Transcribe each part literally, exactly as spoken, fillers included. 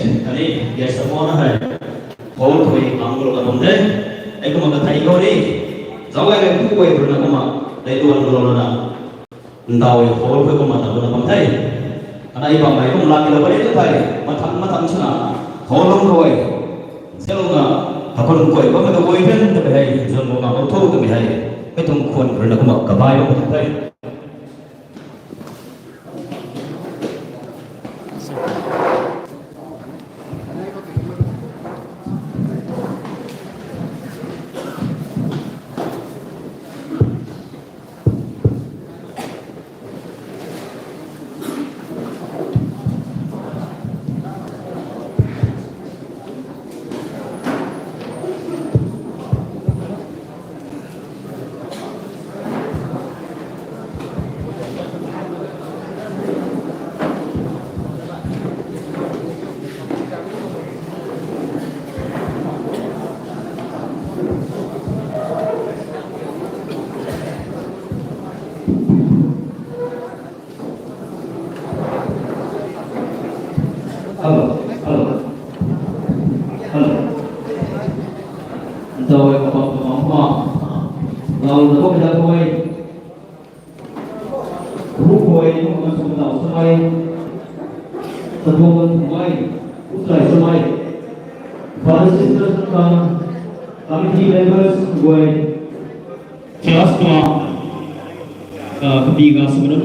Kani, guest of honour hei. Hall khou ang gulou na bam the. Ei kumna kathei khou ni. Zauc gay mei pu guay rui na kumna, dei tuan gulou na. Ndau hall khou kumna ta gulou na bam the. Ana ei bam hei kumna lak lou pari tu thei. Mathang mathang swna. Hall lung khou e. Zelo na. Thakun guay bam ta guay then ta hei. Zon bam na tho ta hei. Ei tuang khwan rui na kumna kabai bam ta the. Hello, hello, hello. Ntau e kapam kapam ma. Lau na ko da ko e. Ru ko e, ru ko na sum lau sa mai. Sa ko na sum mai. U sai sa mai. Father, sisters, ka, committee members, ko e. Class ka, ah, kabi ka sum na.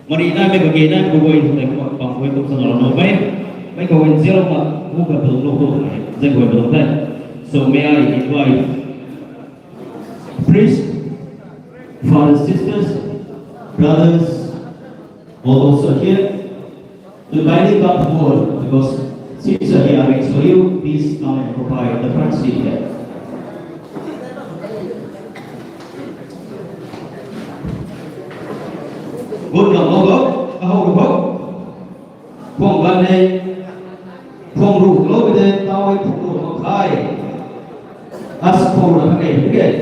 Mari na mei kage na, bu guay thei kumna pang guay kum sa na lou mei. Mei kage zero ma, bu ka belong lou ko, zai guay belong the. So may I invite priests, fathers, sisters, brothers, all those who are here, to kindly come forward, because seats are here arranged for you. Please come and occupy the front seat here. Good, now, go, go. Go, go, go. Phung gan nei, phung ru lou de, tau ei phung ru mak khe. As phung ru na khe, okay.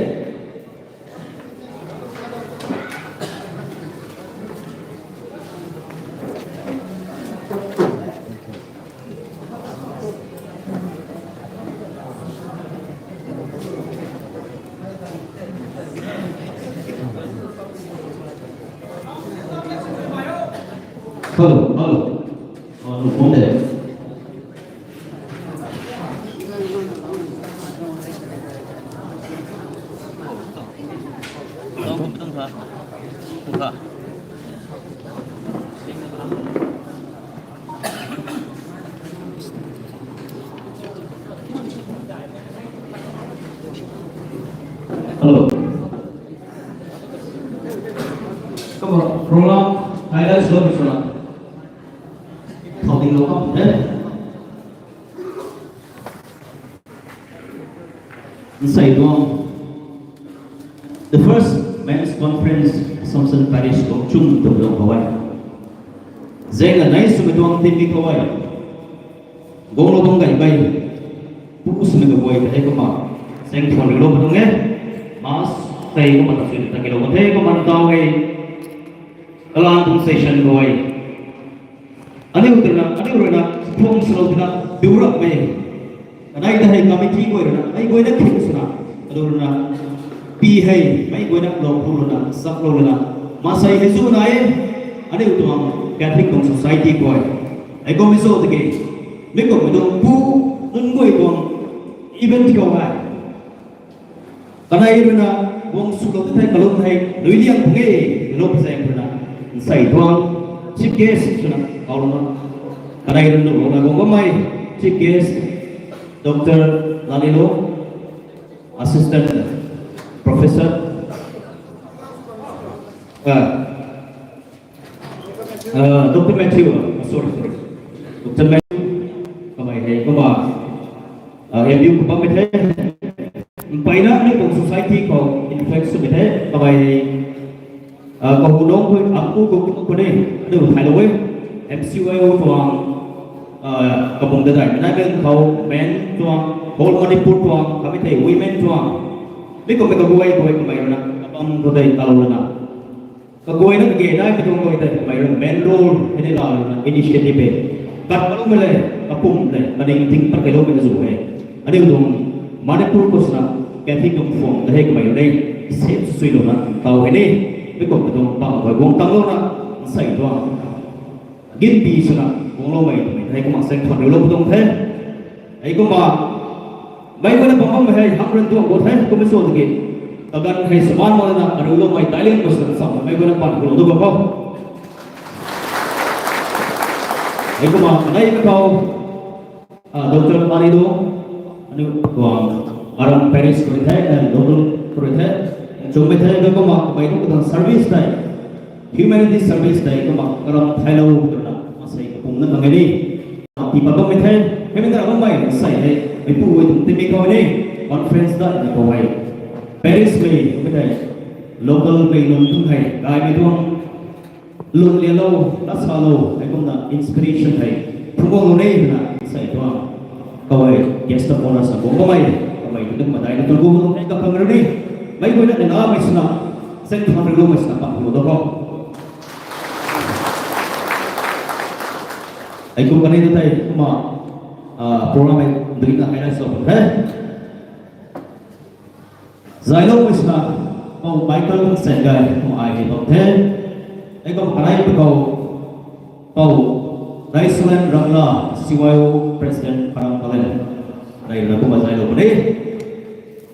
Hello, hello. Oh, no, phone there. Hello. Come on, program highlights lo, program. Talking lo, eh? Nsei tuang, the first men's conference, Assumption Parish tuang chum tuang tuang khou e. Zeng a nai swmei tuang tin mi khou e. Guang lo tuang gay bai. Pu swmei tuang guay ta e kumna. Zeng tuang ri lo tuang e. Mas tei kumna ta sui ta ki lo tuang e kumna tau e. Kalan tuang session khou e. Aniu twna, aniu rui na, phung swlou twna, diu rap mei. Kanei ta hei committee guay rui na, mei guay na khing swna, aniu rui na, pi hei, mei guay na, lou phu rui na, sak lou rui na. Masei hei zu na e, aniu tuang Catholic tuang society guay. Hei kum mi zo tiki, mi kum mi tuang pu, nunc guay tuang event khou hei. Kanei rui na, guang swlou tei thei kalum hei, lui liang pung e, lou pzaeng rui na, nsei tuang, chief guest swna, kau lou na. Kanei rui na, lou na guang bammei, chief guest, Doctor Lalilo, Assistant Professor, ah, Ah, Doctor Matthew, ah, sorry, sorry. Doctor Matthew, kamei hei, kumna, ah, M U khou bammei the. Mpeyna, aniu tuang society khou influence swmei the, kamei hei, ah, kahunungc khou, apu khou, khou ni, aniu thailou e, M C Y O tuang, ah, kabung dadai, management khou, men tuang, whole Manipur tuang, kamei thei women tuang. Mi kummei kaguay, kaguay kamei rui na, kabam khou tei talou na. Kaguayna kage nai mi tuang guay tei kamei rui main role hei ni laa rui na initiative e. Kat kalumei le, kapum le, kaning ting pat kailoumei na zu he. Aniu tuang Manipur khou swna, Catholic tuang phuam ta hei kamei rui ni, sep sui louna, tau hei ni, mi kum tuang pang koi guang tang louna, nsei tuang. Ginpi swna, guangloumei twmei, hei kumna seng thuan riulou tuang the. Hei kumna, mei guayna pang bam hei, hang ran tuang bo the, kum sw tiki. Kaganv hei saman mana, ariuloumei, tailing khou swna, sam mei guayna pan khou lou tu bam khou. Hei kumna, kanei mi khou, ah, Doctor Mari do, aniu tuang, Aram Parish khou rui the, eh, local khou rui the, chungmei the, hei kumna, kamei tuang service tei, humanity service tei, kumna, karam thailou twna, masei kapumna bam e ni. Ati pat bammei the, hei mi ta bammei, sei hei, meipu e tuang timi khou ni, conference da ni khou hei. Parish mei, mei tei, local mei nunc tuang hei, gaymei tuang, lung lialou, lat salou, hei kumna inspiration hei, phungc guanglou ni twna, sei tuang, khou hei, guest of honour sa guang bammei, kamei tu kumna daina tuang gu, hei kapang rui ni, mei guayna ni namei swna, seng thuan riuloumei swna, pang khou lou tu khou. Hei kum kanei tu tei, kumna, ah, program hei, duina hei na sa the. Zailoumei swna, Pou Michael Sengai, kum ai hei bam the. Hei kum kanei tu khou, Pou Daisulen Rangla, C Y O President, Panam Palen. Nai na kumna zailou puni.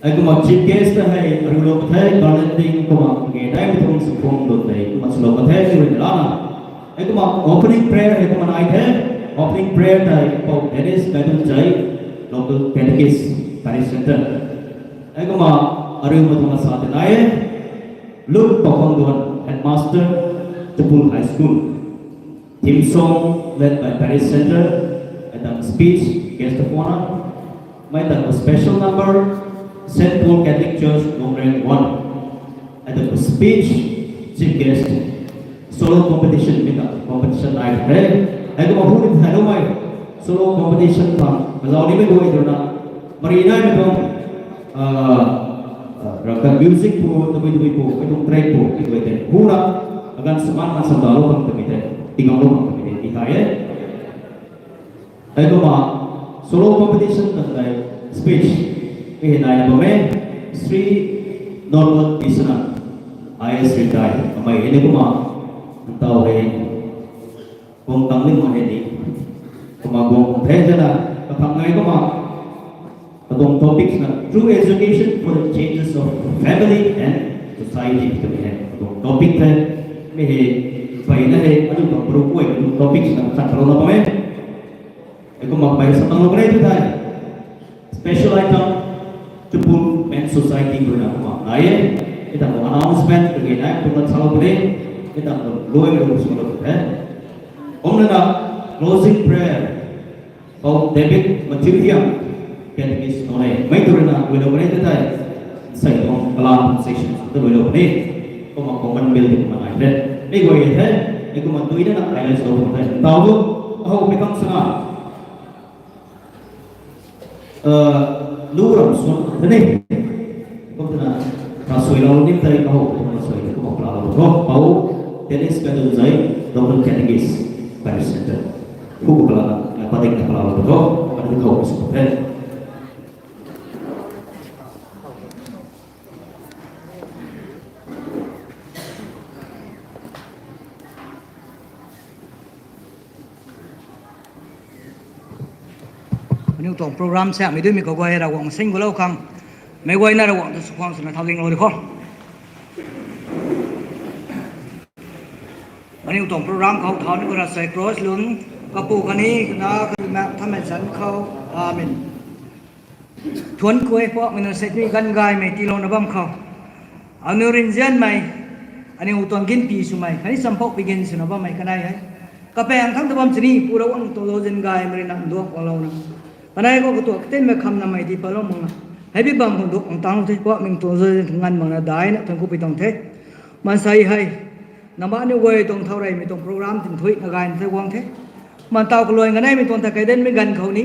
Hei kumna chief guest ta hei, ariulou the, garlanding kumna, nge nai mi tuang sukhwang dut tei, kumna swlou the, ni rui lana. Hei kumna opening prayer hei kumna nai the, opening prayer tei, Pou Dennis Kaidunjai, local catechist, parish centre. Hei kumna, ariumei tuang sa tei nai e, Luk Pakhangduan, headmaster, Chapul High School. Theme song led by Parish Centre, hei tangv speech, guest of honour, mei tangv special number, Saint Paul Catholic Church, Longren one. Hei tangv speech, chief guest, solo competition, mei tangv competition nai the. Hei kumna hu ni thailoumei, solo competition tangv, kazau nimei guay twna, mari naimei tuang, ah, ah, raka music pu, tabui tabui pu, mei tuang track pu, ti guay tei. Hu na, aganv saman man samdalou khang twmei tei, tiganglou khang twmei tei, ti thay e. Hei kumna, solo competition tang tei, speech, mei hei naina bam e, Shri Norman Tisana, I A S retired, kamei hei ni kumna, ntau hei, guang tang ni mak hei ni, kumna guang kum the zana, kathang ngai kumna, katuang topic na, True Education for the Changes of Family and Society, twmei hei, katuang topic the, mei hei, mpeyna hei, aniu tuang paru guay, katuang topic na, khat paruna bam e. Hei kumna mpey sa tanglou kanei tu thei. Special item, Chapul Men's Society khou rui na kumna nai e. Hei tangv announcement, kage nai, kumna salou puni. Hei tangv luai lu swlou the. Kumna na closing prayer, Pou David Mathiu Hiam, catechist nunc e. Mei tu rui na luailou kanei tu tei. Sei tuang kalam session tu luailou puni. Kumna common building kumna nai the. Mei guay the. Hei kumna duina na highlight swlou the. Ntau tu, ahou mei khang swna. Ah, lu ram suan the ni. Kum twna, na suailou nim tei kahou, na suai tei kahou palou tho. Pou Dennis Kaidunjai, Doctor Catechist, Parish Centre. Hu khou palana, na padik na palou tho. Padik khou sw the. Aniu tuang program samei duimei khou guay Ravguangc sing gulou khang, meic guayna Ravguangc ta sukhwang swna thau dinglou di kho. Aniu tuang program khou thau ni khou ra sei cross lun, Kapu, Kani, Kanac, Karuina Nthanmei zanc khou. Amen. Thuanc khou Poubauhmei nang seic ni ganv gaymei tiilouna bam khou, aniu rinzianmei, aniu tuang ginpi swmei khatni champouh pigin swna bammei kanei hei, kapaeng thangc ta bam sini Pu Ravguangc tuang zauzian gaymei rui na nduak guanglouna, kanei khou katuak katinmei khamnamei tii patlou makna, hei bi bam khang nduak guang tangc the. Poubauhmei tuang zauzian nganv makna daihna thuanc khou pi tuang the. Maansei hei, nangmei aniu guay tuang thau reymei tuang program tinthuina gayna the guang the. Mantau kaluan kaneimei tuang ta kaidanmei ganv khou ni,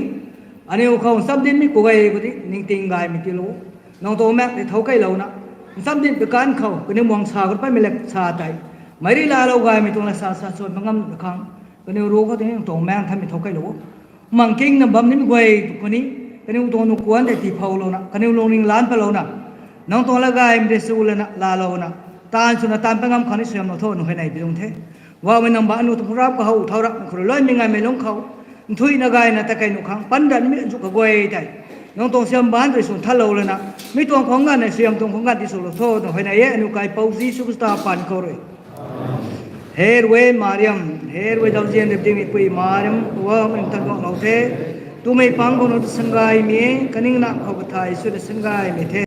aniu khou nchamdinmei khou gay khou di ningting gaymei tiilou, nang tuang maek tei thau keylouna, nchamdin pei kan khou kaniw muang sa khou paymei lak sa tei, meic rui laalou gaymei tuang la sa sa suan pangam ta khang, Kaniw ruc khou tei nang tuang maengc thammei thow kailou o. Mang kingna bam nimei guay tu kani, kaniw tuang nuh kuan tei tiphoulouna, kaniw lungning lan palouna, nang tuang lagaymei rui sw lana laalouna, taanv swna taanv pat ngam khang ni suaihiamlou tho, nang huayney pi tuang the. Guangmei nang ba aniu tuang rap kahow thau rap khou rui luaimei ngaymei lungc khou, nthuihna gayna ta kei nuh khang pandan nimei zu kaguay tei, nang tuang suaihiam baanc rui swn thatlou lana, mi tuang khwang ganv nei suaihiam tuang khwang ganv tiswlou tho, nang huayney e, aniu Kaipouc Jisu Khrista paan khou rui. Her e Mariam, her e zauzian rip dingmei pui Mariam, Ravguangc nang tan guanglou the. Twmei pang khou nang ta sanggaymei e, kaningna khou kathay swna sanggaymei the.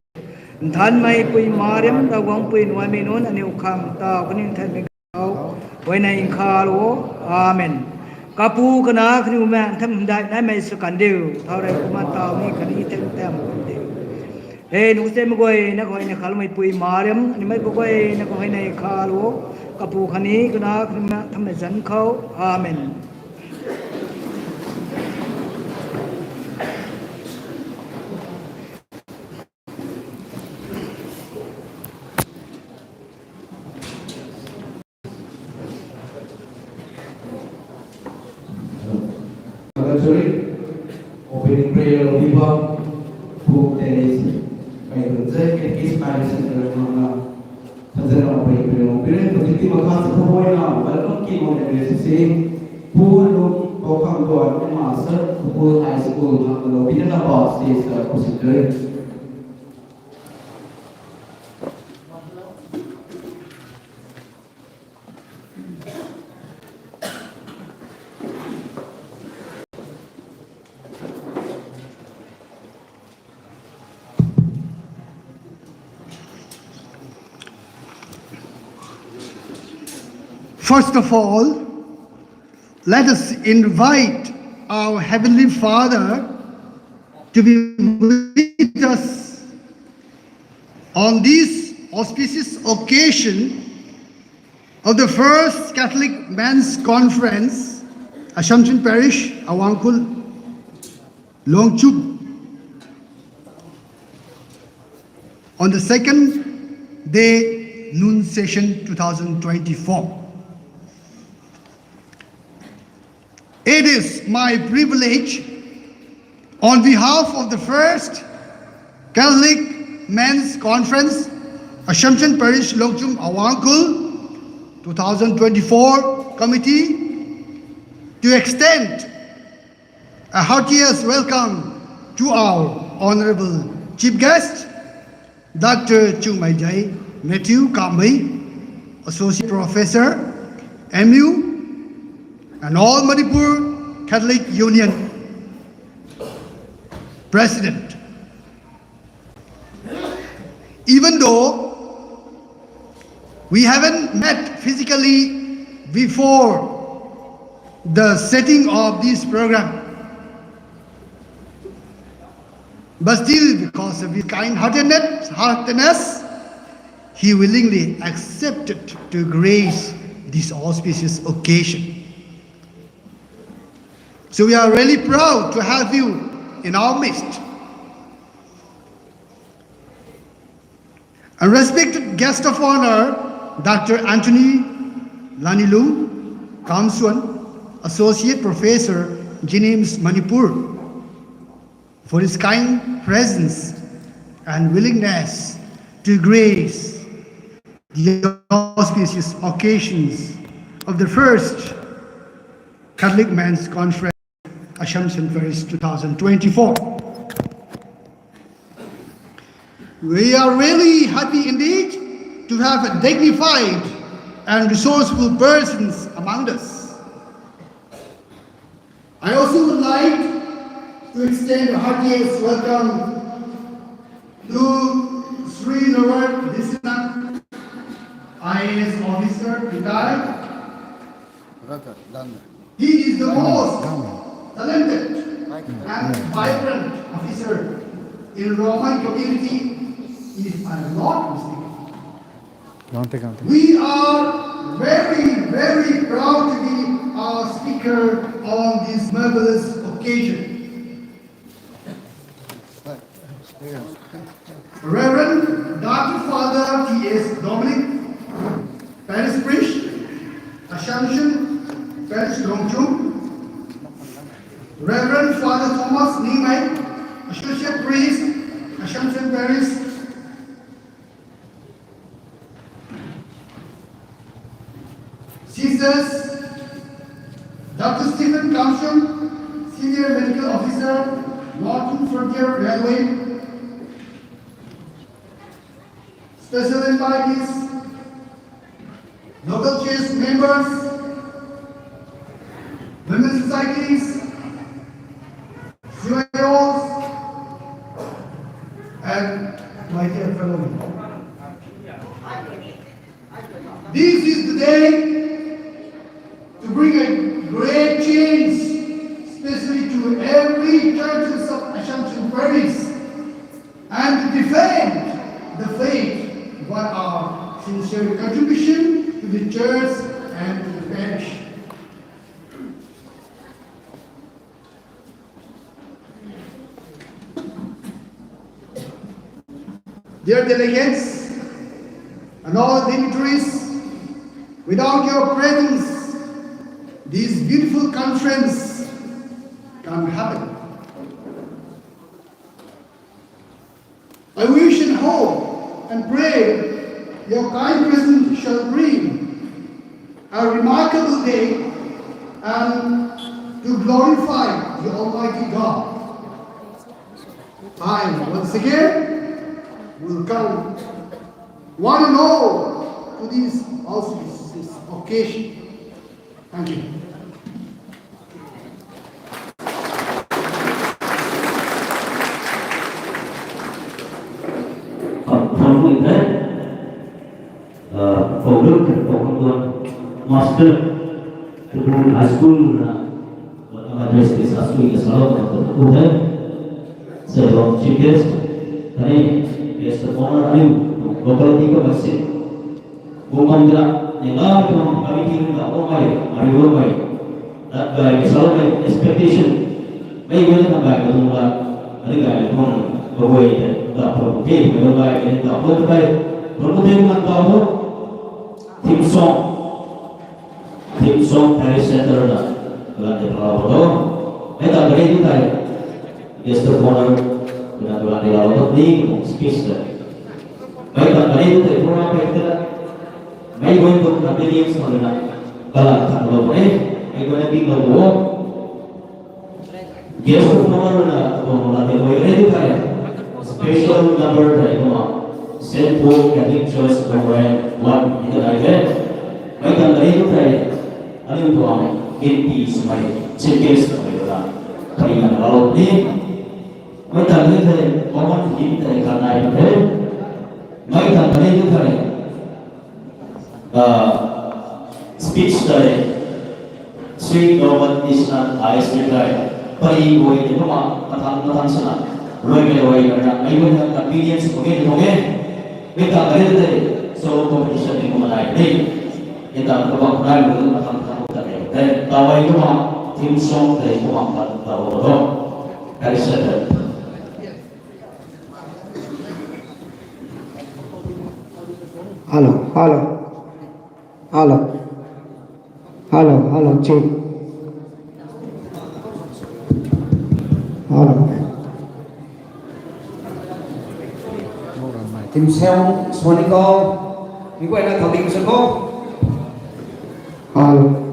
Nthanmei pui Mariam, Ravguangc pui nuaimei nunc aniu khang taw kaniw nthanmei khou huayney nkhavlou o. Amen. Kapu, Kanac, Khanmei Nthanmei daih naimei sw kandiu, thau rui kumna taw ni khatni tei tei kandiu. He nunc sitmei guay, nang khou huayney nkhavloumei pui Mariam, animei kaguay, nang khou huayney nkhavlou o. Kapu, Khanmei, Kanac, Khanmei Nthanmei zanc khou. Amen. Sorry. Opening prayer of Viva, Pu Dennis. Kai tu zai ke kis pai sen na. Thanzana opening prayer of Viva. Positive makha sa phu boina, welcome ki mo ne se. Pu lo, Pu Kham Duan, Master, Pu High School, Kham lo, Bina na ba se sa ko se. First of all, let us invite our Heavenly Father to be with us on this auspicious occasion of the First Catholic Men's Conference, Assumption Parish, Awangkhul, Lungchum, on the second day, noon session two thousand twenty-four. It is my privilege, on behalf of the First Catholic Men's Conference, Assumption Parish, Lungchum, Awangkhul, two thousand twenty-four committee, to extend a heartiest welcome to our honorable chief guest, Doctor Chungmeijai Matthew Kamei, Associate Professor, M U, and All Manipur Catholic Union President. Even though we haven't met physically before the setting of this program, but still, because of his kind-heartedness, heartedness, he willingly accepted to grace this auspicious occasion. So we are really proud to have you in our midst. A respected guest of honor, Doctor Anthony Lanilung Kamsuan, Associate Professor, JNIMS Manipur, for his kind presence and willingness to grace the auspicious occasions of the First Catholic Men's Conference, Assumption Parish, two thousand twenty-four. We are really happy indeed to have a dignified and resourceful persons among us. I also would like to extend a heartiest welcome to Sri Norbert Disina, I A S officer, retired. He is the most talented and vibrant officer in Roman community, if I'm not mistaken. We are very, very proud to be our speaker on this marvelous occasion. Reverend Doctor Father T S Dominic, Parish Priest, Assumption Parish, Lungchum. Reverend Father Thomas Nimei, Associate Priest, Assumption Parish. Sisters, Doctor Stephen Kamsham, Senior Medical Officer, Northern Frontier Railway. Special invitees, local church members, women societies, C Y Os, and my dear fellow. This is the day to bring a great change, especially to every churches of Assumption Parish, and to defend the faith by our sincere contribution to the church and to the parish. Dear delegates and all dignitaries, without your presence, this beautiful conference can't happen. I wish and hope and pray your kind presence shall bring a remarkable day and to glorify the Almighty God. I once again welcome one and all to this auspicious occasion. Thank you. Khang khang bui the, uh, khou lu khang khou khang tuan master, Tribhuvan High School na, what am I dressed this as we as a lot of the who have, say, from chief guest, kani, guest of honor, aniu, locality ko masin. Bungkam dina, ningla tuang kami thing na omai, mari omai. That guy, salomai expectation. Mei guay na guy ko tuang la, ani guy ko tuang, ko guay na, da ko ke, ko guy na, da ko guy. Ko ko thing man ta ho. Theme song. Theme song Parish Center na, la de pa ho. Mei ta guy ni tai. Guest of honor, na ko la de la ho ni, speech na. Mei ta guy ni tai, program pe ta. Mei guay tuang convenience khou na, kalam thanlou e, mei guay na pinglou o. Guest of honor na tuang la tei guay ready thei. Special number tei kumna, Saint Paul Catholic Church, Reverend one, ni ta nai the. Mei ta ready thei, aniu tuang M P swmei, chief guest swmei na, kani na lou ni. Mei ta ready thei, common hymn tei khat nai the. Mei ta ready thei, Ah, speech tei, Sri Dorman Tisna I S P tei, pari guay tei kumna, mathang mathang swna, rui mei rui na, ai guay na convenience khou ge ni khou ge, mei ta kari tei, solo competition ni kumna nai tei, mei ta kumna nai lu mathang mathang ta tei, tei, tawai kumna, theme song tei kumna ta tawai kumna, kari sa tei. Hello, hello, hello, hello, hello, check. Hello. Theme song, Sonico. Mei guay na thau ding sw kho. Hello.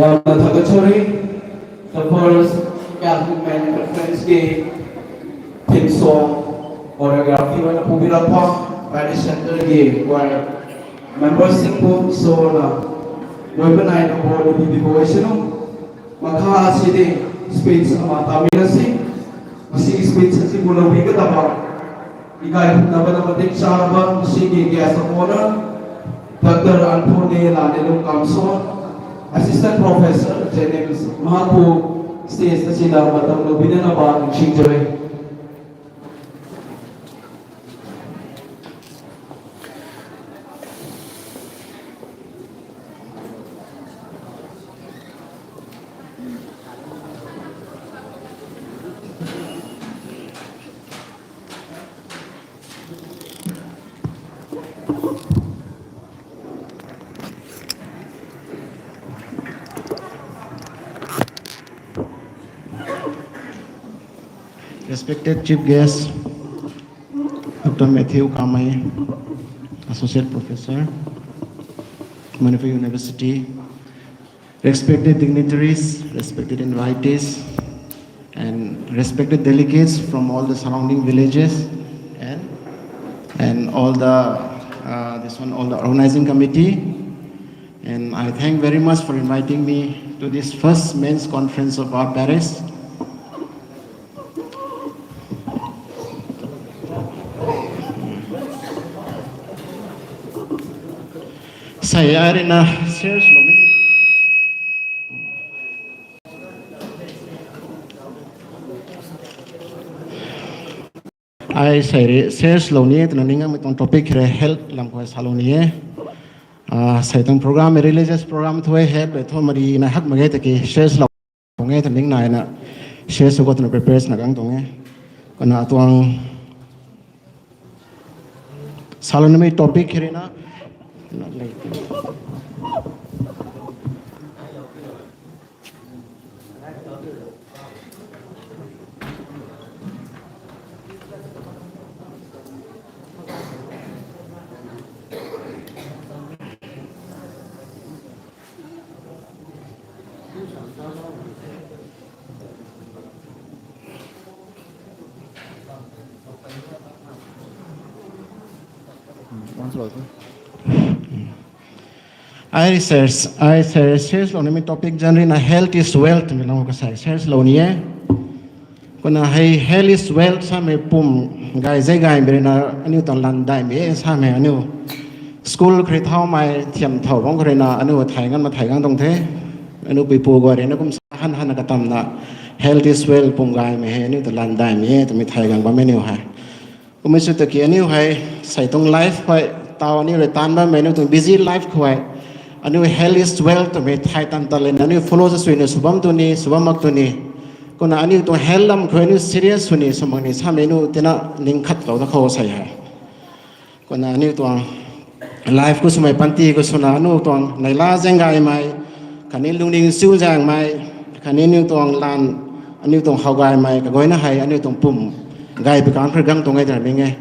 Yamna thakhat sorry. The first Catholic Men Conference ki theme song choreography wana pubi rapa, Parish Center ki choir members singpu sona loi banai na bo ni bibi bo sinu. Makha sidi speech ama tamina si, masi speech si bu lou bi ka taba. Ikai na bana matik chaba sini guest of honor, Doctor Anthony Lani Lungkam Son, Assistant Professor, Jennings, Mahapu, stage na sina matam lo bina na ba ning sing jai. Respected Chief Guest, Doctor Matthew Kamei, Associate Professor, Manipur University, respected dignitaries, respected invitees, and respected delegates from all the surrounding villages, and, and all the, uh, this one, all the organizing committee. And I thank very much for inviting me to this first men's conference of our parish. Sei ai rui na share lou ni. Ai sei rui share lou ni e, twna ning amei tuang topic rui health lam khou salou ni e. Ah, sei tuang program, religious program thu e, health le thu mari na hak mak ge tiki share lou nge ta ning nai na share sw khou twna prepare na kang tuang e. Kana tuang salou nimei topic hei rui na. Ai research, ai research lou nimei topic zanc ruina health is wealth twmei lou kasai research lou ni e. Kumna hei health is wealth samei pum gay zei gaymei ruina aniu tuang lan daihmei e samei aniu school khou rui thaumei thiam thau bangc khou ruina aniu thay nganv ma thay nganv tuang the. Aniu puipu guay ruina kum sa han han katamna health is wealth pum gaymei hei aniu ta lan daihmei e twmei thay gang bammei aniu hei. Kummei sw tiki aniu hei sei tuang life khou taw aniu rui taanv bammei aniu tuang busy life khou hei aniu health is wealth twmei thay tan ta lana aniu follow sa suina sw bam tu ni sw bam mak tu ni. Kumna aniu tuang health lam khou aniu serious sw ni sw mak ni samei aniu tina ning khatlou ta khou sei hei. Kumna aniu tuang life khou swmei panty khou swna aniu tuang neihla zaeng gaymei, khatni lungning siu zaengmei, khatni aniu tuang lan, aniu tuang how gaymei kaguayna hei aniu tuang pum gay pi kan khou gang tuang e twna ning e.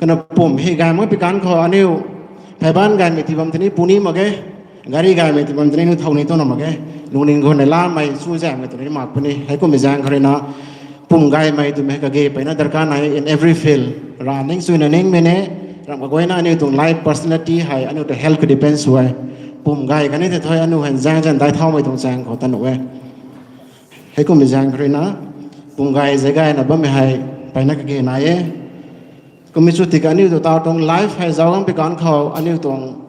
Kumna pum hei gay mak pi kan khou aniu pheyban gaymei ti bam tini puni mak ge, gari gaymei ti bam tini aniu thow ni tuang na mak ge. Lungning khou neihlamei siu zaengmei twni mak puni. Heikummei zaeng khou ruina pum gaymei twmei kage peyna darkar nai in every field. Ra ning suina ningmei ne, ram kaguayna aniu tuang life personality hei aniu ta health khou depend sw e. Pum gay kani the thoi aniu hei zaeng zaeng dai thaumei tuang zaeng khou ta nuh e. Heikummei zaeng khou ruina pum gay zei gayna bammei hei peyna kage nai e. Kummei sw tiki aniu tu taw tuang life hei zauc gang pi kan khou aniu tuang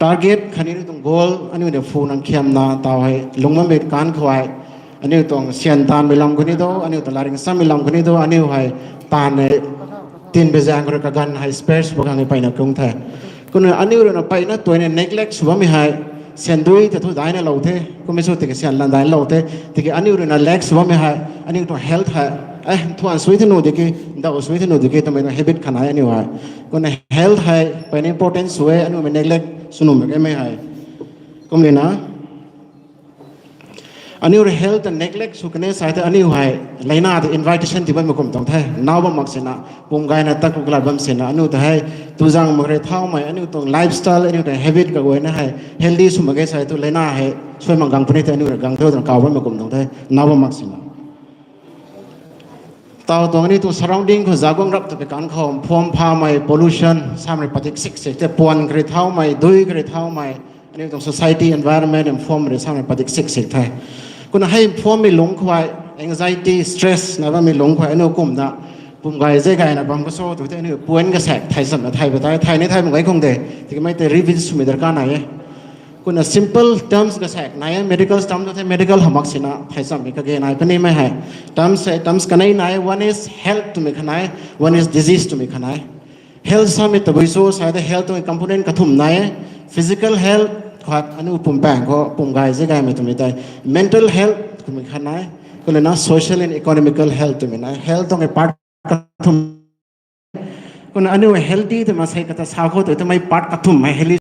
target khatni aniu tuang goal aniu ni phu nang khiamna taw hei lung bammei kan khou hei aniu tuang syan taanvmei lam khou ni do, aniu tuang laring sammei lam khou ni do, aniu hei taanv e tin pi zaeng khou rui kaganv hei space pa khang e peyna kung the. Kumna aniu ruina peyna tuina neglect sw bammei hei syan dui ta thu daina lou the, kummei sw tiki syan lan daina lou the, tiki aniu ruina lack sw bammei hei aniu tuang health hei, e, thuan sui thanu diki, ndau sui thanu diki twmei tuang habit khanai aniu hei. Kumna health hei peyna important sw e, aniu mei neglect sw nuh mak e mei hei. Kumlina aniu rui health ta neglect sw kane sai the aniu hei leina ta invitation ti bammei kum tuang the, nau bam mak sina, pum gayna tak kuk lat bam sina, aniu ta hei tuzang mak rui thaumei, aniu tuang lifestyle, aniu tuang habit kaguayna hei healthy sw mak ge sai thu leina hei suai mak gang puni the, aniu rui gang the twna kaw bammei kum tuang the, nau bam mak sina. Taw tuang aniu tuang surrounding khou zauc guang rap ta pi kan khou phuam phamei pollution samei padik sik sik the, puan kari thaumei, dui kari thaumei, aniu tuang society environment phuam rui samei padik sik sik the. Kumna hei phuammei lungc khou hei anxiety, stress na bammei lungc khou hei aniu kumna pum gay zei gayna bam ka so tu the aniu puan kasaek thei samna thei ba tei thei ni thei mak gay khang de, tikimei tei revisit swmei darkar nai e. Kumna simple terms kasaek nai e, medical terms tu the, medical hamak sina thei sammei kage nai panimei hei. Terms hei, terms kanei nai, one is health twmei khanai, one is disease twmei khanai. Health samei tabui sw sai the health tuang component kathumh nai e. Physical health khat aniu pum paeng khou pum gay zei gaymei twmei tei, mental health twmei khanai, kumlana social and economical health twmei nai. Health tuang part kathumh. Kumna aniu healthy twmei sei kata sa khou tu twmei part kathumh hei healthy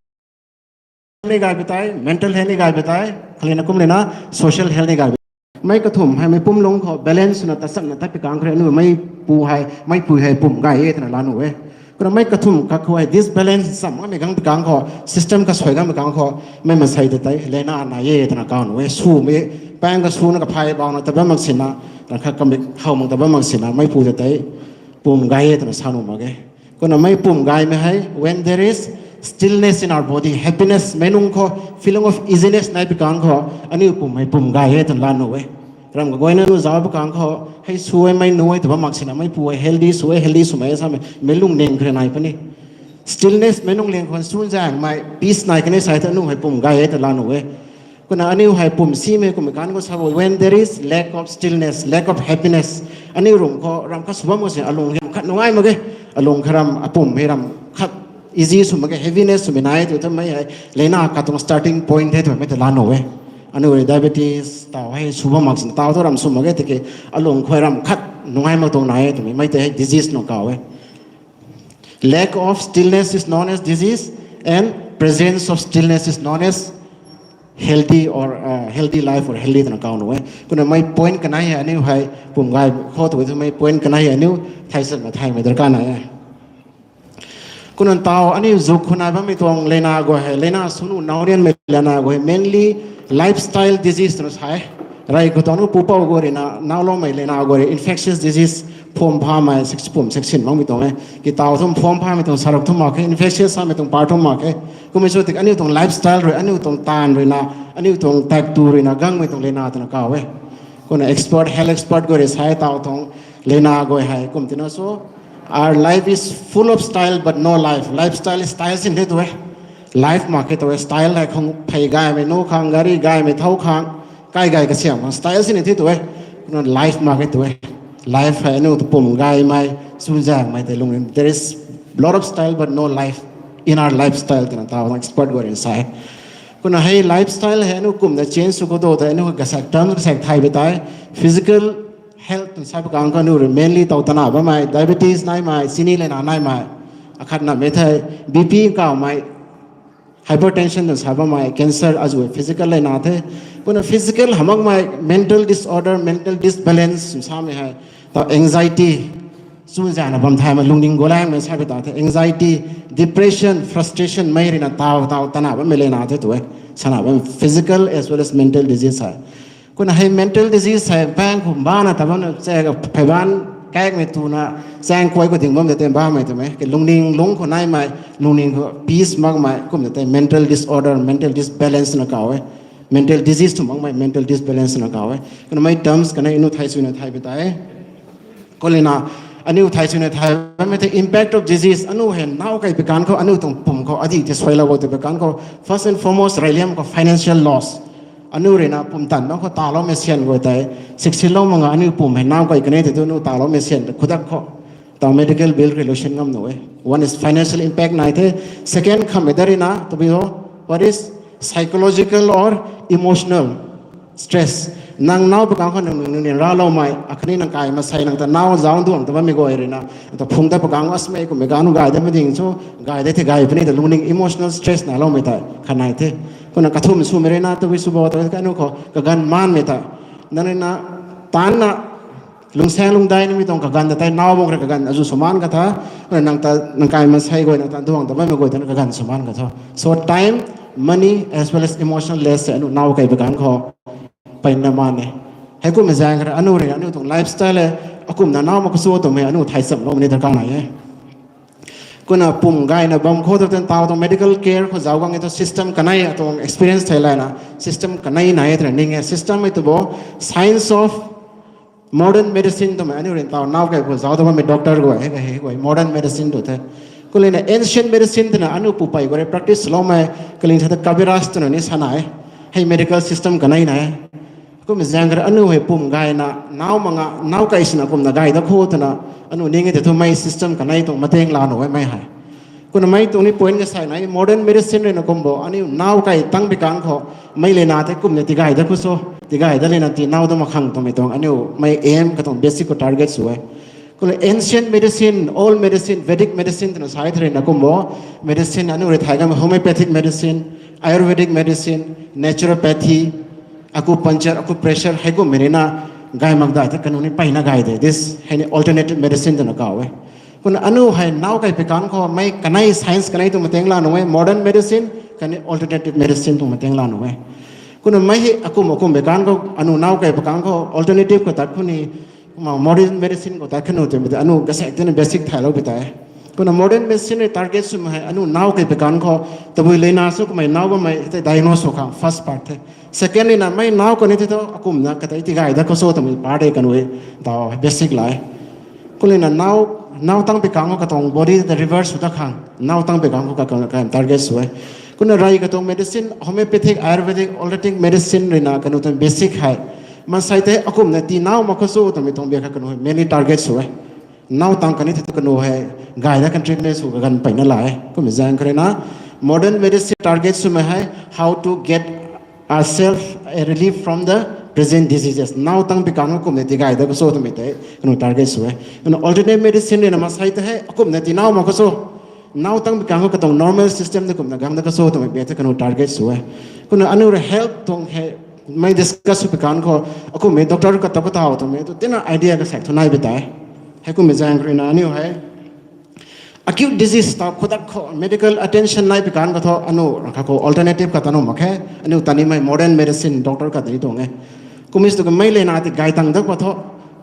ni gay pi tei, mental health ni gay pi tei, khalina kumlana social health ni gay pi tei. Mei kathumh hei mei pumlung khou balance swna ta chakna tat pi kang khou rui aniu meipu hei, meipui hei pum gay e twna la nuh e. Kumna mei kathumh kak khou hei disbalance cham ngamei gang pi kang khou, system kasuai gang pi kang khou, mei masei ta tei leina nai e twna kaw nuh e. Swmei, paeng kaswna kaphay bauna ta bam mak sina, rang khat kamik how mak ta bam mak sina, meipu ta tei pum gay e twna sa nuh mak e. Kumna mei pum gaymei hei when there is stillness in our body, happiness, meic nunc khou feeling of easiness nai pi kang khou, aniu pum hei pum gay e twna la nuh e. Ram kaguayna nu zauc pi kang khou hei sw e, mei nuh e ta bam mak sina, meipu hei healthy sw e, healthy swmei samei mei lungning khou rui nai puni. Stillness meic nunc liang khou swn zaengmei peace nai kane sai thu aniu hei pum gay e twna la nuh e. Kumna aniu hei pum simei kummei kan khou sa bo, when there is lack of stillness, lack of happiness, aniu rum khou ram khat sw bam mak sina alung hei ram khat nungai mak ge. Alung khat ram, apum hei ram khat easy sw mak ge, heaviness swmei nai tu twmei hei leina katuang starting point the twmei ta la nuh e. Aniu rui diabetes taw hei sw bam mak sina taw thu ram sw mak ge tiki alung khou ram khat nungai mak tuang nai e twmei mei tei hei disease nunc kaw e. Lack of stillness is known as disease and presence of stillness is known as healthy or, uh, healthy life or healthy twna kaw nuh e. Kumna mei point kanei hei aniu hei pum gay khou tu twmei point kanei hei aniu thei satna thaymei darkar nai e. Kumna taw aniu zuk khou nai bammei tuang leina guay hei, leina sw nuh nau rianmei leina guay hei mainly lifestyle disease twna sa e. Rey khou tuang nu pupouc guay ruina nauloumei leina guay rui infectious disease, phuam phamei, sik pum sik sin makmei tuang e. Kitau thum phuam phamei tuang saruk thum mak khe, infectious samei tuang par thum mak khe. Kummei sw tik aniu tuang lifestyle rui, aniu tuang taanv rui na, aniu tuang taektw rui na gangmei tuang lena twna kaw e. Kumna expert, health expert guay rui sa e tau tuang lena guay hei kum tina so, our life is full of style but no life. Lifestyle is style sin the tu e. Life mak khe tu e, style hei khang phey gaymei nu khang, gari gaymei thau khang, kai gay kasiam khang style sin the tu e. Kumna life mak khe tu e. Life hei aniu tu pum gaymei, chuzaenghmei tei lung. There is lot of style but no life in our lifestyle twna tau expert guay rui sa e. Kumna hei lifestyle hei aniu kumna change sw khou tu tei aniu kasak terms kasak thay bi tei, physical health twna sa pa kang khou aniu rui mainly tow tana bammei, diabetes naimei, chini lena naimei, akhatna mei thei B P kawmei, hypertension twna sa bammei, cancer azuh physical lena the. Kumna physical hamh makmei mental disorder, mental disbalance twna samei hei, tau anxiety, chuzaenghna bam thaymei lungning golaengmei sa bi ta the, anxiety, depression, frustration mei rui na tau tau tana bammei lena the tu e. Sana bam physical as well as mental disease hei. Kumna hei mental disease hei bang khou bana ta bam che phey ban kakmei tuna, chaeng kuay khou ding bam de te bammei twmei ke lungning lung khou naimei, lungning khou peace makmei kum de te mental disorder, mental disbalance na kaw e. Mental disease tu makmei, mental disbalance na kaw e. Kumna mei terms kanei aniu thay swna thay bi tei. Kumlena, aniu thay swna thay bammei the impact of disease, aniu hei naw kai pi kan khou, aniu tuang pum khou adi tei suailou bo tei pi kan khou, first and foremost, reyliam khou financial loss. Aniu rui na pumtan bam khou taloumei sian guay tei, siksilou mak nga aniu pum hei naw kai kanei tei tu aniu taloumei sian tei khudak khou, tau medical bill rui lusin ngam nu e. One is financial impact nai the. Second khammei dat rui na tabui ho, what is psychological or emotional stress. Nang naw pi kan khou nang nang ni raloumei, akhatni nang kai masei nang ta naw zauc duang ta bammei guay rui na, ta phung ta pi kan khou asmei kummei kan gay dat mei ding cho, gay dat the gay puni ta lungning emotional stress naloumei tei khat nai the. Kumna kathum swmei rui na tabui sw bo ta aniu khou kaganv maanmei tei, nang rui na, taanna, lungsaeng lungdai nimei tuang kaganv ta tei naw bang rui kaganv azuh sw maan ka tha, kumna nang ta nang kai masei guay nang ta duang ta bammei guay ta na kaganv sw maan ka tha. So time, money as well as emotional loss se aniu naw kai pi kan khou mpeyna maan e. Heikummei zaeng kha rui aniu rui aniu tuang lifestyle e, akumna naw mak khou sw twmei aniu thay chamlou mei ni darkar nai e. Kumna pum gayna bam khou tu ten tau tuang medical care khou zauc gang e tu system kanei atuang experience thei layna system kanei nai e twna ning e. System e tu bo science of modern medicine twmei aniu rui tau naw kai khou zauc ta bammei doctor guay hei, hei guay modern medicine tu the. Kumlena ancient medicine twna aniu pupei guay rui practice loumei, kaling sa ta Kaviraj twna ni sana e. Hei medical system kanei nai e. Kummei zaeng kha rui aniu hei pum gayna naw mak nga, naw kai sina kumna gay dat khou twna aniu ning e tei thu mei system kanei tuang mateng la nu e mei hei. Kumna mei tuang ni point kasei nai, modern medicine rui na kum bo aniu naw kai tang pi kan khou mei lena tei kumna tigay dat khou so, tigay dat lena ti naw dat mak khang twmei tuang aniu mei aim katuang basic khou target sw e. Kumna ancient medicine, old medicine, Vedic medicine twna sa e thei rui na kum bo, medicine aniu rui thay kanmei homeopathic medicine, Ayurvedic medicine, naturopathy, acupuncture, acupressure, heikummei rui na gay mak dai the kanu ni mpeyna gay de. This hei ni alternative medicine twna kaw e. Kumna aniu hei naw kai pi kan khou mei kanei science kanei tuang mateng la nu e, modern medicine, khatni alternative medicine tuang mateng la nu e. Kumna mei hei akum akum pi kan khou, aniu naw kai pi kan khou alternative khou tat khou ni, kumna modern medicine khou tat khou nu twmei tei aniu kasak tina basic thaylou pi tei. Kumna modern medicine rui target swmei hei aniu naw kai pi kan khou, tabui lena sw kummei naw bammei tei diagnose sw khang first part the. Secondly na mei naw kanei tei thu akumna katei tigay dat khou so twmei part de kanu e, tau basic la e. Kumlena naw, naw tang pi kan khou katuang body ta reverse sw dat khang naw tang pi kan khou ka, ka, ka target sw e. Kumna rey katuang medicine, homeopathic, Ayurvedic, alternative medicine rui na kanu tuang basic hei, masei tei akumna ti naw mak khou sw twmei tuang bia kha kanu hei mainly target sw e. Naw tang kanei tei thu kanu hei gay dat khang treatment sw kaganv mpeyna la e. Kummei zaeng kha rui na modern medicine target swmei hei how to get ourself a relief from the present diseases. Naw tang pi kan khou kumna tigay dat khou so twmei tei kanu target sw e. Kumna alternative medicine rui na masei tei hei akumna ti naw mak khou so, naw tang pi kan khou katuang normal system tei kumna gang dat khou so twmei bia tei kanu target sw e. Kumna aniu rui health tuang hei mei discuss sw pi kan khou, akummei doctor kata kata twmei tu tina idea kasak thu nai pi tei. Heikummei zaeng kha rui na aniu hei acute disease ta khudak khou medical attention nai pi kan khou thu aniu rang kha khou alternative kata nu mak khe, aniu tanimei modern medicine doctor kata ni tuang e. Kummei sw tu kamei lena ti gay tang dat khou thu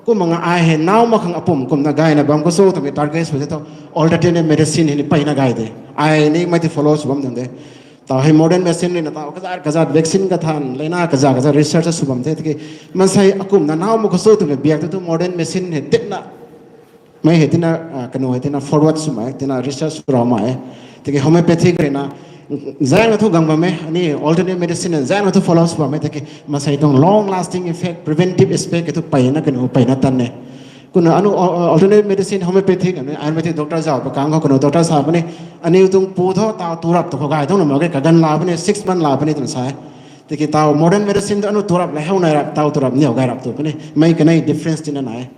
Kumna ai hei naw mak khang apum kumna gayna bam khou cho twmei target sw the thu, alternative medicine hei ni peyna gay de. Ai ni mei ti follow sw bam tuang de. Taw hei modern medicine ruina taw kazat kazat vaccine kathan leina kazat kazat research sw bam the tiki, maansei akumna naw mak khou cho twmei biak tu thu modern medicine hei tina mei hei tina, kanu hei tina forward swmei tina research sw raumei e. Tiki homeopathic ruina zaengna thu gang bam e, ani alternate medicine zaengna thu follow sw bam e tiki, maansei tuang long lasting effect, preventive aspect kei thu peyna kanu peyna tan e. Kumna anu alternate medicine, homeopathic, anu ayurvedic doctor zauc pa kang khou kanu doctor sa puni, aniu tuang pu thu taw tu rap tu khou gay tuang na mak ge, kaganv la puni, six month la puni twna sa e. Tiki taw modern medicine tu anu tu rap le how nai rap, taw tu rap niw gay rap tu puni, mei kanei difference tina nai.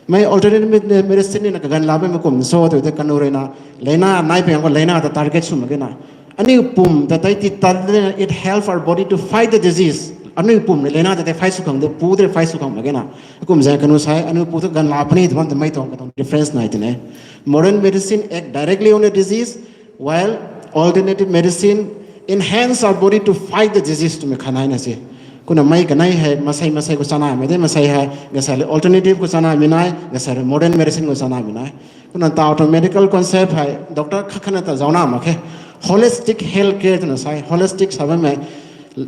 Mei alternate medicine nina kaganv la puni kum cho tw the kanu ruina leina nai pang khou leina ta target sw mak ge na. Aniu pum ta tei ti tan de, it help our body to fight the disease. Aniu pum ni leina ta tei fight sw khang de, pu de fight sw khang mak ge na. Kum zaeng kanu sa e, aniu pu thu ganv la puni tw bam twmei tuang katuang difference nai tine. Modern medicine act directly on the disease, while alternative medicine enhance our body to fight the disease twmei kha naina se. Kumna mei kanei hei masei masei khou chanamei de, masei hei gasei le alternative khou chanamei nai, gasei le modern medicine khou chanamei nai. Kumna taw tuang medical concept hei doctor khat khatna ta zaucna mak khe. Holistic health care twna sa e, holistic sa bammei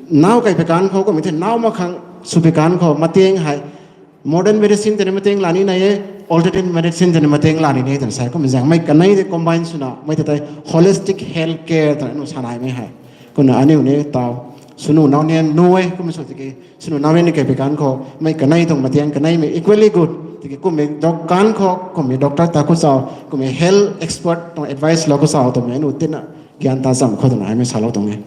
naw kai pi kan khou kummei the naw mak khang sw pi kan khou mateng hei modern medicine tei ni mateng la ni nai e, alternative medicine tei ni mateng la ni nai e twna sa e. Kummei zaeng mei kanei tei combine swna mei ta tei holistic health care twna nu sa naimei hei. Kumna aniu ni taw swnu naw nian nu e kummei sw tiki swnu naw nian ni kai pi kan khou mei kanei tuang mateng kaneimei equally good tiki kummei doc kan khou kummei doctor ta khou chau kummei health expert tuang advice lou khou chau twmei aniu tina gyan ta cham khou twna mei salou tuang e.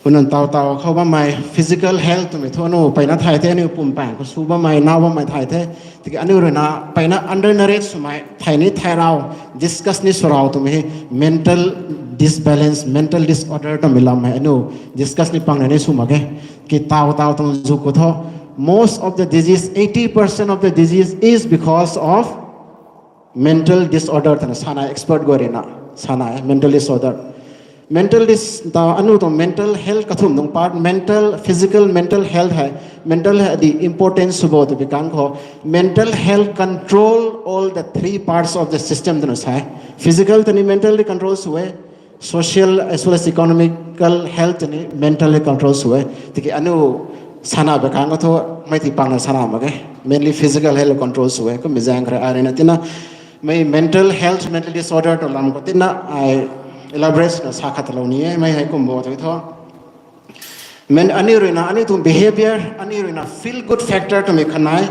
Kumna taw taw khou bammei physical health twmei thu aniu peyna thay the, aniu pum pang khou sw bammei naw bammei thay the. Tiki aniu ruina peyna undernourish swmei thay ni thay rau, discuss ni sw rau twmei hei mental disbalance, mental disorder twmei lam hei aniu discuss ni pang na ni sw mak ge. Ki taw taw tuang zu khou thu most of the disease, eighty percent of the disease is because of mental disorder twna sa nai, expert guay ruina sa nai mental disorder. Mental dis ta aniu tuang mental health kathumh tuang part, mental, physical, mental health hei, mental hei di important sw bo tw pi kan khou mental health control all the three parts of the system twna sa e. Physical ta ni mental di control sw e, social as well as economical health ta ni mental di control sw e. Tiki aniu sana pi kan khou thu mei ti pang na sana mak ge, mainly physical health control sw e. Kummei zaeng kha rui ai ruina tina mei mental health, mental disorder tw lam khou tina ai elaborate na sa khat lou ni e, mei hei kum bo tw thu aniu ruina aniu tuang behavior, aniu ruina feel good factor twmei kha nai.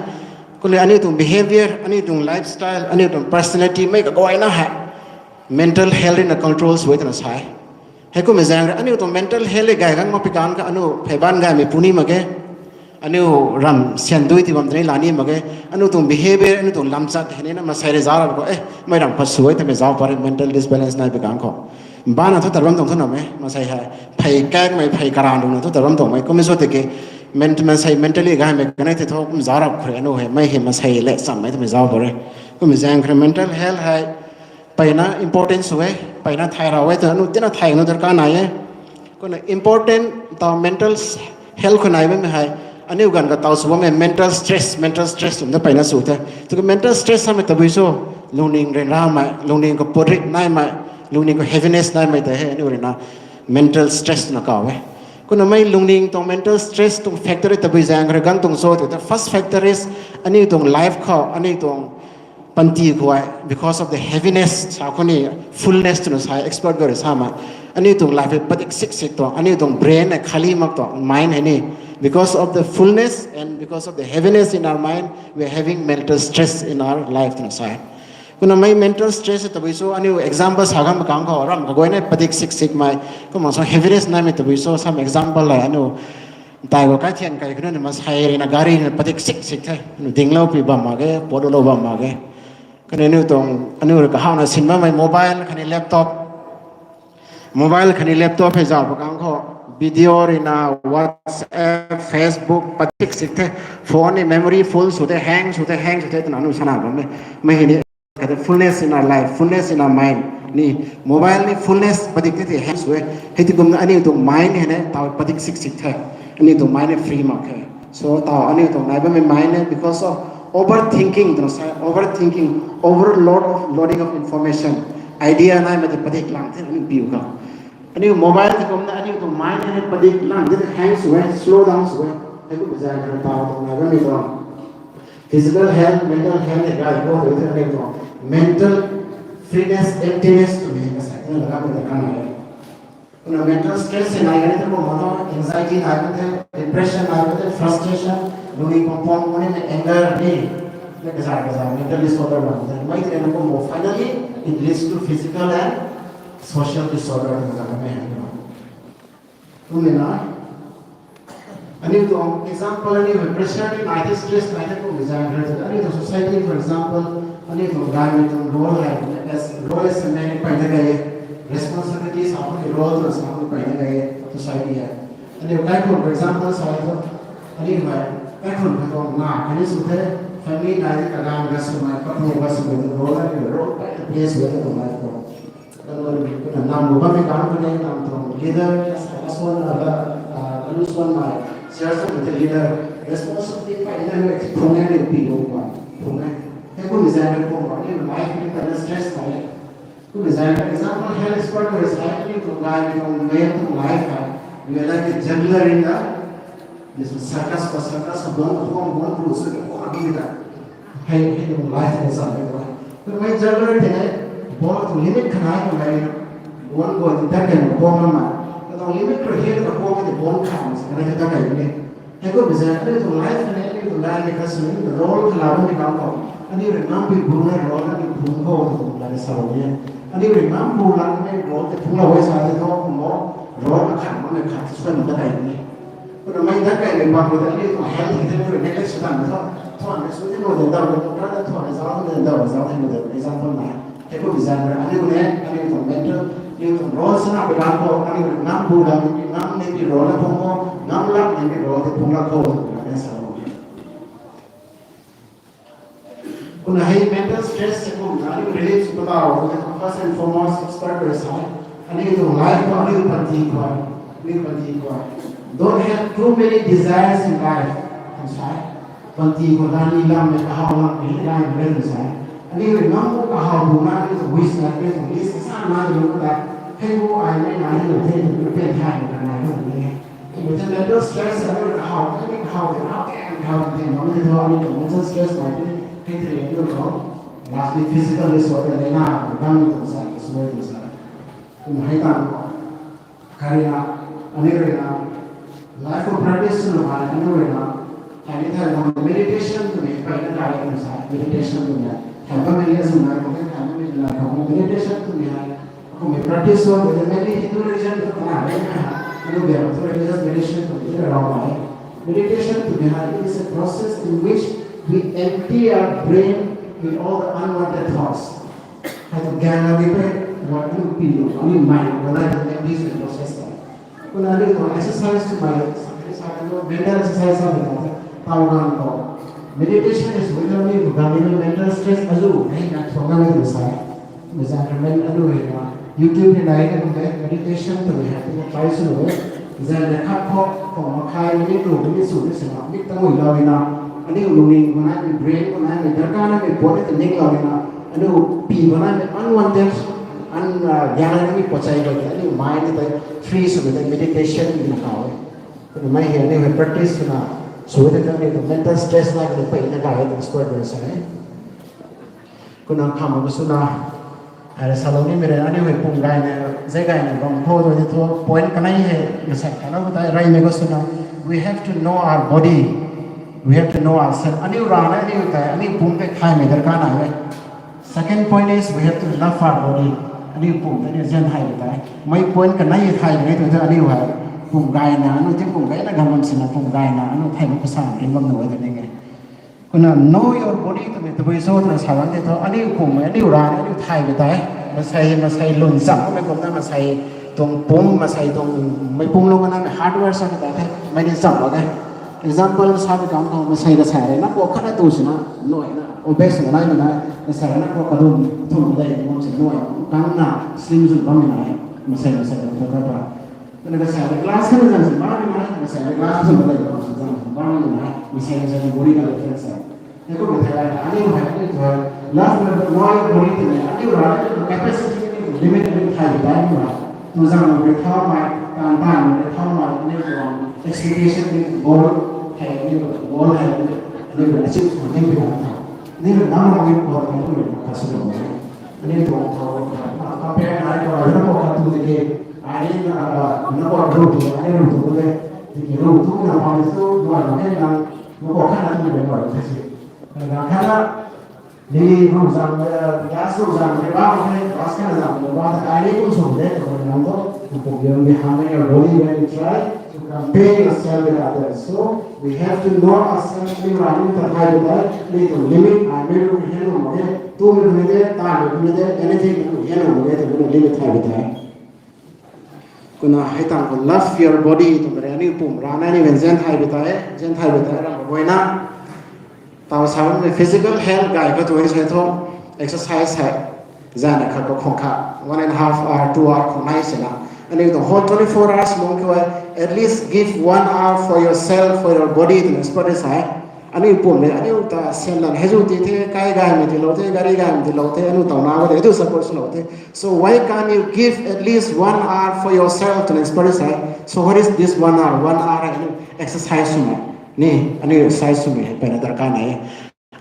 Kumna aniu tuang behavior, aniu tuang lifestyle, aniu tuang personality mei kaguayna hei mental health ruina control sw e twna sa e. Heikummei zaeng rui aniu tuang mental health le gay gang mak pi kan kha aniu phey ban gaymei puni mak ge. Aniu ram syan dui ti bam tei ni la ni mak ge. Aniu tuang behavior, aniu tuang lamchat hei ni na masei rui zauc rap khou e, mei ram khat sw e twmei zauc pary mental disbalance nai pi kan khou bana thu tat bam tuang thu nam e, masei hei phey kakmei phey karan runa thu tat bam tuangmei kummei sw tiki ment- masei mentally gaymei kanei tei thu kum zauc rap khou rui aniu hei mei hei masei le chammei twmei zauc pary. Kummei zaeng kha rui mental health hei peyna important sw e, peyna thay rau e twna aniu tina thay nu darkar nai e. Kumna important taw mental health khou nai bammei hei aniu ganv kataw sw bammei mental stress, mental stress twmei ta peyna sw the. Tiki mental stress samei tabui cho, lungning ryanramei, lungning khou putrit naimei, lungning khou heaviness naimei tei hei aniu ruina mental stress twna kaw e. Kumna mei lungning tuang mental stress tuang factor tabui zaeng kha rui gang tuang cho tw the, first factor is aniu tuang life khou, aniu tuang panty khou e, because of the heaviness sa khou ni, fullness twna sa e, expert guay rui samei. Aniu tuang life hei padik sik sik tuang, aniu tuang brain hei khali mak tuang, mind hei ni. Because of the fullness and because of the heaviness in our mind, we are having mental stress in our life twna sa e. Kumna mei mental stress tabui cho aniu example sa gan mak kang khou ram kaguayna padik sik sikmei, kumna so heaviness naimei tabui cho some example le aniu tai khou kai thian kai khou ni masei ruina gari ruina padik sik sik the, aniu dingloupui bam mak ge, potlou bam mak ge. Khatni aniu tuang aniu rui kahawna sin bammei mobile khatni laptop, mobile khatni laptop hei zauc pa kang khou video ruina WhatsApp, Facebook padik sik sik the, phone ni memory full sw the, hang sw the, hang sw the twna aniu sana bammei. Mei hei ni khat fullness in our life, fullness in our mind ni, mobile ni fullness padik the, hang sw e. Hei ti kumna aniu tuang mind hei ni taw padik sik sik the, aniu tuang mind ni free mak khe. So taw aniu tuang nai bammei mind e, because of overthinking twna sa, overthinking, overload of, loading of information, idea naimei tei padik lang the aniu piu kha. Aniu mobile tei kumna aniu tuang mind hei padik lang the, hang sw e, slow down sw e. Hei kum zaeng khou taw tuang nai bammei tuang physical health, mental health hei gay khou the aniu tuang mental freeness, emptiness twmei hei kasak na lagam the kan e. Kumna mental stress hei nai kani the, kumna anxiety nai kani the, depression nai kani the, frustration, lungning pam pam kani the, anger ni, na kaza kaza mental disorder nai kani the. Mei tei na kumna finally it leads to physical and social disorder twna kaza kamei hei. Kumna aniu tuang example, aniu hei pressure ni nai the, stress nai the, kumna zaeng khou aniu tuang society, for example, aniu tuang gaymei tuang role hei, as role as a man peyna gay e, responsibility sa khou role twna sa khou peyna gay e society hei. Aniu kaikhun, for example, sa e thu, aniu hei kaikhun katuang na kani sw the, family nai the, kaganv ga swmei, kapu ga swmei tuang role, aniu role peyna play sw the tuang life khou. Kumna nam gu bammei ganv khou ni nam tuang leader, sa asuan la, anu suan nai, church tuang leader, responsibility peyna ni phung e, ni pi lung khwan phung e. Hei kum zaeng khou phung khwan ni life ni peyna stress nai e. Kum zaeng khou example, health expert rui sa e, aniu tuang gaymei tuang, men tuang life hei, we are like a juggler in the, this circus, khou circus khou bangc khou bangc khou sw khou khou ta. Hei, hei tuang life hei zam e tuang. Kumna mei juggler tei ne, ball tuang limit khanai tuang hei, ball guay tei dat kei mak ball na ma. Katuang limit rui hei katuang ball tei ball khan si khanai tei dat kei ni. Hei kum zaeng aniu tuang life hei, aniu tuang life hei kha sw ni, role khala bammei ganv khou, aniu rui ngam pi bung na role aniu phung khou tuang la sa ni. Aniu rui ngam pu lanmei role tei phunglou e sa tei thu kumna role akhat bammei khat sw na dat kei ni. Kumna mei dat keimei bam khou tei aniu tuang health hei tei aniu rui neglect sw tan tho. Thuan rui sw the nu de, daw rui tuang rana thuan rui zauc the, daw rui zauc the nu de, example nai. Hei kum zaeng rui aniu ne, aniu tuang mental, aniu tuang role swna pui ganv khou aniu rui ngam pu lanmei, ngam ni pi role na phung khou, ngam lak ni pi role tei phung lak khou, na sa lo. Kumna hei mental stress hei kumna aniu relief sw pata o, first and foremost, expert rui sa e. Aniu tuang life khou, aniu panty khou, aniu panty khou, don't have too many desires in life, twna sa e. Panty khou rani lammei, kahaw lammei, nai mei twna sa e. Aniu rui ngam pu kahaw bu na, aniu tuang wish na, aniu tuang list sa na, aniu ta, hei bu ai mei nai, aniu the, aniu pen thay na nai, aniu ni. Kumna mental stress, aniu kahaw, aniu kahaw de, kahaw de, kahaw de, aniu tuang mental stress nai, aniu hei tei aniu tuang lastly physical disorder leina, bang tuang sa, sw tuang sa. Kumna hei tan khou, kari na, aniu rui na, life khou practice swna hei, aniu rui na, hei ni thay na meditation twmei peyna gay e twna sa, meditation twmei. Thay bammei lian swna, khou hei thay bammei lian khou meditation twmei hei, kumna practice sw, mainly Hindu religion khou na, aniu biak khou religious meditation twmei rau e. Meditation twmei hei, it is a process in which we empty our brain with all the unwanted thoughts. Hei tuang gan na di pe, what you feel, aniu mind, wala empty process ta. Kumna aniu tuang exercise twmei, mental exercise sa ta, taw ganv khou meditation is when aniu tuang ganv ni mental stress azu hei na thuan na twna sa e. Kumna zaeng khou aniu hei na YouTube hei nai na kum de, meditation twmei hei kum try sw lo e. Zaeng na khat khou, khou makhai minute lu minute sw ni sina, mik ta ngui lou na, aniu lungning khou nai, brain khou nai, darkar na mei puat ni ta ning lou na, aniu pi khou nai mei unwanted, un, uh, gan na mei puat chai khou, aniu mind ni tei free swmei tei meditation twna kaw e. Kumna mei hei aniu hei practice swna, sw tei aniu tuang mental stress nai kaniw peyna gay e twna expert rui sa e. Kumna kham khou swna, ai salou nimei rui aniu hei pum gayna, zei gayna bam khou tei thu point kanei hei masak talou khou tei reymei khou swna, we have to know our body, we have to know ourselves. Aniu rana aniu tei, aniu pum tei thaymei darkar nai e. Second point is we have to love our body. Aniu pum tei aniu zian thay tei. Mei point kanei thay ni tu thu aniu hei pum gayna, aniu ti pum gayna gam bam sina pum gayna, aniu thay mak khou sa ring bam nu e tw ning e. Kumna know your body twmei tabui cho twna sa bam tei thu, aniu pum, aniu rana, aniu thay tei. Masei, masei lun cham mei kumna masei tuang pum, masei tuang mei pum lung na hardware sa tei the, mei ni cham mak e. Example sa mei tuang khou masei kasei rui na khou khat na tu sina, nuai na, obese na nai na, kasei rui na khou kadum thum dei bam sina nuai, kang na slim zun bam na, masei, masei tuang khou kata. Kumna kasei rui glass khat na zang sina bam na, kasei rui glass zun dei bam sina zang bam na. Mission mission body ka difference hai. Heikum thei ai ani hei ani tu hei last number one body tu ni ani ra ni tu capacity ni tu limit ni thai thai ni ma. Tu zang ni thau mai, tan tan ni thau mai ni tu expectation ni tu goal hai ni tu goal hai ni tu achieve tu ni tu ta. Ni tu nam ni ko ni tu ka su ni. Ani tu thau ka pe na ko na ko ka tu de ke. Ai na ko ru tu ai ru tu de. Ni ru tu na pa ni tu ma na na. Nunc khou khatna tumei bam the si. Khatna, ni ru zang, class ru zang, ni ba the, class khatna zang, ni ba the, ai ni kum sw de, tu nang tu, tu kum yong ni hang ni body when we try to compare ourselves with others. So we have to know ourselves, ni ra ni ta hai de, ni tu limit, ai ni ru ni hei ru ma de, tu ni ni de, ta ni ni de, anything ni hei ru ma de, tu ni limit hai de. Kumna hei tang khou love your body twmei rui aniu pum rana ni ven zen thai bi ta e, zen thai bi ta e, ram guayna. Tau sa bammei physical health gay khou tu e se thu, exercise hei zana khat khou khang kha, one and a half hour, two hour khou nai sina. Aniu tuang whole twenty-four hours lung khou e, at least give one hour for yourself, for your body twna exercise hei. Aniu pum le, aniu ta sian lan hei zu ti the, kai gaymei ti lou the, gari gaymei ti lou the, aniu tau na wo de, tu support sw lou the. So why can't you give at least one hour for yourself to exercise? So what is this one hour? One hour hei aniu exercise swmei. Ni, aniu exercise swmei hei peyna darkar nai e.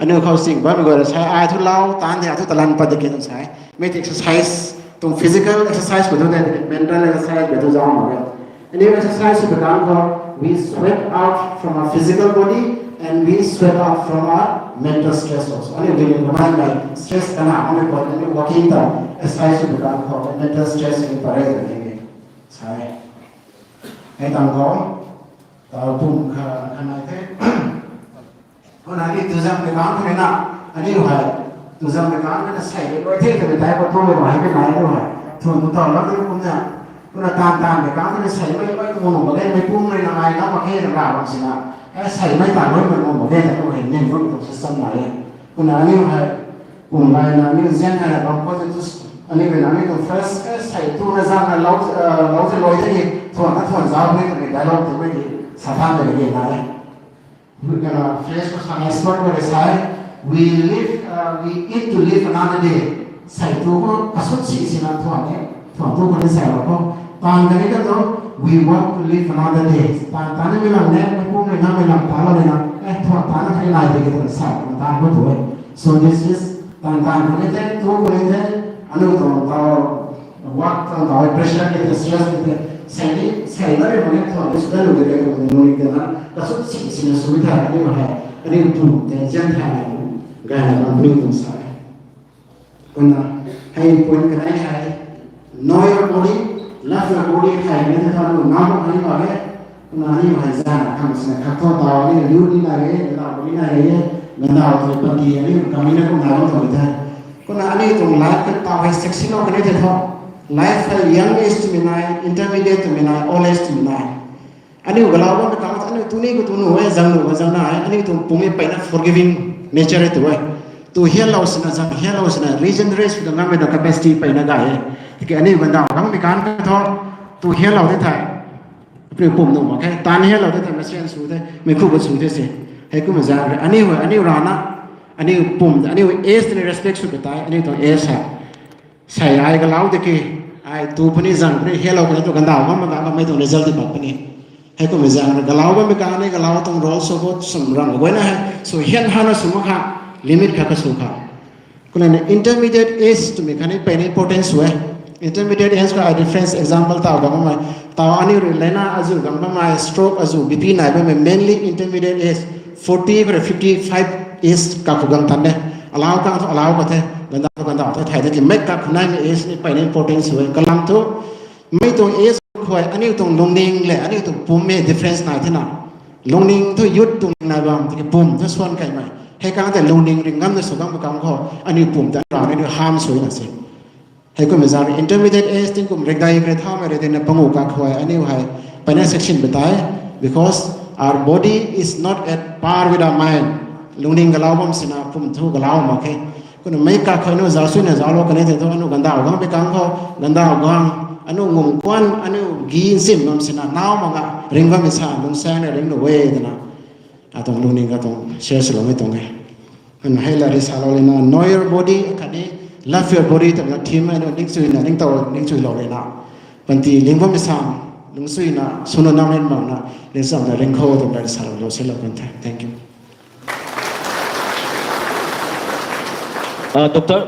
Aniu khou sing bammei guay rui sa, ai thu lau, tan de, ai thu talan pat de ke tw sa. Mi ti exercise, tuang physical exercise khou thu de, mental exercise khou thu zauc mak e. Aniu exercise sw pui ganv khou, we sweat out from our physical body and we sweat out from our mental stress also. Aniu dui ni kumna mei stress kana mei khou aniu walking ta exercise sw pui ganv khou mental stress ni pare de ni sa e. Hei tang khou, ta pum kha kha nai the. Kumna ni tu zam ni kang the na, aniu hei tu zam ni kang na sei rui the twmei tei khou tu mei hei kanei aniu hei thuan tu tau la tu kumna. Kumna tan tan ni kang na sei mei mei tu mung mak ge, mei pum rui na ai na mak ge na ra bam sina. Ai sei mei tan mei mei mung mak ge na tu hei ning tu tu system nai e. Kumna aniu hei pum gayna aniu zian hei bam khou tu aniu hei na aniu tu first sei tu na zang na lou lou se lou de ni thuan na thuan zau ni twmei dialogue tu mei ni sa tan de ni nai e. Phrase khou sa expert khou rui sa e, we live, uh, we eat to live another day. Sei tu khou kasut si sina thuan e, thuan tu khou ni sei lou khou. Tan kani ka tu, we work to live another day. Tan tan ni mei lam ne, mei pum ni na mei lam ta lou ni na, eh, thuan tan na thei lai de ke tu sa, tan khou tu e. So this is tan tan khou ni the, tu khou ni the, aniu tuang tau, work tuang tau, pressure ni the, stress ni the, sei ni, sei na ri khou ni thuan ni sw da lu de ke tu ni nui de na, kasut si sina sw thai, aniu hei, aniu tu te zian thai, gayna bam ni tu sa e. Kumna, hei point kanei hei, know your body, love your body, hei ni the tha lu na bam ni ba e. Kumna aniu hei zana khang sina khat thu tau aniu lu ni nai e, gandau ni nai e, gandau tu pati aniu kamina kum nai bam tu the. Kumna aniu tuang life khou tau hei section lou kanei the thu. Life hei young age twmei nai, intermediate twmei nai, old age twmei nai. Aniu galau bammei kang aniu tu ni khou tu nu e, zang nu khou zang na e, aniu tuang pum e peyna forgiving nature e tu e. Tu hianlou sina zang, hianlou sina regenerate sw ta ngammei tuang capacity peyna gay e. Tiki aniu gandau gangmei kang thu, tu hianlou the thei, aniu pum nu mak khe, tan hianlou the thei, machine sw the, mei khou khou sw the se. Heikumna zang rui aniu, aniu rana, aniu pum, aniu age ni respect sw ka tei, aniu tuang age hei sei ai galau de ke, ai tu puni zang puni hianlou puni tu gandau bam mak ka mei tuang result di pat puni. Heikumna zang rui galau bammei kang ni galau tuang role sw khou sum rang guayna hei, sw hian hana sw mak kha, limit kha ka sw kha. Kumna ni intermediate age twmei khatni peyna important sw e. Intermediate age khou ai difference example tau gang bammei, tau aniu rui leina azu gang bammei, stroke azu, B P nai bammei mainly intermediate age, forty khou rui fifty five age kakhou gang tan de. Alau kang thu alau ka the, gandau thu gandau the, thei de ti mei kakhou naimei age ni peyna important sw e. Kalam thu mei tuang age khou aniu tuang lungning le aniu tuang pum e difference nai thena. Lungning thu youth tuang nai bam tiki pum thu suan kaimei. Hei kang tei lungning ringh ngamna sw gang mak kang khou aniu pum ta ra aniu harm sw na se. Heikumna zang rui intermediate age tingkum rikdai kre thaumei rui tina pangu kakhou aniu hei peyna section batai, because our body is not at par with our mind. Lungning galau bam sina pum thu galau mak khe. Kumna mei kakhou aniu zauc suina zauclou kanei the thu aniu gandau gang pei kang khou, gandau gang, aniu ngum kuan, aniu gi nsim bam sina nau mak nga ringh bammei sa lungsaeng na ringh nu e twna. Atuang lungning katuang share swloumei tuang e. Kan hei la ri salou lena, know your body, khatni love your body twna theme hei na ningchuina, ningtow, ningchuilou lena. Panty ling bammei sam, lungchuina, swna nang rin bamna, ling samna ringkhou twna ri saloulou se lou kan the. Thank you. Ah, doctor,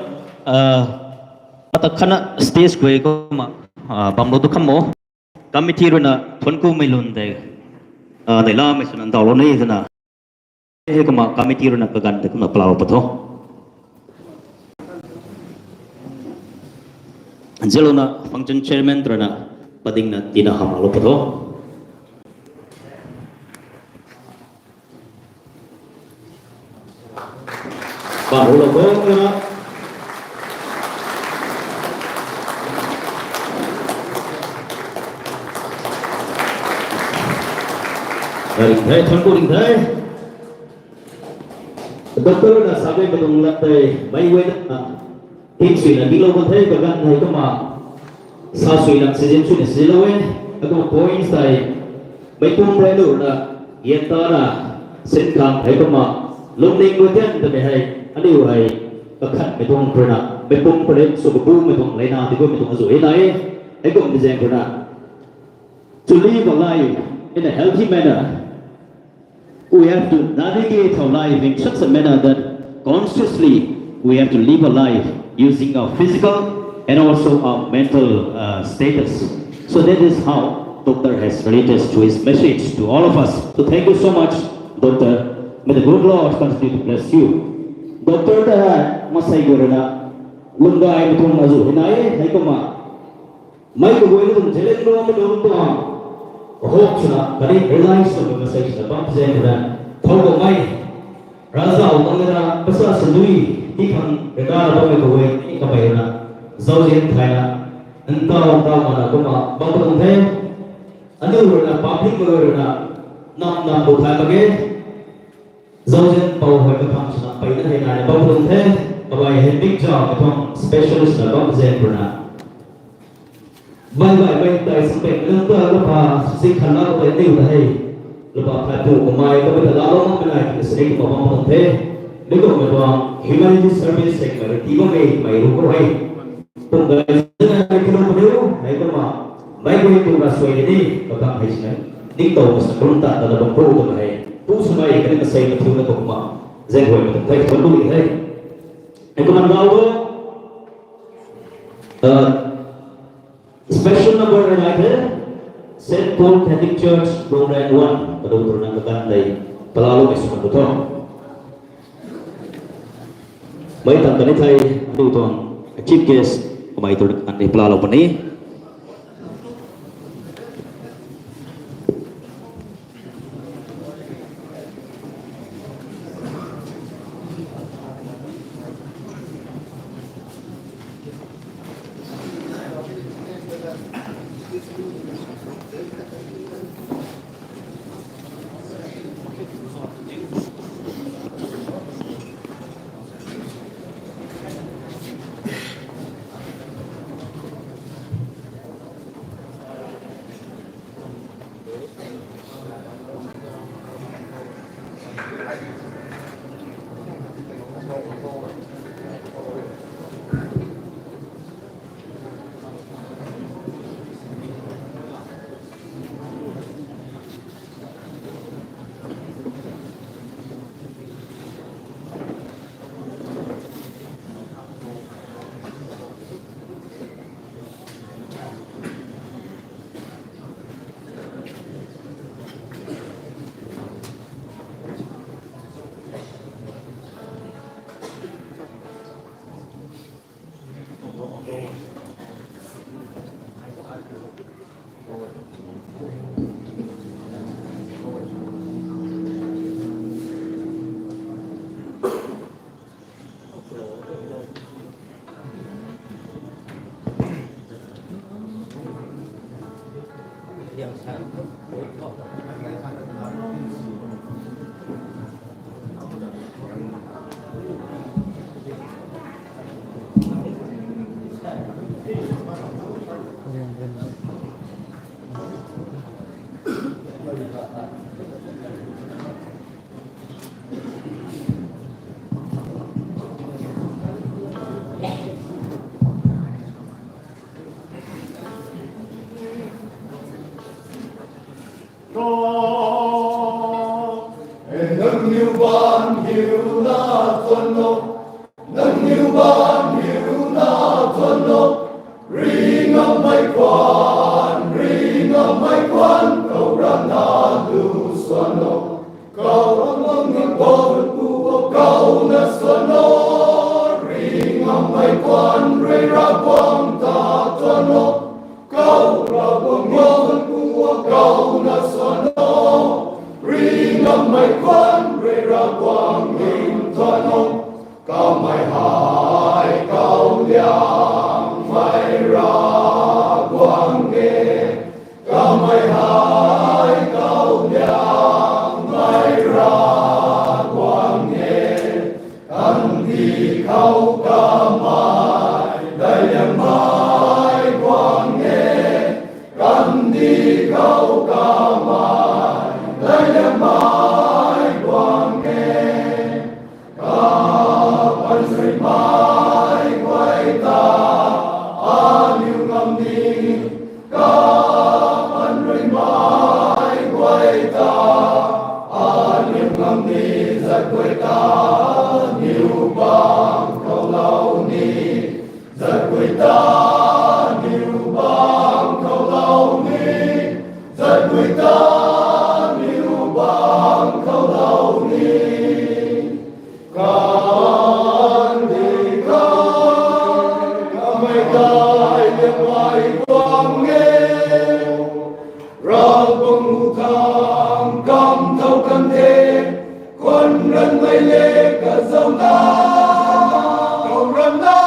ah, ata khana stage guay kumna, ah, bamlou tu kham mo. Committee ruina thuanc kumei lun de, ah, neihlamei swna ndauhlou ni twna. Kumna committee ruina kaganv tei kumna palau pat tho. Zilouna function chairman ruina padingna tina hamlou pat tho. Bam hu lou khou na. Ring the, thuanc ku ring the. Doctor na sa bammei tuang lat tei meic guayna, ah, thingsuina dinglou kan the, kaganv hei kumna sa suina sizin suina sizilou e, akumna points tei meic pum tei lu na, yan ta na, sin khang hei kumna, lungning guay tian twmei hei, aniu hei, kakhatmei tuang ruina, meic pum khou le, sw kabumei tuang leina, di kummei tuang azuh e na e, hei kumna zaeng ruina. To live a life in a healthy manner, we have to navigate our life in such a manner that consciously we have to live a life using our physical and also our mental, uh, status. So that is how Doctor has related to his message to all of us. So thank you so much, Doctor. May the good Lord continue to bless you. Doctor ta hei, masei guay ruina, lungdai mei tuang azuh hei na e, hei kumna. Meic kaguayna tuang challenge lou mei tuang tuang. Hope swna, khatni realize swna, masei swna bam zaeng ruina. Thow kaumei. Ravzau tang ruina, pasa sandui, ti khang, rega na bammei kaguay, ni kamei ruina. Zauzian thayna. Ntaw, ntaw mana kumna, bam tuang the. Aniu ruina, public ruina. Nam, nam bu thay mak ge. Zauzian pou hei katham swna peyna hei nai bam tuang the, kabai hei big job katham specialist na bam zaeng ruina. Bai bai bai tai sa pek nang ta lapa si khan la bai niu ta hei. Lapa phai pu kamei kamei ta la lo mak nai ta sini kumna bam tuang the. Ni kumna tuang humanity service sector ti bammei mei ru ko hei. Kum gay zana ni kilo kilo, hei kumna, mei guay tu ra suai ni, katham hei sinai, ningtow masa kum ta, ta na bam pu tu hei, pu swmei kani masei mathiuna kumna, zaeng guay mei tuang thei, thuanc ku ri the. Hei kumna rau, uh, special number hei nai the, Saint Paul Catholic Church, Rongren one, kadu tu na kaganv dei, palau mei swna tu tho. Mei tang kani thei, aniu tuang chief guest, kamei tu kan ni palau puni. lu suan o. Kau Ravguangc ni Pu o, kau na suan o. Ringcgammei khwan rui Ravguangc ta tuan o. Kau Ravguangc ni Pu o, kau na suan o. Ringcgammei khwan rui Ravguangc ning tuan o. Kamei hei kau liangmei Ravguangc e. Kamei hei kau liangmei Ravguangc e. Kandih khou kamei daic liangmei Guangc e. Kandih khou kamei daic liangmei Guangc e. Kapanrymei guay ta aniu ngam ni, kapanrymei guay ta aniu ngam ni, zat guay ta aniu bang khou lou ni, zat guay ta aniu bang khou lou ni, zat guay ta aniu bang khou lou ni. Kandih khou kamei daic liangmei Guangc e. Ravguangc thangc kam thau kan the, khwan ranmei le kazauh na, kau ram na,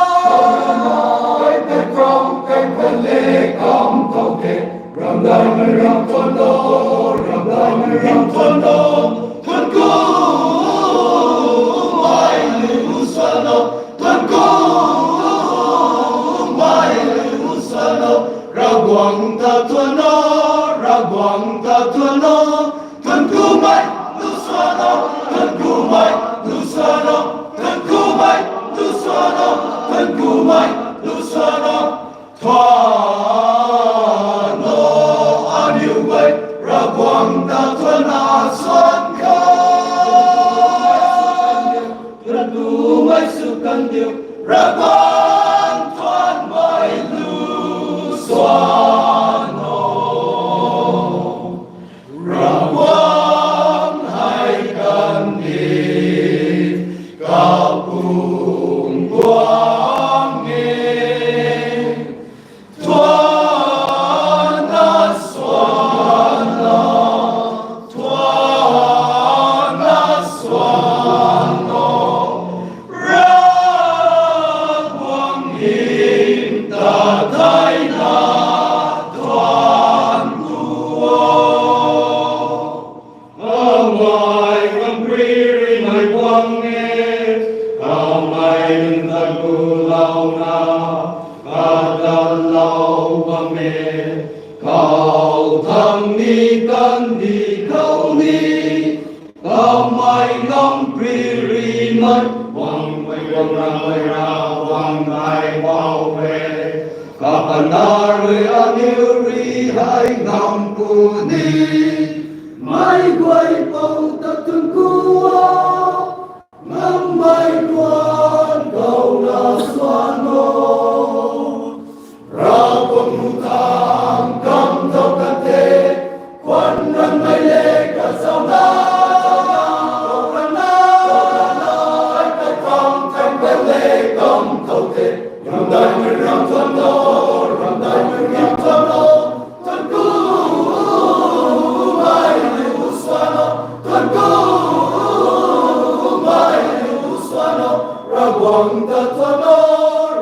kai tat ram kai tat le kam thau the. Ramdaimei ram tuan o, ramdaimei ram tuan o, thuan kumei lu suan o, thuan kumei lu suan o, Ravguangc ta tuan o, Ravguangc ta tuan o, thuan kumei lu suan o, thuan kumei lu suan o, thuan kumei lu suan o, thuan kumei lu suan o. Thuan o, aniu guay Ravguangc ta thuan na suan kho. Thuan kumei sw kan diu, Ravguangc thuanmei lu suan o. Ravguangc hei kan ni, kapum Guangc e. Thuan na suan o, thuan na suan o, Ravguangc hym ta thei na thuan ku o. Kamei kampriri mei Guangc e, kamei nunc ta ku lou na, kadat lou bam e, kau thangc ni kandih khou ni, kamei kampriri mei Guangc, mei Guangc, Ravguangc, Ravguangc hei pou e, kapana rui aniu rui hei ngam puni. Mei guay pou ta thuan ku o, ngammei khwan khou na suan o. Ravguangc thangc kam thau kan the, khwan ranmei le kazauh na, kau ram na, kau ram na, kai tat ram kai tat le kam thau the. Ramdaimei ram tuan o, ramdaimei ram tuan o, thuan kumei lu suan o, thuan kumei lu suan o, Ravguangc ta thuan o,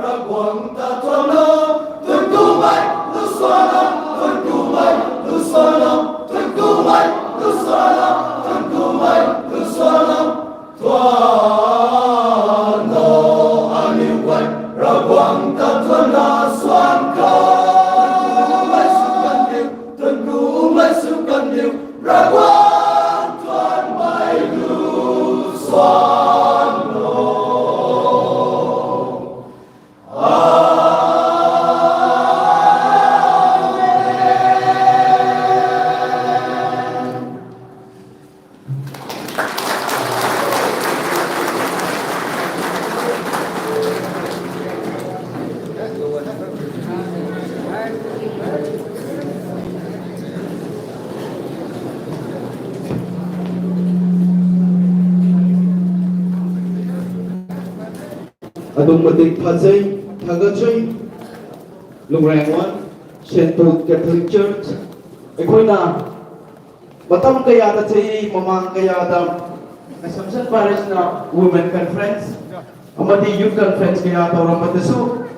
Ravguangc ta thuan o, thuan kumei lu suan o, thuan kumei lu suan o, thuan kumei lu suan o, thuan kumei lu suan o. Thuan o, aniu guay Ravguangc ta thuan na suan kho. Thuan kumei sw kan diu, thuan kumei sw kan diu, Ravguangc thuanmei lu suan o. Amen. Tung madik phazei, thaga chui, Lungrang One, Saint Paul Catholic Church, ꯑꯩꯈꯣꯏꯅ ꯃꯇꯝ ꯀꯌꯥꯗ ꯆꯍꯤ ꯃꯃꯥꯡ ꯀꯌꯥꯗ Assumption Parishꯅ Women Conference ꯑꯃꯗꯤ Youth Conference ꯀꯌꯥ ꯇꯧꯔꯝꯕꯗꯁꯨ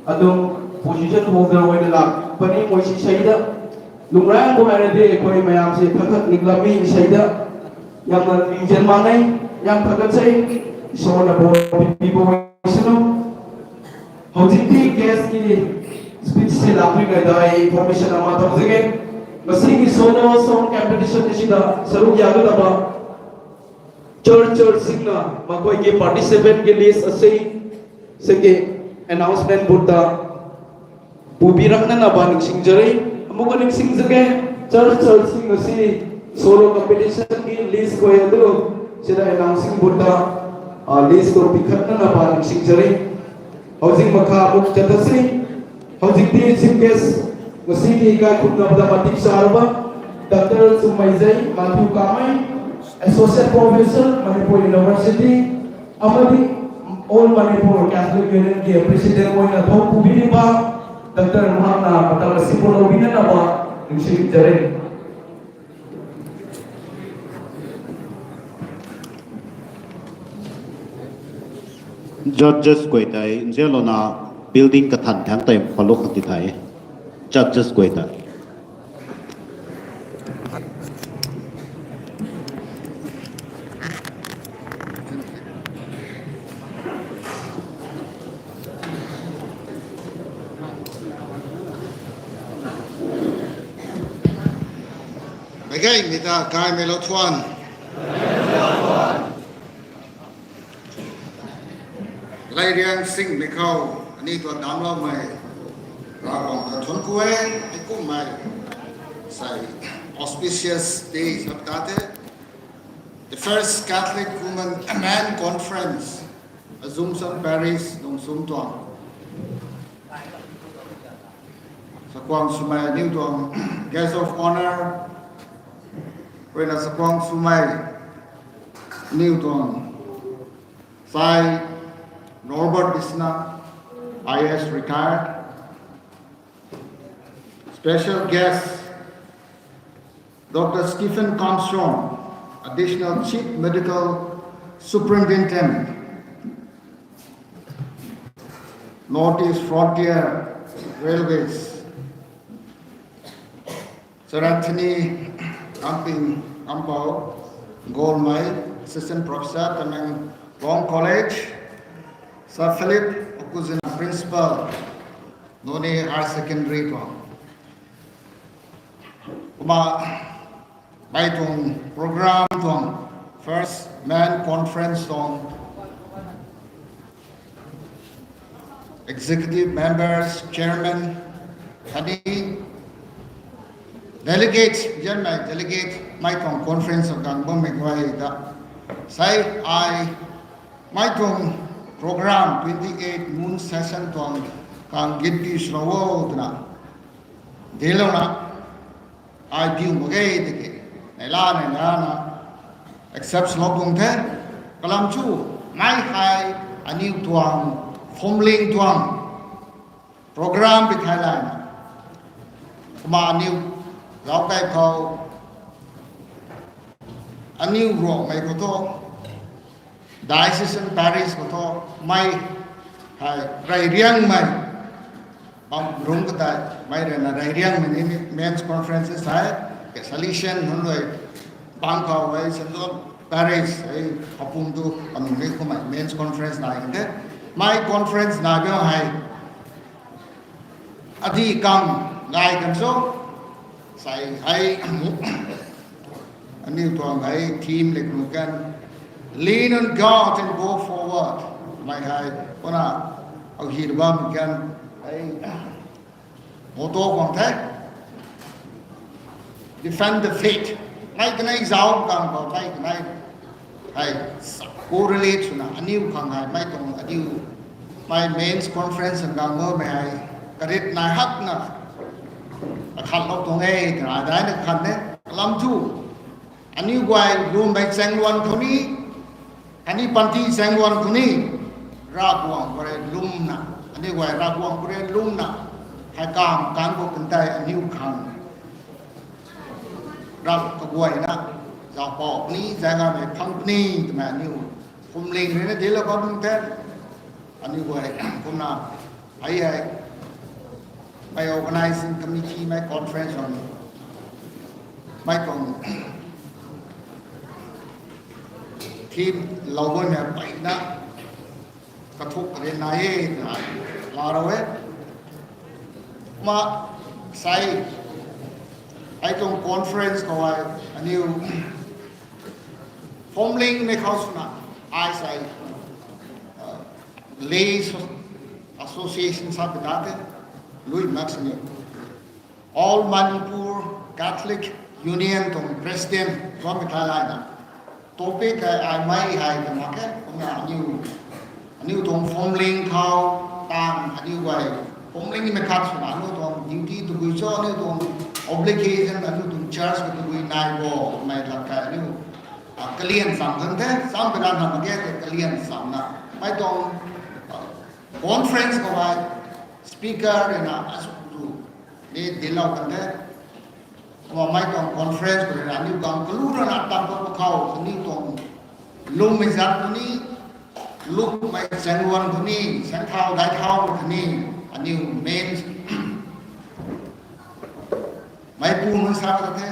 ꯑꯗꯨꯝ position holder ꯑꯣꯏꯅ ꯂꯥꯛꯄꯅꯤ꯫ ꯃꯣꯏꯁꯤ ꯏꯁꯩꯗ ꯂꯨꯡꯔꯥꯡ ꯀꯨꯝꯍꯩꯔꯗꯤ ꯑꯩꯈꯣꯏ ꯃꯌꯥꯝꯁꯦ ꯊꯛꯊꯛꯅꯤꯛꯂꯝꯃꯤ ꯏꯁꯩꯗ꯫ ꯌꯥꯝꯅ ꯂꯤꯡꯖꯦꯜ ꯃꯥꯟꯅꯩ꯫ ꯌꯥꯝ ꯊꯥꯒꯠꯆꯩ꯫ ꯏꯁꯣꯔꯅ ꯕꯣꯔ ꯄꯤꯕꯤꯕ ꯑꯣꯏꯁꯅꯨ꯫ ꯍꯧꯖꯤꯛꯇꯤ guestꯀꯤ speechꯁꯦ ꯂꯥꯛꯄꯤꯉꯩꯗ ꯑꯩ information ꯑꯃ ꯇꯧꯖꯒꯦ꯫ ꯉꯁꯤꯒꯤ solo song competition ꯑꯁꯤꯗ ꯁꯔꯨꯛ ꯌꯥꯒꯗꯕ church churchꯁꯤꯡꯅ ꯃꯈꯣꯏꯒꯤ participantꯀꯤ list ꯑꯁꯤ ꯁꯤꯒꯤ announcement boardꯇ ꯄꯨꯕꯤꯔꯛꯅꯅꯕ ꯅꯤꯡꯁꯤꯡꯖꯔꯤ꯫ ꯑꯃꯨꯛꯀ ꯅꯤꯡꯁꯤꯡꯖꯒꯦ, church churchꯁꯤꯡ ꯑꯁꯤ solo competitionꯒꯤ list ꯈꯣꯏ ꯑꯗꯨ ꯁꯤꯗ announcing boardꯇ list ꯇꯧꯕꯤꯈꯠꯅꯅꯕ ꯅꯤꯡꯁꯤꯡꯖꯔꯤ꯫ ꯍꯧꯖꯤꯛ ꯃꯈꯥ ꯑꯃꯨꯛ ꯆꯠꯊꯁꯤ꯫ ꯍꯧꯖꯤꯛꯇꯤ chief guest, ꯉꯁꯤꯒꯤ ꯏꯀꯥꯏ ꯈꯨꯝꯅꯕꯗ ꯃꯇꯤꯛ ꯆꯥꯔꯕ Doctor ꯆꯨꯝꯃꯩꯖꯩ ꯃꯥꯊ꯭ꯌꯨ ꯀꯥꯃꯩ, Associate Professor, Manipur University, ꯑꯃꯗꯤ All Manipur Catholic Unionꯒꯤ President ꯑꯣꯏꯅ ꯊꯧ ꯄꯨꯕꯤꯔꯤꯕ Doctor ꯃꯍꯥꯛꯅ ꯃꯇꯝ ꯑꯁꯤꯕꯨ ꯂꯧꯕꯤꯅꯅꯕ ꯅꯤꯡꯁꯤꯡꯖꯔꯤ꯫ Judges guay tei nzianlouna building kathan thangc tei phalou khang ti thei. Judges guay tei. Meicgaymei ta gaymei lou thuan. Leiriang singmei khou aniw tuang damcloumei Ravguangc ta thuanc ku e. Heikumhmei sei auspicious day sap ta the. The first Catholic Women Men Conference, Assumption Parish, Lungsum tuang. Chakhwang swmei aniw tuang Guest of Honour, ruina chakhwang swmei aniw tuang Sai Norbert Bisna, I A S retired. Special guest, Doctor Stephen Kamshon, Additional Chief Medical Superintendent, North East Frontier Railways. Sir Anthony Amping Ampau Golmei, Assistant Professor, Tamenglong College. Sir Philip Okuzina, Principal, Noney Higher Secondary tuang. Kumna mei tuang program tuang First Men Conference tuang executive members, chairman, khatni delegate, chairman, delegate, mei tuang conference khang bammei guay ta sei ai mei tuang program twenty eight moon session tuang khang gitpi swlou o twna dinclouna ai diu mak ge tiki neihla neihlana accept swlou tuang the. Kalam chu mei hei aniw tuang phwamling tuang program pi thei layna kumna aniw zauc tei khou aniw Ruangmei khou thu diocesan parish khou thu mei hei reyriangmei bam rungc katei mei ruina reyriangmei ni men's conference hei ke Salesian nunc rui bang khou hei Saint John Parish hei kapum tu kanunc ni kummei men's conference nai kan the. Mei conference nai biu hei adi kang ngai kan cho sei hei aniw tuang hei theme le kan Lean on God and go forward. Mei hei kumna ahi bam kan hei motto khang the. Defend the faith. Mei kanei zauc kang khou mei kanei hei correlate swna aniw khang hei mei tuang aniw mei men's conference khang ngangmei hei karit nai hakna akhatlou tuang e twna daina khan e. Kalam thu aniw guay lwmmei chaengluan khou ni, aniw panty chaengluan khou ni Ravguangc khou rui lwmna, aniu guay Ravguangc khou rui lwmna, hei kam kan khou kan tei aniu khang rap kaguayna, zauc pau puni, zay ngamei phang puni twmei aniu phuamling rui na dinclou bam the. Aniu guay kumna, ai ai, mei organizing committee mei conference on, mei tuang theme lou guay mei peyna kathuk kari nai e twna laa rou e. Kumna sei, ai tuang conference khou ai aniu phuamling mei khou swna, ai sei, Lay Association sa pi ta the, lui mak sini, All Manipur Catholic Union tuang president bammei thei layna, topic hei ai mei hei twna khe, kumna aniu, aniu tuang phuamling khou, tang aniu guay phuamling mei khat swna aniu tuang duty tabui cho, aniu tuang obligation, aniu tuang church khou tabui nai bo, mei lat khe aniu kalian cham kan the, cham pui na nam ge tei kalian chamna, mei tuang conference khou ai speaker rui na asu tu ni dinclou kan the. Kumna mei tuang conference khou rui na aniu gang kalu rana tam pat khou aniu tuang lwmmei zat khou ni, lwmmei chaengluan khou ni, saengthau daithau khou ni, aniu main meipu nunc sa ta the,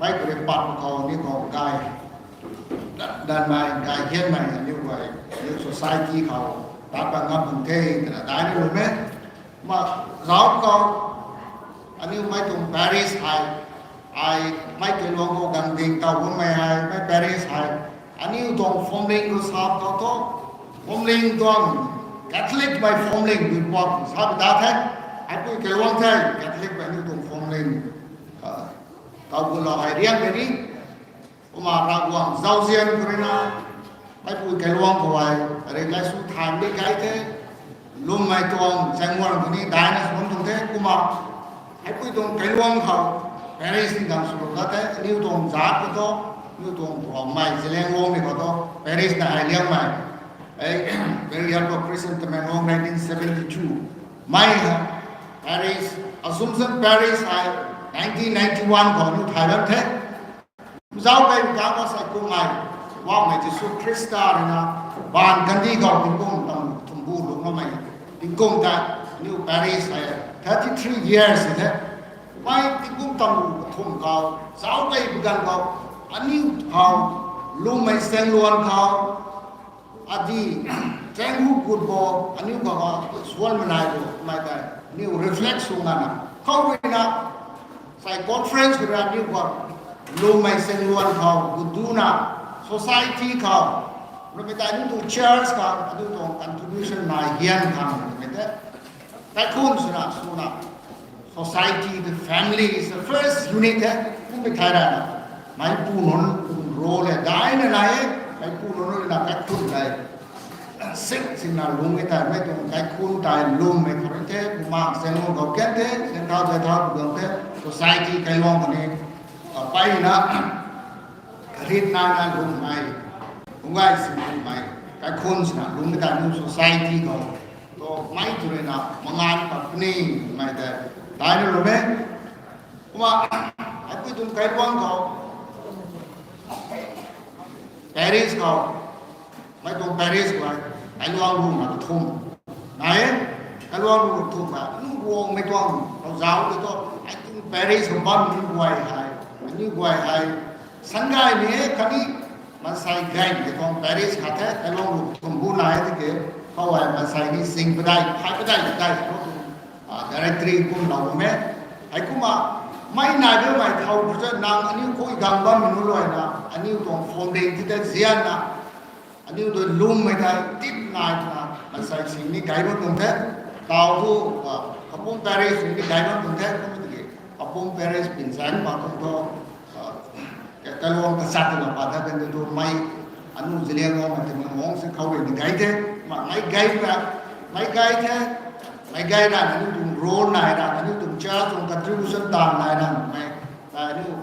mei khou rui pat khou aniu khou gay, danmei gay hianmei aniu guay, aniu society khou tat pat ngam bam the twna daina lwm e. Kumna zauc khou aniu mei tuang parish hei, ai mei kailuang khou gang ding taw bammei hei, mei parish hei, aniu tuang phuamling khou sa khou thu, phuamling tuang Catholic mei phuamling dui puak sa pi ta the, ai pui kailuang the, Catholic mei aniu tuang phuamling taw gulou hei riang kani, kumna Ravguangc zauzian khou rui na, ai pui kailuang khou ai, ri lai sw than di gay the, lwmmei tuang chaengluan khou ni daina sw bam tuang the, kumna ai pui tuang kailuang khou parish ni gang swlou ta the, aniu tuang zat khou thu, aniu tuang Ruangmei Zeliangrong ni khou thu, parish na hei Liangmei, ei, Mary Help of Christian Tamenglong nineteen seventy-two, mei hei parish, Assumption Parish hei nineteen ninety-one khou aniu thay bam the. Zauc kei kang khou sei kummei, Poubauhmei Jisu Khrista rui na baanv kandih khou tingkum tam thumh bu lungloumei tingkum ta, aniu parish hei thirty-three years si the. Mei tingkum tam kathumh khou zauc kei pu ganv khou, aniu khou, lwmmei chaengluan khou, adi, chaeng hu gut bo, aniu khou suan manai bo mei tei aniu reflect sw ngana, khou rui na, sei conference khou rui aniu khou, lwmmei chaengluan khou gut duna, society khou, ramei tei aniu tuang church khou aniu tuang contribution nai hian khang mei tei, kaikhunc swna swna, society, the family is the first unit e, kummei thei rana, meipu nunc tuang role e daina nai e, meipu nunc rui na kaikhunc tei sing singna lungmei tei, mei tuang kaikhunc tei lwmmei khou rui the, bumaeng chaengluan khou kan the, saengthau daithau khou kan the, society kailuang khou ni, peyna, rit naina lungmei, lungc gay sing lungmei, kaikhunc swna lungmei tei aniu society khou, tu mei tu rui na mangan pat puni, mei tei, daina lwm e. Kumna, ai pui tuang kailuang khou, parish khou, mei tuang parish khou, kailuang runa kathumh nai e, kailuang runa kathumh hei, aniu Ruangmei tuang, rau zauc tei thu, ai tuang parish khou bam aniu guay hei, aniu guay hei, Sangaymi e khatni Maansei Gay tei tuang parish khat the, kailuang runa kathumh bu nai e tiki, khou hei Maansei ni sing padeih, phay padeih, padeih, khou tuang, directory kumlou bam e. Heikumna, mei nai bammei thow khou ta nang aniu khui gang bammei nunc luaina, aniu tuang phuamling ti tei zianna, aniu tu lwmmei tei tip nai twna, Maansei sing ni gay bam tuang the, taw thu, Kapum parish sing ni gay bam tuang the, kum tiki, Kapum parish pinzan ma kum thu, kailuang kachat twna pat ta kan tu mei, aniu Zeliangrongmei Tamenglong si khou rui ni gay the, ma mei gay na, mei gay the, mei gay na, aniu tuang role nai na, aniu tuang church tuang contribution taanv nai na, mei, aniu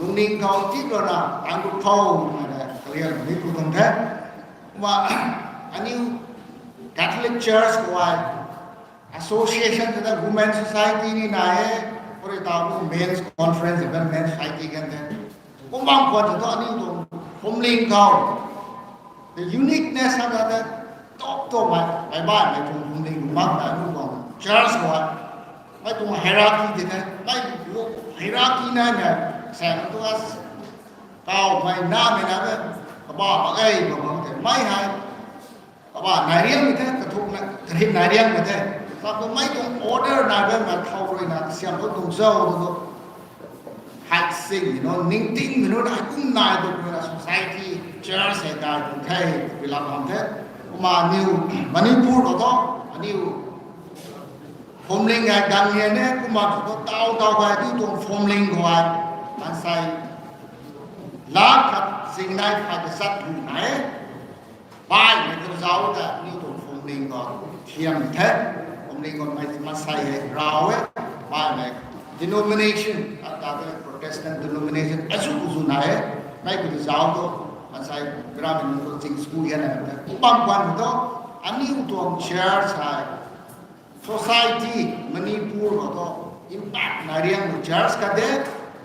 lungning khou tip lana, ang tu khou, mei na, kalian ni tu tuang the. Kumna, aniu Catholic Church khou hei association ta Women Society ni nai e, khou rui taw Men's Conference, Women Society kan the. Kum bam khwan ta thu aniu tuang phuamling khou the uniqueness ha ta the, top to mei, mei baihmei tuang phuamling mak ta aniu tuang church khou hei mei tuang hierarchy ti the, mei hierarchy nai mei, sang tu as, kawmei namei na the, kabah mak e bam bam the, mei hei kabah nai riangmei the, kathuk na, kathik nai riangmei the. Sa tu mei tuang order nai bammei thow rui na kasiam tu tuang zau tu tu, hei singmei nunc, ningtingmei nunc, hei kum nai tu rui na society, church hei dai tu the, pi lam bam the. Kumna aniu Manipur khou thu aniu phuamling hei gang lian e, kumna tu taw taw hei aniu tuang phuamling khou hei maansei lakh khat singnai phay kasat lu nai e. Baihmei tu zauc ta aniu tuang phuamling khou thiam the. Phuamling khou mei maansei hei raw e. Baihmei denomination, ata te Protestant denomination azu zu nai e. Mei tu zauc tu maansei gram nunc tu ching school yan na the. Kum bam khwan thu aniu tuang church hei society, Manipur khou thu impact nai riangmei church khat de.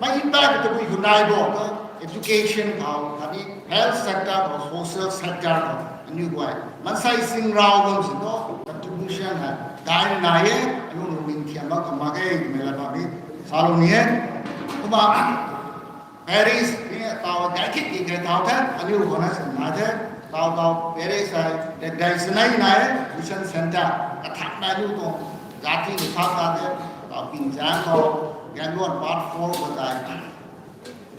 Mei impact tabui khou nai bo ta education khou, khatni health sector khou, social sector khou aniu guay maansei sing raw bam si thu contribution hei daina nai e, aniu nunc ning thiam bam khang mak e twmei la bam ni salou ni e. Kumna parish ni taw dai kit ki kai thau the, aniu khou na sin nai the, taw taw parish hei dai dai sinai nai e, mission center kathak nai aniu tuang jati ni thak ta the, taw Pingzang khou, Gangluan part four khou tei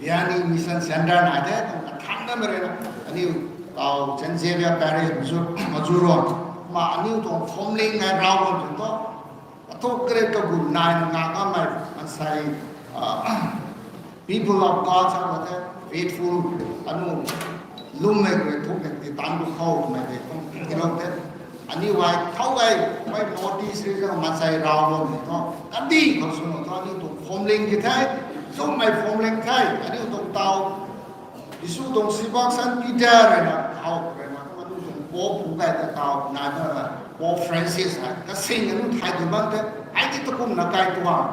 Biani Mission Center nai the, tuang kathak na mei rui na aniu taw Saint Xavier Parish, Maju, Majuron, kumna aniu tuang phuamling hei raw bam si thu, athuk kre kagun nai na nga kamei maansei, ah, people of God sa ta the, faithful, aniu lwmmei rui thuk na ti tan lu khou twmei tei kum ilou the. Aniu hei khou hei mei North East region maansei raw bam ni thu, kandih khou sw nu thu aniu tuang phuamling ki the, chummei phuamling the, aniu tuang taw Jisu tuang sibak san Peter rui na khou rui na kum aniu tuang Pope pu kai ta taw nai ta Pope Francis hei kasing aniu thay tu bam the, hei ti takumna kai tuang,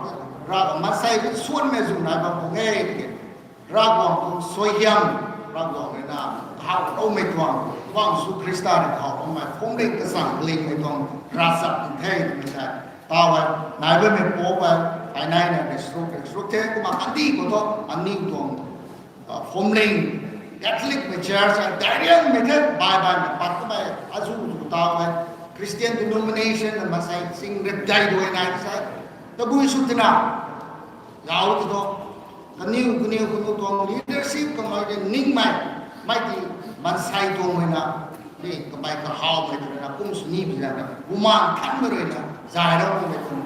Ravguangc maansei kan suanmei zu nai bam khang e tiki, Ravguangc tuang suaihiam, Ravguangc rui na khou roumei tuang, Ravguangc Jisu Khrista rui khou bammei phuamling kachang kalingmei tuang ravchap ti the twmei tei taw hei nai bammei Pope hei hei nai na rui sruk rui sruk the. Kumna kandih khou thu aniu tuang phuamling, Catholicmei church hei dai riangmei the, bai baihmei pat kamei azu tu taw hei Christian denomination na maansei sing rit dai duai nai sa, tabui sw tina, zauc tu thu kaniw kaniw kaniw tuang leadership kamei tei ningmei, mei ti maansei tuang mei na, ni kamei kahawmei tu rui na kum sw ni pi zan na bumaeng thanmei rui na zay rau mei tuang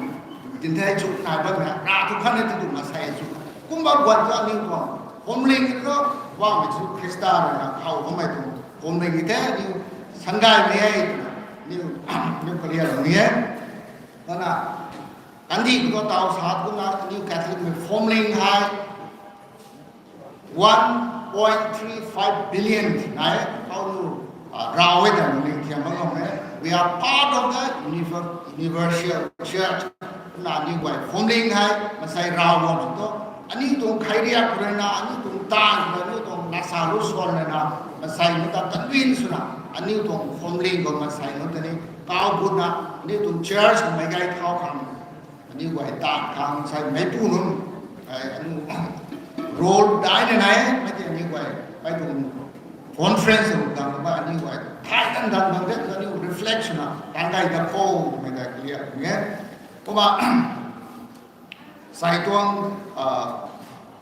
tin the, chu nai bammei rav thu khan e ti tu maansei chu, kum bam guan thu aniu tuang phuamling thu, Ravguangc Jisu Khrista rui na khou bammei tuang phuamling the, aniu sangaymei e twna aniu, aniu kalialou ni e. Kumna kandih khou taw sa kumna aniu Catholicmei phuamling hei one point three five billion nai, khou nu, ah, raw e twna ning thiam bam khang e. We are part of the univer-, universal church. Kumna aniu guay phuamling hei maansei raw bam si thu, aniu tuang khairiak rui na, aniu tuang taanv rui na, aniu tuang lasa lu suan rui na, maansei nunc ta convince swna, aniu tuang phuamling khou maansei nunc ta ni kaw gutna, aniu tuang church khou mei gay thau khang, aniu guay taanv khang maansei meipu nunc, ai, aniu role daina nai, mei ti aniu guay, mei tuang conference khou gang ba aniu guay thay tan dan bam the, aniu reflection na tan gay ta khou twmei ta clear ni e. Kumna sai tuang, ah,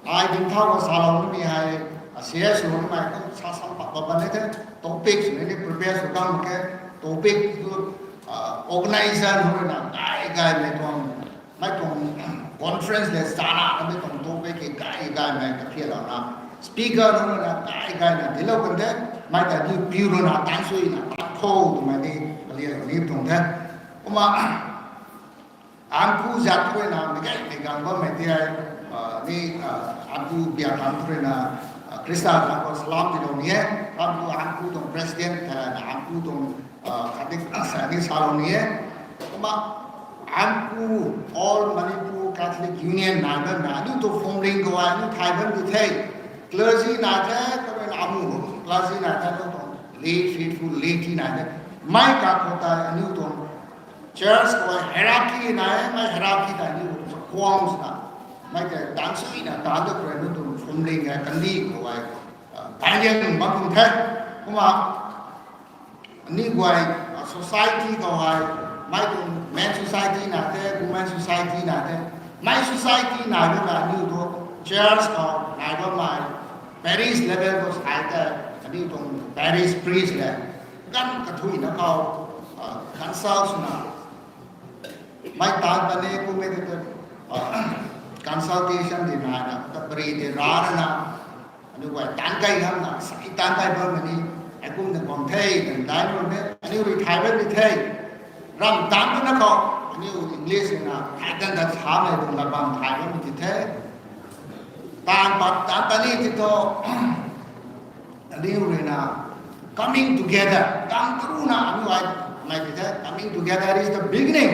ai ding thau khou salou nimei hei, ah, serious lou nimei kum sa sam pat pat bam ni the, topic sw ni prepare sw kan mak khe, topic tu, ah, organizer nunc rui na gay gaymei tuang, mei tuang conference le sana na mei tuang topic ki gay gaymei kathialouna, speaker nunc rui na gay gayna dilou kan the, mei ta di piu rui na tan sui na tan khou twmei ni kalialou ni tuang the. Kumna Anpu zat rui na mei gaymei gang bammei ti hei, ah, ni, ah, Anpu bia khang rui na, ah, Khrista zanc khou salam tiilou ni e. Rampu Amku tuang president thei na Amku tuang khatni sa ni salou ni e. Kumna Amku, All Manipur Catholic Union nai bam na aniu tuang phwamling khou ai aniu thay bam di the. Clergy nai the, karuina amu clergy nai the, aniu tuang lay faithful, laity nai the. Mei kakhou tei aniu tuang church khou ai hierarchy nai e, mei hierarchy tei aniu tuang chakhwang swna mei tei taanc suina taanc da khou rui aniu tuang phwamling e kandih khou ai bailiang bam tuang the. Kumna aniu guay society khou ai mei tuang men society nai the, women society nai the. Mei society nai bammei aniu tuang church khou nai bammei parish level khou sai tei aniu tuang parish priest le ganv kathuina khou consult swna mei taanc pat ni kummei tei consultation di naina tapari tei rarana aniu guay taanc kai hamna sai taanc kai bammei ni heikumna bam the twna dai nu e. Aniu rui thay bam di the. Ram taanc patna khou aniu English na thay tan ta samei tuang lat bam thay bam di the. Taanc pat taanc pat ni ti thu aniu rui na coming together, kam karuna aniu ai mei ti the. Coming together is the beginning.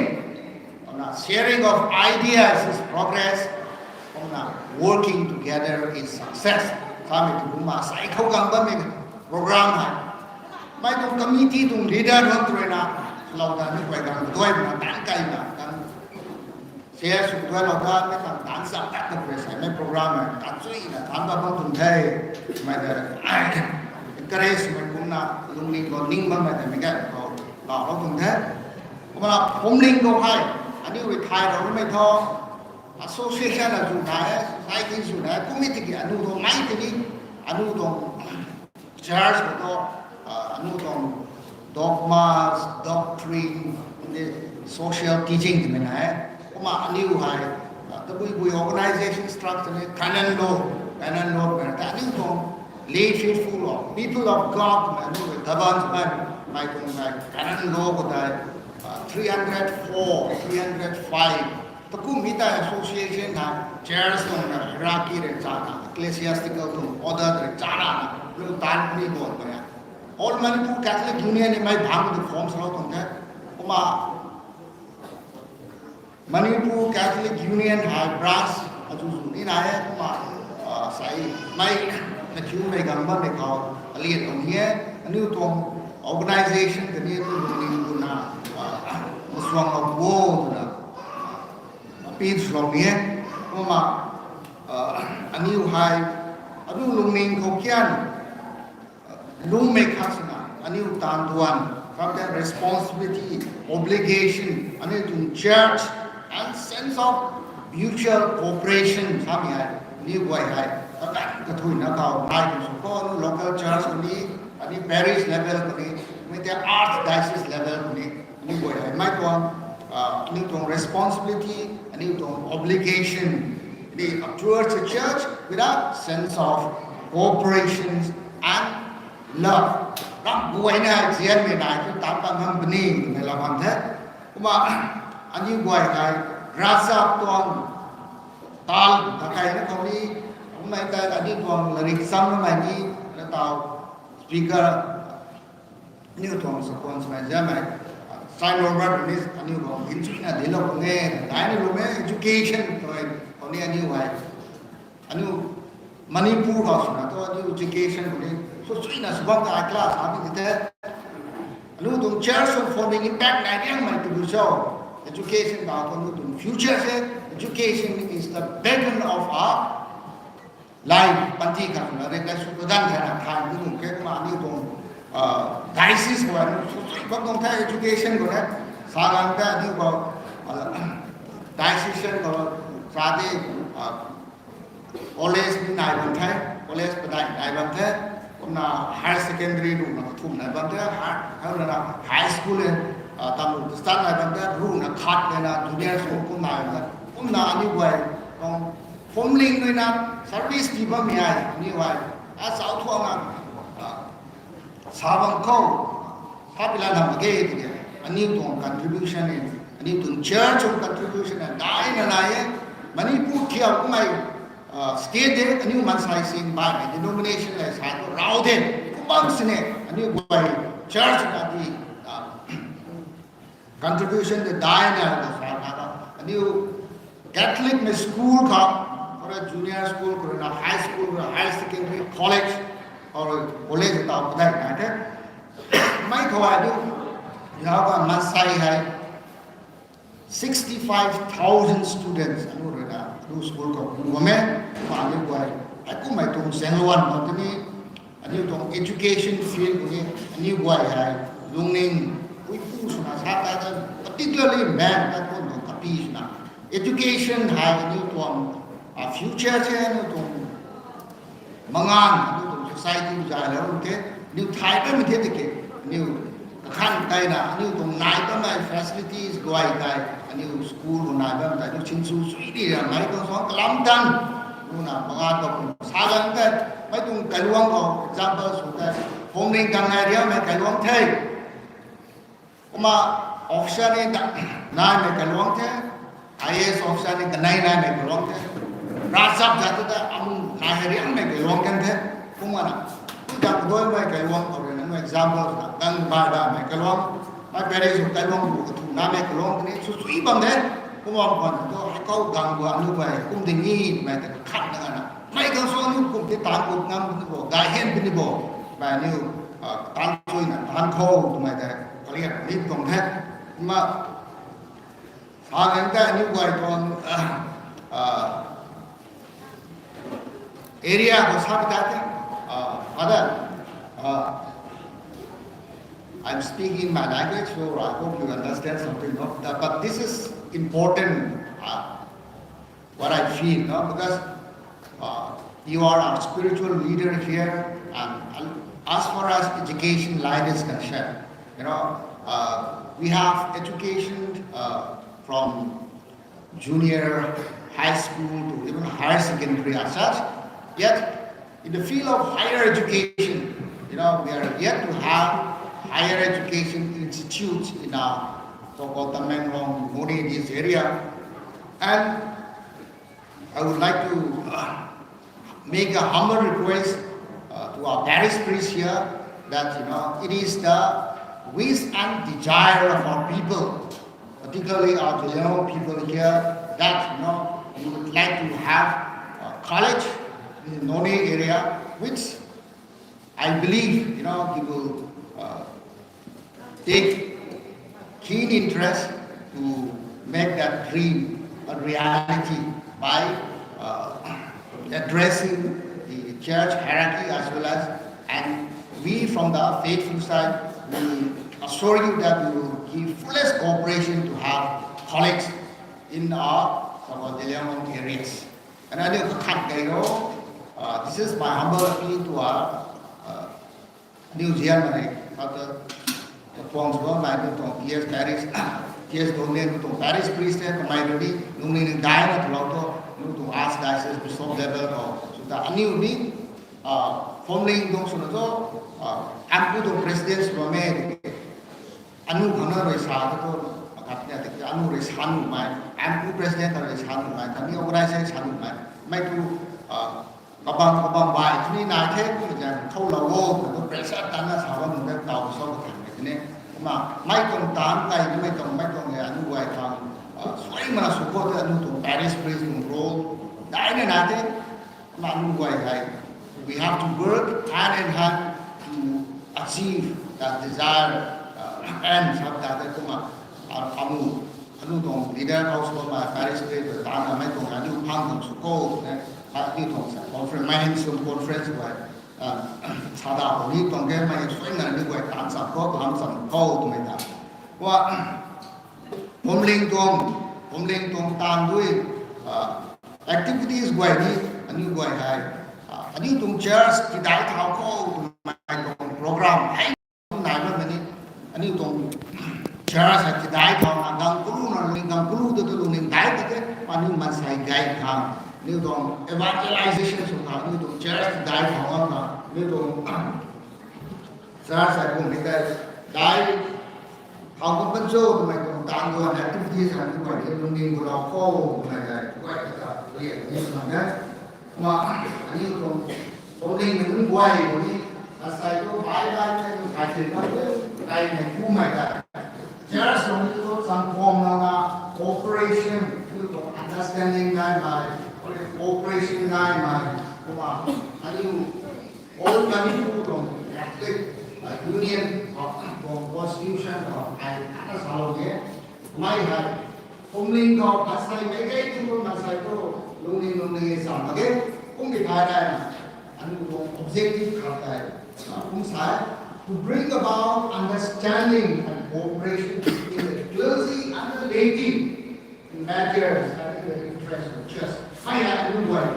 Kumna sharing of ideas is progress. Kumna working together is success. Samei tu kumna sai khou gang bammei program hei mei tuang committee tuang leader nunc rui na lou ta ni guay gang duai na taanc kai na kan share sw duailou ta mei tang taanc zam tat na pray saimei program hei taanc chuina taanc bam bam tuang the. Mei ta encourage mei kumna lungning khou ning bammei ta mei gan khou laalou tuang the. Kumna phwamling khou hei aniu rui thaylou nimei thu association azu nai e, society zu nai e, kummei tiki aniu tuang mei tiki aniu tuang church khou thu aniu tuang dogmas, doctrine, social teaching twmei nai e. Kumna aniu hei tabui bui organisation structure ni canon law, canon law twmei ta aniu tuang lay faithful of people of God twmei aniu rui govern twmei mei tuang hei canon law khou tei three hundred four, three hundred five takum mi tei association na church tuang na hierarchy rui chana, ecclesiastical tuang order rui chana na lu tan ni bam mak e. All Manipur Catholic Union ni mei bangc tu form swlou tuang the. Kumna Manipur Catholic Union hei branch azu zu ni nai e. Kumna sai mei na thiumei gang bammei khou alian lou ni e. Aniu tuang organisation kani aniu lungning twna masuang lou o twna appeal swlou ni e. Kumna aniu hei aniu lungning khou kian lungmei khat swna aniu taanv tuan khat tei responsibility, obligation, aniu tuang church and sense of mutual cooperation samei hei aniu guay hei kaganv kathuina khou nai tuang sw khou aniu local church khou ni, aniu parish level khou ni, mei tei archdiocese level khou ni aniu guay hei mei tuang aniu tuang responsibility, aniu tuang obligation ni towards the church with a sense of cooperation and love. Ram guayna zianmei nai tu tat pat ngam puni twmei lou bam the. Kumna aniu guay hei ravchap tuang taanv kakai na khou ni, kummei tei aniu tuang larik cham namei ni, na tau speaker aniu tuang sponsor mei zianmei Saint Robert ni aniu khou dinchuina dinclou tuang e. Dai ni lum e education twmei khou ni aniu hei aniu Manipur khou swna thu aniu education khou ni sw chuina sw bam ta class a ni ti the. Aniu tuang church tuang forming impact nai riangmei tu cho. Education ta thu aniu tuang future se. Education is the beacon of our life. Panty khat swna rui kai sw kadan thayna thay ni tuang khe kumna aniu tuang diocese khou aniu sw chui bam tuang the education khou ne. Sa gang the aniu khou diocesan khou sa di college ni nai bam the, college padeih nai bam the. Kumna higher secondary ruhna kathumh nai bam the, high school e tamruh ta start nai bam the, ruhna khat lena junior school kum nai bam the. Kumna aniu guay tuang phwamling ruina service tii bammei hei aniu hei azauc thuangna sa bam khou sa pila nam mak ge tiki aniu tuang contribution e, aniu tuang church tuang contribution e daina nai e. Manipur thiak kummei state de, aniu maansei sin baihmei denomination le sa tu rau de, kum bam sini, aniu guay church na di contribution de daina ta sa na ta, aniu Catholic mei school khou, khou rui junior school, khou rui na high school, khou rui higher secondary, college, khou rui college tau padai nai the. Mei khou aniu, yau ka maansei hei sixty-five thousand students aniu rui na aniu school khou pu bam e. Kumna aniu guay hei kummei tuang sangluan khou tini, aniu tuang education field khou ni aniu guay hei lungning puipu swna sa ta ta, particularly men ta khou tuang kapi swna, education hei aniu tuang future the, aniu tuang mangan, aniu tuang society zay lou the, aniu thay bammei the tiki, aniu kakhan kaina, aniu tuang nai bammei facilities guay tei, aniu school khou nai bammei tei, aniu sinsw sui di ra mei tuang suang kalam tan, kumna mangan khou kum sa gan tei, mei tuang kailuang khou example sw tei, Phomling gang nai riangmei kailuang the. Kumna officer ni ta naimei kailuang the, I A S officer ni kanei naimei kailuang the, ravchap zat ta amu nai hei riangmei kailuang kan the, kumna na, tu ta kadoimei kailuang khou rui na example na, gang bai bammei kailuang, mei parish kailuang bu kathu namei kailuang tini sw sui bam the, kumna bam tu, heikhou gang bu aniu guay kum ding ni mei ta khat na na, mei khang sw aniu kum ti taanv kut ngam puni bo, gay hian puni bo, mei aniu taanv chuina taanv khou twmei tei kaliak ni tuang the. Kumna sa kan tei aniu guay tuang area khou sa ta the, Father, I'm speaking my language, so I hope you understand something, no? But this is important, what I feel, no? Because you are our spiritual leader here, and as far as education line is concerned, you know, we have education from junior, high school to even higher secondary as such. Yet, in the field of higher education, you know, we are yet to have higher education institutes in our so-called Tamenglong, Moni, this area. And I would like to make a humble request to our parish priest here that, you know, it is the wish and desire of our people, particularly our Zeliangrong people here, that, you know, we would like to have a college in the Noney area, which I believe, you know, you will take keen interest to make that dream a reality by addressing the church hierarchy as well as, and we from the faithful side, we assure you that we will give fullest cooperation to have college in our, our Zeliangrong areas. And I think khat kei ro, this is my humble appeal to our New Zealand mei, kata, katuang sw bammei, aniu tuang T S parish, T S Dongnian, aniu tuang parish priest e, kamei rui ni lungning daina twlou tu, aniu tuang archdiocese bishop level khou sw ta, aniu ni Phomling tuang swna tu, M P tuang president sw bammei, aniu khangna rui sa ta tu, akat ni tiki aniu rui sa nuhmei, M P president khang rui sa nuhmei, khatni organization sa nuhmei, mei tu kabam kabam bai tini nai the, kum zan thoulou o, tu pressure tanna sa bam nunc ta taw sw kathanmei tini. Kumna mei tuang taanv kai nimei tuang, mei tuang le aniu guay khang suai mana sw khou the, aniu tuang parish priest tuang role daina nai the. Kumna aniu guay hei, we have to work hand in hand to achieve that desire, and sa ta the. Kumna aniu, aniu tuang leader khou sw bammei parish priest taanv namei tuang aniu phang tuang sw khou the, aniu tuang conference, mei hei sw conference guay sa da khou ni tuang ke, mei suaina aniu guay taanv sa khou, lam sa khou twmei ta. Kumna Phomling tuang, Phomling tuang taanv dui activities guay ni, aniu guay hei, aniu tuang church tidai thau khou twmei tuang program hei nai bammei ni, aniu tuang church hei tidai thau na, gang kulu na lungning, gang kulu ta tu lungning dai ta the, aniu maansei gay khang, aniu tuang evangelization sw khang, aniu tuang church tidai thau ngam khang, aniu tuang church hei kummei tei dai thau kum pan cho twmei tuang taanv dui activities hei aniu guay ni lungning gulou khou twmei tei guay ta lian ni tuang e. Kumna aniu tuang, tuang ling nunc guay khou ni, asei tu bai bai na tu kai tin na tu, kai nei ku mai ta. Church khou ni tu samphang na na, cooperation, tu tuang understanding nai mai, cooperation nai mai. Kumna aniu, all Manipur tuang Catholic, uh, Union of, tuang constitution khou ai ana salou e. Mei hei, phuamling khou maansei mei ge tu, maansei tu, lungning lungning e sa mak ge, kum ki thay nai na, aniu tuang objective khat tei, kum sa, to bring about understanding and cooperation between the clergy and the laity in matters and in the interest of church. Mei hei aniu guay,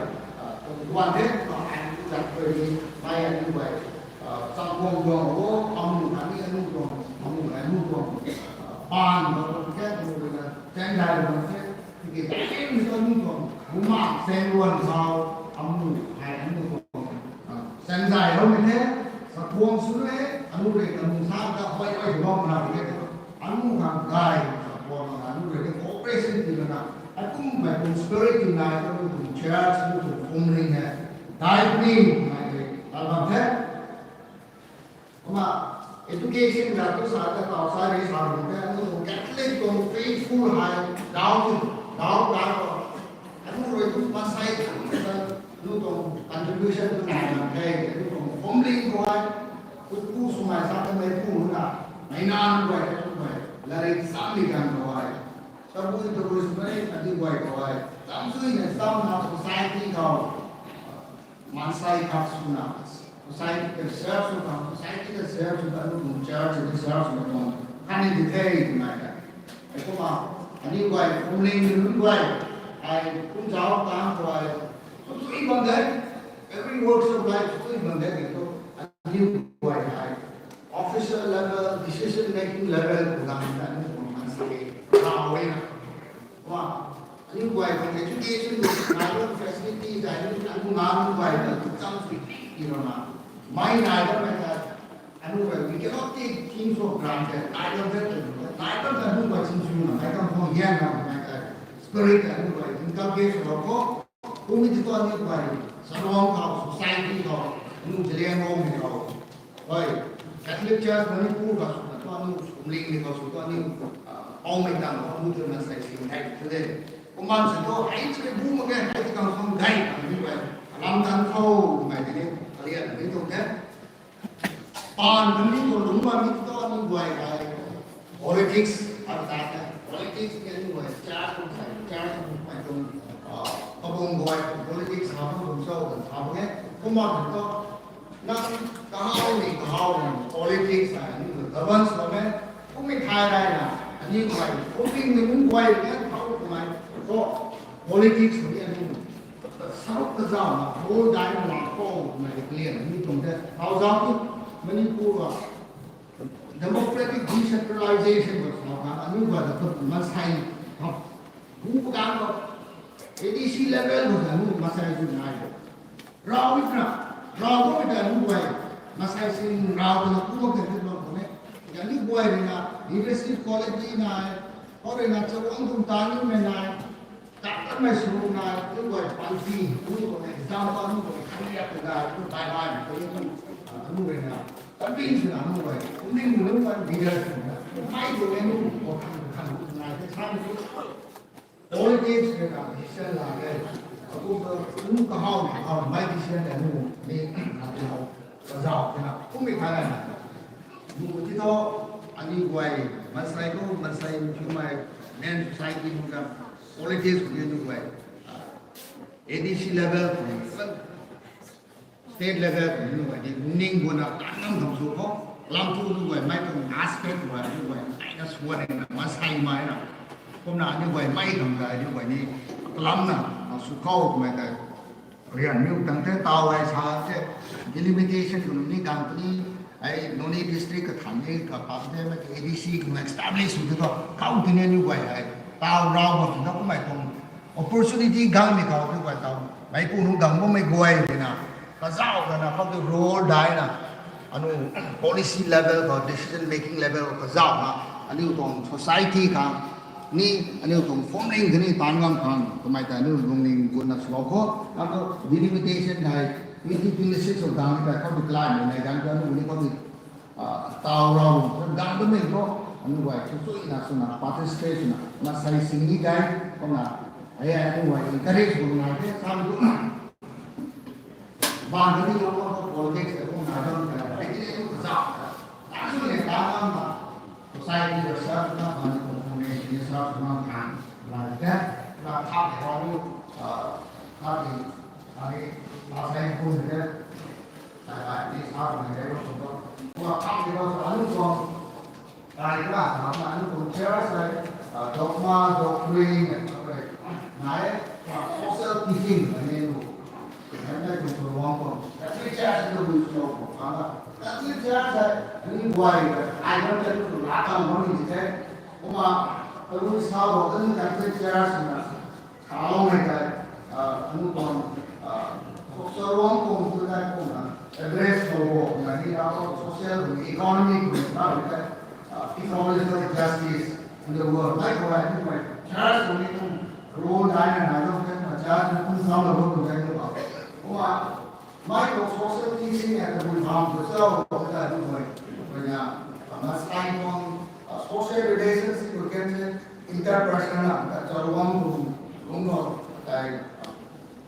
uh, tuang duan the, mei hei aniu guay, mei hei aniu guay, uh, samphang guang o, amu khatni aniu tuang, amu aniu tuang, uh, paan khou tuang the, aniu guay na, chaeng dai tuang the, tiki daimei tu aniu tuang, bumaengh chaeng luan khou, amu hei aniu tuang, uh, chaeng dailoumei the, sakuang sw e, aniu rui na mu sa ta huay huay bam na e, aniu khang gay, sakuang na aniu rui na cooperation ti na, akumhmei tuang spirit ti nai, aniu tuang church, aniu tuang phuamling hei, dai puni, nai e, tat bam the. Kumna, education ga tu sa ta taw sa rui sa rui the, aniu tuang Catholic tuang faithful hei, dau tu, dau dau khou, aniu rui tu maansei, aniu tuang contribution tu nai lam the, aniu tuang phuamling khou hei, kut pu swmei sa ta mei pu na, mei na nunc guay, aniu guay, latrik sammei ganv khou hei, tabui tabui swmei aniu guay khou hei, lam sui na sam na society khou, maansei khat swna, society ta serve sw khang, society ta serve sw khang, aniu tuang church ta serve sw khang, khatni di the twmei ta. Kumna, aniu guay, phuamling nunc guay, ai kum zauc tang khou ai, sui bam de, every walks of life sui bam de, tu, aniu guay ai, official level, decision making level khou lam ta aniu tuang maansei rau e na. Kumna, aniu guay tuang education, nai bam facility, zai aniu, aniu nunc guay ta tu cham sui pi pi rana. Mei nai bammei ta, aniu guay, we cannot take things for granted. Nai bam ta, nai bam ta aniu guay sinsw na, nai bam khang hian na, nai ta spirit aniu guay inculcate sw khou, kum ti tu aniu guay, Saruang khou, society khou, aniu Zeliangrong mei khou, hoi, Catholic Church Manipur khou swna tu aniu, phuamling mei khou sw tu aniu, ah, paumei tang khou aniu tu maansei sin hei tu de. Kumna si tu, hei ti bu mak ge, hei ti khang khang gay, aniu guay, alam tan khou, mei tini, kalian ni tuang the. Paan khatni tuang lungc bammei tu aniu guay hei, politics, ata ta, politics ni aniu guay, church tuang, church tuang, mei tuang, ah, kabung guay, politics sa bam tuang cho, sa bam e, kumna tu, nang kahaw ni kahaw ni, politics hei aniu guay govern sw bam e, kummei thay rayna, aniu guay, kummei nunc guay ni thau twmei, tu, politics ni aniu, saruk kazauhna, role daina la khou, twmei clear ni tuang the, thau zauc tu, Manipur a, democratic decentralization khou sa khang, aniu guay ta tu maansei, ha, bu pagang khou, A D C level khou ta aniu maansei sw nai. Rau i kra, rau khou ta aniu guay, maansei sin rau ta na ku mak ta tu lou khou ne. Aniu guay rui na, leadership quality nai, khou rui na charuang tuang ta nimei nai, katanmei sw nai, aniu guay panty, aniu guay example, aniu guay khanliak ta nai, aniu bai bai, aniu, aniu rui na, convince na aniu guay, kum ning aniu guay leader sw na, mei tu aniu guay khan khan nai, te sa ni tu. Politics rui na decision la e. Akum tu, kum kahaw na kahaw mei decision le nu ni, na ti hou, kazauh tina, kummei thay na. Nu ti tu, aniu guay, maansei tu, maansei nchumei, men society nu ta, politics khou ni aniu guay, A D C level khou ni, state level khou ni aniu guay ni, lungning guayna, tan ngam kham sw khou, lam tu aniu guay, mei tuang aspect guay, aniu guay, mei na swan na, maansei mei na. Kumna aniu guay, mei khang ta, aniu guay ni, kalam na, sw khou twmei tei, rian miu tang the, taw hei sa the, delimitation khou ni gang puni, hei Noney district kathan ni, kapak the, mei A D C khou establish sw the tu, khou tini aniu guay hei, taw rau bam sw na kummei tuang, opportunity gangmei khou aniu guay taw, meipu nu gang bammei guay rui na, kazauh rana khou tu role daina, aniu policy level khou, decision making level khou kazauh na, aniu tuang society khang, Ni aniu tuang phwamling khatni taanv ngam khang kamei ta aniu lungning gutna swlou kho. Atu delimitation hei, twenty twenty-six of dang ta khou tu kalai mei nai dang ta aniu ni khou tu, ah, tau rau, dang tu mei khou, aniu guay chu chuina swna participate swna, na sai sing ni dai, kumna, hei aniu guay encourage swna te, sam tu. Bang kani lou khou politics ta kum na dam ta, ai ni tu ka zau ta. Actually, ka ngam ta. Society research na, bang ni kum ni research na kan. Lai te, na thak ni hou, ah, thak ni, ani, na sai kum ni te. Lai lai ni sa kum ni te, kum to. Wa thak ni hou, ani kum. Kai kra sa na, aniu tuang church hei, ah, dogma, doctrine, nai, ah, social teaching, aniu. Nai, nai, tuang tuang wang tuang. Catholic Church aniu tuang tuang tuang tuang. Catholic Church hei, aniu guay, ai ram te aniu tuang laa tang bam ni te. Kumna, aniu sa bo, aniu Catholic Church na. Salou mei tei, ah, aniu tuang, ah, social wang tuang tu tei kumna address sw bo, na ni ata social, economic, na ni tei, ah, ecological justice in the world. Mei khou hei, aniu mei church tuang ni kum role dai na nai tuang tei, na church ni kum samlou bo tuang tei kum. Kumna, mei tuang social teaching hei tabui bam tu cho, ta aniu mei, mei na, ah, na sai tuang, ah, social relationship khou kan se, interpersonal, ta charuang tuang, lungc khou, tei,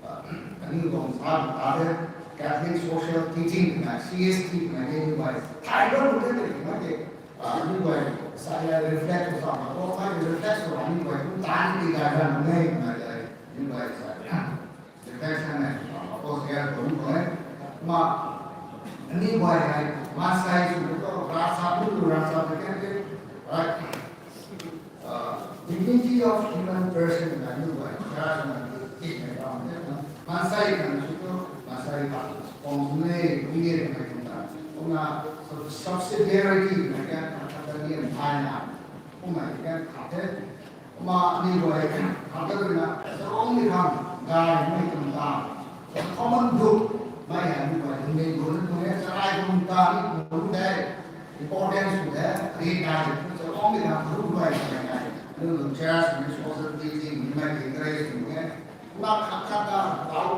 ah, aniu tuang sa ta de, Catholic social teaching na, C S T na, ni bai, thai ram tu de, ma de, ah, ni bai, sa ya reflect sw sa, ko, thai reflect sw, ni bai, tu tan ni dai ram ne, na, ni bai, sa, reflection hei, ah, ko share tuang ko e, ma, ni bai hei, ma sai sw tu, rasa tu, rasa tu kan de, right? Uh, dignity of human person na ni bai, church na ni, ti na bam de, na, ma sai na ni tu, ma sai ta, kong sw ne, kum ye na ni ta, kumna sub-, subsidiarity na kan, ta ta ni thai na, kumna kan ta de, Kumna aniu guay, khat ta rui na, zauc ni khang, gaymei tuang ta, common good, mei hei aniu guay, lungning gut na tuang e, charai tuang ta ni tuang de, importance tuang de, ri kai, zauc ni khang, group guay, kai kai, aniu tuang church, aniu social teaching, ni mei encourage tuang e. Kumna khat khat ta, tau,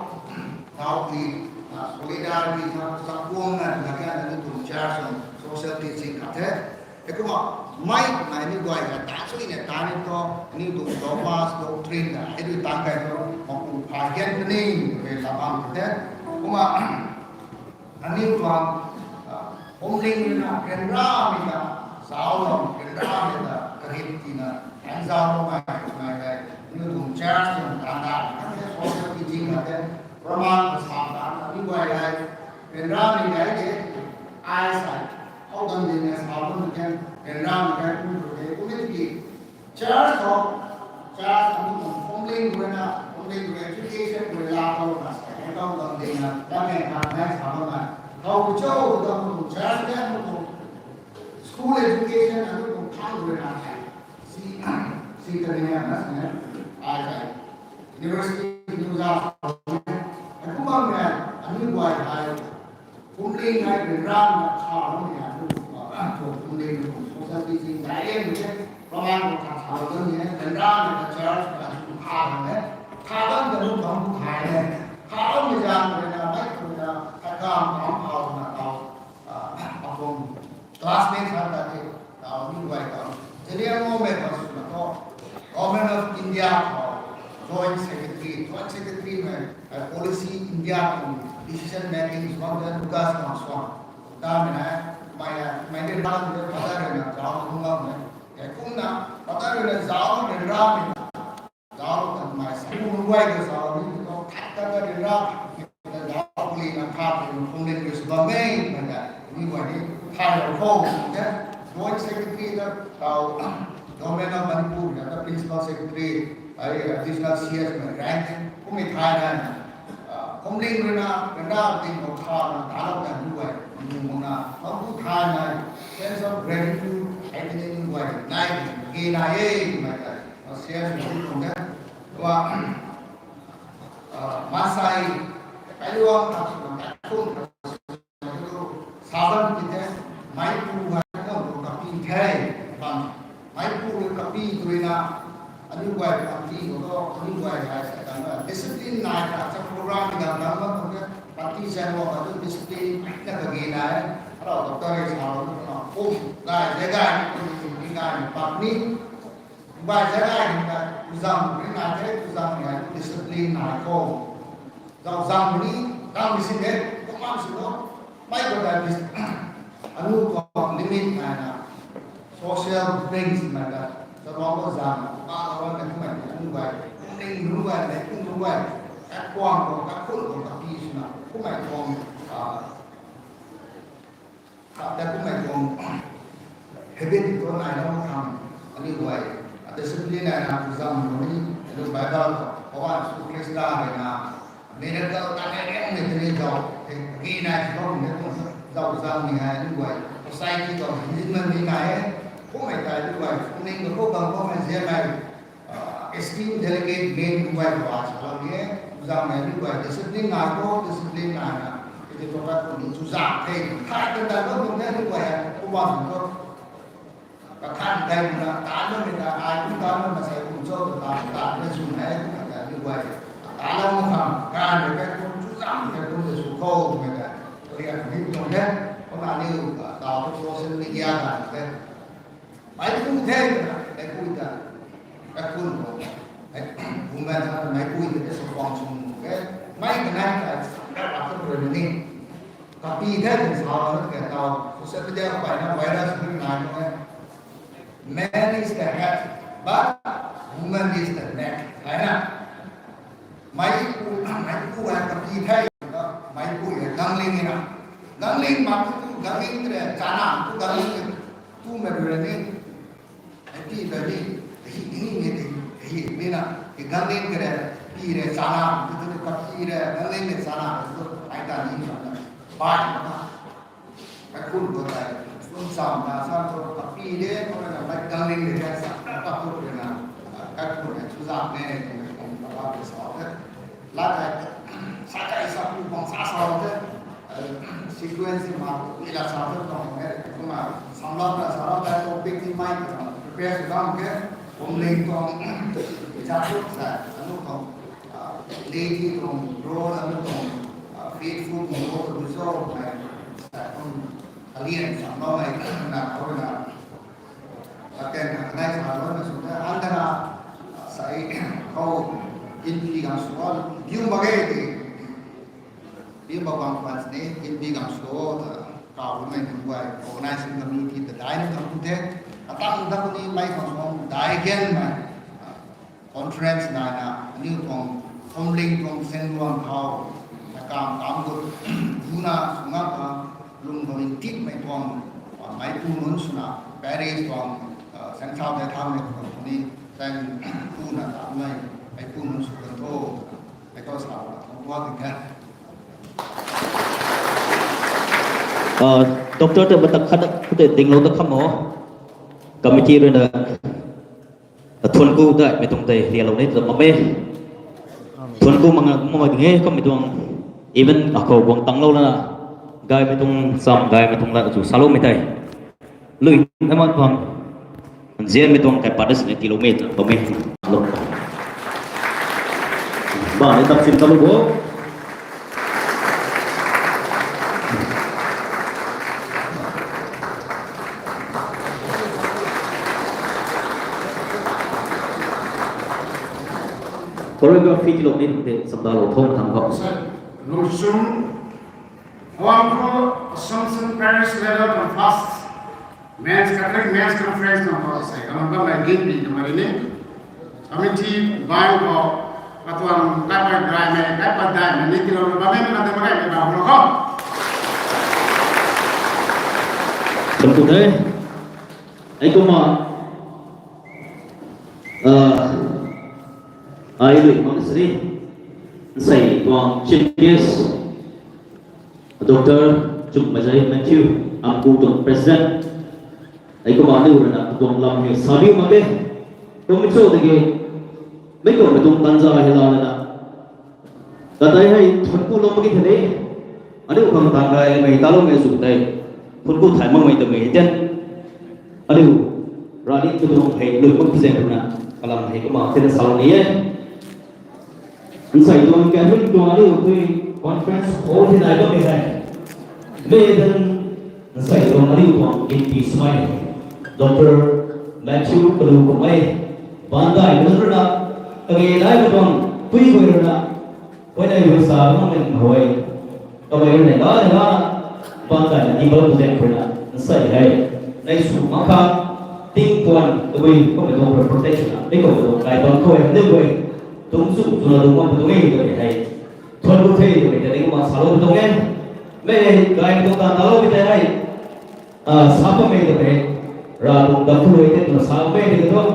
tau ki, ah, solidarity ta, sa kuang na, na kya, aniu tuang church, social teaching khat the. Heikumna, mei, mei ni guay hei, ta sui na ta ni thu, aniu tuang dogmas, doctrine na, hei rui tang kai thu, maku pha hian puni, rui la bam the. Kumna, aniu tuang, ah, phuamling rui na, ryanramei ta, zauc lou, ryanramei ta, karit tina, an zauc lou mei, mei hei, aniu tuang church tuang ta ta, social teaching na the, Roman ka sa ta, aniu guay hei, ryanramei hei de, ai sa, how kan ding na sa bam kan, ryanramei hei kum tu de, kum ni ki, church ho, church aniu tuang phuamling rui na, phuamling rui education rui la khou na sa, how kan ding na, ta kan kha nai sa bam na, how ku cho, how kan tu church kan tu, school education aniu tuang thang rui na, si, si kan ni na sa, ai sa, university, university, heikumna, aniu guay hei, phuamling hei ryanramei ta kha bam ni aniu, ah, tuang phuamling tuang society zing dai e ni the, Roman khou kha sa bam ni, ryanramei ta church ka tu kha bam e, kha bam ta lu bam bu kha e, kha bam ni zang rui na, mei khou na, kha kam kam khou na tau, ah, apum classmate khat ta the, tau ni guay tau. Zeliang mo mei khou sw na thu, Government of India khou Joint Secretary, Joint Secretary mei, eh, Policy India khou decision making sw bam de Lucas Khang Suang. Ta mei na, mei, eh, mei ni ram de pata rui na zauc na lung bam e. Heikumna, pata rui na zauc na ryanramei na, zauc na mei sa. Kum guay ta zauc ni thu, khat khat ta ryanra, zauc puli na kha puli na phuamling rui sw bam e, mei ta, ni guay ni, thai lou khou, de, Joint Secretary ta, tau, Government of Manipur, ya ta Principal Secretary, ai, Additional C S mei rank, kummei thai na, ah, phuamling rui na, ryanra ting khou kha na, ta lou na, ni guay, ni mung na, bam bu thai na, sense of gratitude, ai ni ni guay, nai, ge na e, mei ta, ah, C S mei tuang de, wa, ah, mansei, kailuang ta, kailuang ta, sa bam ti the, meipu hei kum tu kapi the, bam, meipu rui kapi tu rui na, Aniu guay party khou thu, aniu guay hei sa tangc na discipline nai ta sa program ni gang gang bam khou ke, party sa ro ka tu discipline na kagi nai. Arau doctor hei sa ro na kum gay ze gay ni kum ni gay ni pak ni. Bai zai rai hei na tuzam ni nai the, tuzam ni hei discipline nai khou. Zau zam ni, zam ni sin de, kumna sin lo. Mei khou ta dis-, anu tuang limit nai na, social drinks nai ta. Sa bam khou zam, pa khou na kumna ni, anu bai, kum ling nu bai, kum nu bai. Kat kuang khou, kat khun khou, kat pi sw na, kumna khou, ah, Kata kumna tuang habit tuang nai na khang, aniu guay, a discipline nai na tuzam ni, aniu Bible khou, Jisu Khrista rui na, miracle ta ne riang ni tini zau, hei, ki nai ti bam ni tuang zau zam ni hei, aniu guay, society tuang, hei, ni nai e, kumna tei aniu guay, kum ling khou bam khou mei zian nai, Ah, esteem delegate main kum guay khou a sa lam e, tuzam e, aniu guay discipline nai khou, discipline nai na, kati thu kat khou ni tuzam the, thai kan ta lou kum the, aniu guay, kum bam kum thu. Kathan kai kum na, tan lou ni ta, ai kum tan lou na, sai kum cho, ta, ta, ta, na sw na, kum ta, aniu guay. Tan lou kum khang, kan de, kat khou tuzam, kat khou de sw khou, kum ta. Ria kum ni tuang the, kum na aniu, ah, tau social media kan the. Meipu the, meipu ta. Kakun ko. Mei, women ta meipu ta, so kong sung ke. Mei kanai ta, ka pa tu re ni. Kapi the, kan sa la ke tau. Social media khou pai na virus ni nai ko e. Man is the head, but woman is the neck. Hai na? Meipu, meipu hei kapi the, meipu hei gangling e na. Gangling ma tu, gangling tre, chana tu gangling e. Tu mei rui ni, hei pi rui ni, hei ni ni, hei ni na, hei gangling kare, pi re, chana, tu tu tu kapi re, gangling re, chana, tu tu, ai ta ni sa na, bai na. Kaikhun khou tei, sum sam na sa khou kapi de, khou na mei gangling de, sa na pa khou rui na, kaikhun hei tuzam e, twmei kum ta la de sa de. La tei, sa kai sa pu bang sa sa de. Sequence ma kum ni la sa de, tuang e, kumna samlou na sa lou tei topic ni mei ta prepare sw dam ke, kum ling tuang, sa tu sa, anu tuang, ah, lady tuang role, anu tuang, ah, faithful tuang role, tu so, mei, sa kum, Kalian samlou mei na khou na. Kaken ka kanei sa lou na sw ta, an ta na, sai khou, inpi gang sw a, biu mak ge di. Biu mak bang khwan ni, inpi gang sw ta, kau mei nunc guay, organizing committee ta dai na thang ku the. Atang ta ku ni mei khang sw dai gen mei. Conference nai na, aniu tuang, Khumling tuang Sengluang khou, na kam kam gut, duna, sungak ka, lung bam in titmei tuang, meipu nunc swna, Paris tuang, ah, Sengchao Daithang mei tuang ni, tang, pu na ta mei, meipu nunc sw kan tho, mei khou sa, tuang tuang ting khe. Ah, doctor ta matak khat, khat ding lou ta kham o. Committee rui na, thuancku daihmei tuang tei rialou ni ta bam e. Thuancku mak, mak ding e, kummei tuang event akhou guang tanglou lana, gaymei tuang cham, gaymei tuang lat chu saloumei tei. Lui na mak tuang, nzianmei tuang kaipat na sini tiiloumei ta bam e. Ba ni tap sim ta lu bo. Choreography tilou ni te samda lou thong thang khou. Luchung, Huangpu Assumption Parish level from first Men's Catholic Men's Conference nang khou sei kamang bam lai gin pi kamari ni. Committee bai khou katuang kaipat daihmei, kaipat daihmei ni tilou na bam e, na de makai mei bam khou. Thuancku the. Ai kumna, ah, ai lui mak sini. Sei tuang chief guest, Doctor Chukmazai Matthew, Amku tuang President. Ai kumna aniu rui na tuang lam hei sa diu mak e. Kum cho tiki, mei kum tuang tanza hei la na. Katai hei thuancku lou mak ki the ni. Aniu khang tang gaymei taloumei sw tei. Thuancku thay makmei twmei ten. Aniu rani tu tuang hei lui mak ki zaeng rui na. Kalam hei kumna tina salou ni e. Nsei tuang Catholic tuang aniu tui conference hall ti nai bam ni hei. Mei dan nsei tuang aniu tuang ginti swmei Doctor Matthew Kalu kummei. Bandai kalu runa kage nai ka tuang pui gui runa. Koi nai hui sa bam ni hoi. Kamei rui na, na, na, bang kai na, table present rui na, nsei hei. Nai sw mak kha, ting tuan, tabui, kummei tuang protection na, mi kummei tuang kai tuang khuay, ni khuay, tung sw, sw na tung bam tuang e, tabui hei. Thuan bu the, tabui hei, tabui kumna salou tuang e. Mei hei, kai tuang ta, talou mi tei hei. Ah, sa bam mei tabui hei. Ra tuang dam thu hei, tei tuang sa bam mei, tabui tuang.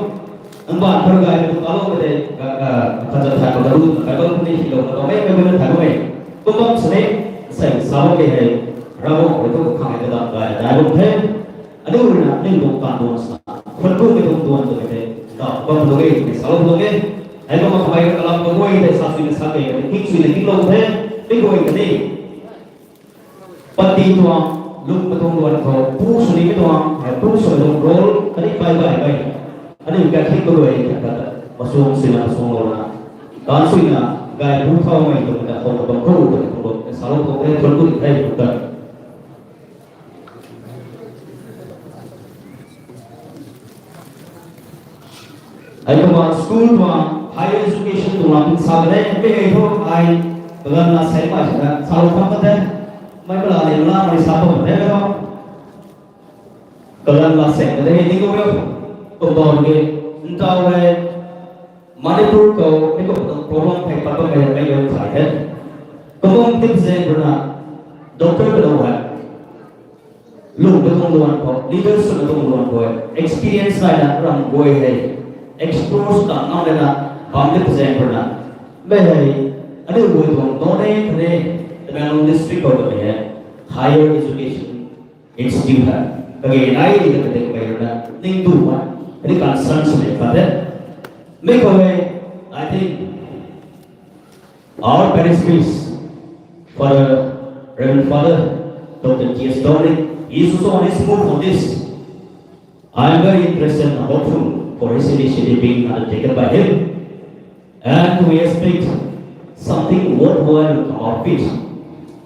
Nang ban thar gay tu kalou ka tei, ka, ka, kazat thay ka daru, ka daru ni hilo ka tau mei, mei, mei, thay mei. Kum bam sini, sai, sa bam mei hei, Ravguangc rui tu khang hei kadam gay, dai bam the. Aniu rui na, aniu tuang kan tuang sa, khwan kum mei tuang tuang tu mei the, ka, bam tu mei, mei sa bam tu mei. Hei bam kamei kalam ka mei the, sa sui na sa mei, king sui na king lou the, mei guay ka ni. Pati tuang, lung pa tuang luan khou, pu sw ni tuang, hei pu sw tuang role, kani pai bai bai. Aniu Catholic khou rui, kata, masuang sina, masuang lou na. Kan sui na, gay pu thau mei tuang, kata, khou na bam khou, kata, khou, kata, salou khou, kata, khou, kata, khou, kata. Hei kumna school tuang higher education tuang lam sa de, mei hei thu ai kaganv na sei mai sa, salou tham ka the, mei mala ni mala mei sa bam the mei thu. Kaganv na sei ka de, ni kou mei, kou bam de, ntau hei, Manipur khou, mei kou tuang problem hei pat bam mei, mei kou thai the. Kou bam tip zaeng rui na, doctor ka dou hei. Lung ka tuang luan khou, leaders ka tuang luan khou, experience nai na ram guay hei, explore sw tang ngam le na, bam le pazang pur na. Mei hei, aniu guay tuang noney kane, Tamenglong district khou ka mei hei, higher education institute hei. Kage nai di ka kate ka mei rui na, ning tu ma, kani concern sw mei pat the. Mei khou hei, I think, Our parish priest, Father, Reverend Father, Doctor T S Dominic, he is also on his move on this. I am very interested and hopeful for his initiative being undertaken by him. And we expect something worthwhile to come out of it.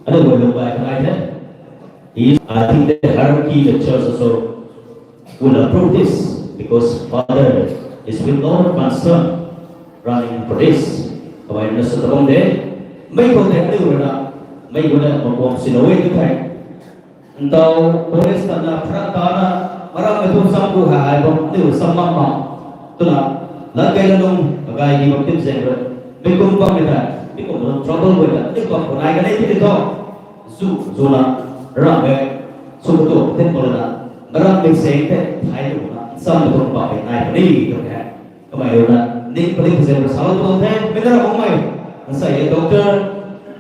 Aniu guay lung bai kanai the. He is, I think the hierarchy, the church also will approve this because Father is with lot of concern running for this. Kamei na sa tabang de. Mei khou de aniu rui na. Mei khou na makuang si lou e tu thei. Ntau college ta na phra ta na maram mei tu sam ku hai hai bam aniu sam mam mam. Tu na lat kai na lung gay di bam tip zaeng rui. Mei kum bam mei ta. Mei kum bam trouble mei ta. Mei kum bam khou nai kanei ti di tho. Zu, zu na, ram e, sw tu, tin pala na, ram e seng the, thai tu na, sam tu pa pe nai pali tu the. Kamei rui na, ning pali tu zem sa tu the, mei na ram mei. Nsai e Doctor,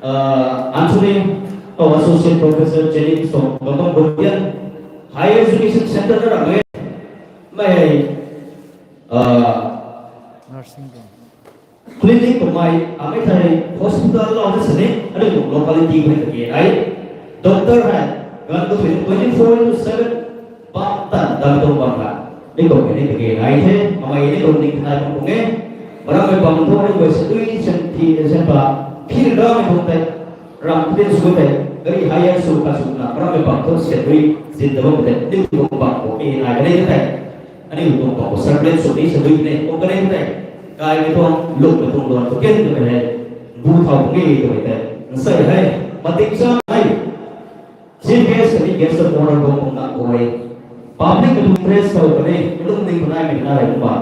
uh, Anthony, kau Associate Professor Jenny Song, Gambang Godian, Higher Education Center na ram e. Mei, uh, Nursing. Clinic kamei, amei thei hospital lou na sini, aniu tuang locality khou ta ke ai. Doctor hei, ganv kathui twenty four into seven, bam tan, dam tuang bam ha. Ni kou ni ta ke ai the, amei ni kou ni kanai bam kung e. Maram mei bam thu, aniu guay sa dui, sen thi, sen pa, phir da mei tuang tei, ram tei sw tei, gari hire sw ka sw na, maram mei bam thu, sen dui, zin da bam tei, ni kou bam kou, e nai ka ni tei. Aniu tuang tuang khou circulate sw ni sa dui ne, kou kanei tei. Kai mei tuang, luk mei tuang luan, kou ken tu mei hei. Bu thau nge tu mei tei. Nsei hei, matik sa hei. Chief guest kani guest of honor bam kum na kou hei. Public mei tuang dress khou kani, mei tuang ning kanai mei na hei kumna.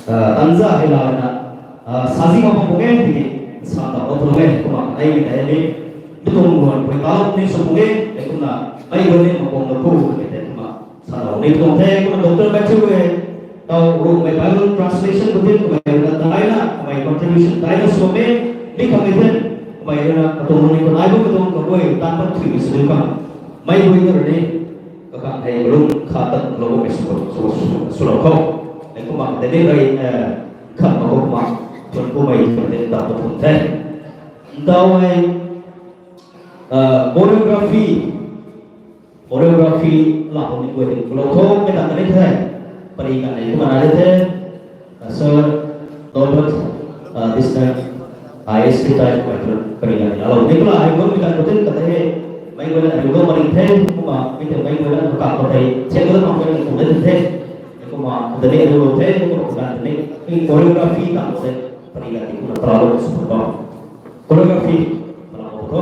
Ah, tanza hei la na. Ah, sazi ma bam kou nge tiki. Sa ta o tu mei kumna, ai mei tei ni. Mei tuang luan, kou ta ni sw kou nge, ai kumna. Ai kou ni ma kou na kou, mei tei kumna. Salou ni tuang the, kumna Doctor Matthew e, tau Rongmei Bible translation khou tei, kamei rui na daina, kamei contribution daina sw e, mi khang e the, kamei rui na katuang ni kanai bu katuang kaguay, tan pat thui sw khang. Mei guay na rui ni, kakang hei rung kha tan lou mei sw, sw, sw, sw lou khou. Hei kumna, tei ni rui, eh, khan ma kumna, tun kumei, tei ni tau katuang the. Ntau hei, eh, choreography, Choreography la hou ni guay hei, lou tho, mei ta kanei the. Pari kanei kumna nai the. Sir Norbert, uh, this time, I S P type mei tu pari la ni. Alo, Nicola, ai gong mi tan ko tin ka the. Mei gong na, ai gong mari the, kumna, mi te mei gong na, ka ko the. Che ko na, mei gong na, ko the. Kumna, ko the, ai gong the, kumna, ko the. Ni choreography ta ko the. Pari la ni, kumna, para lo, super ba. Choreography, para lo, ko.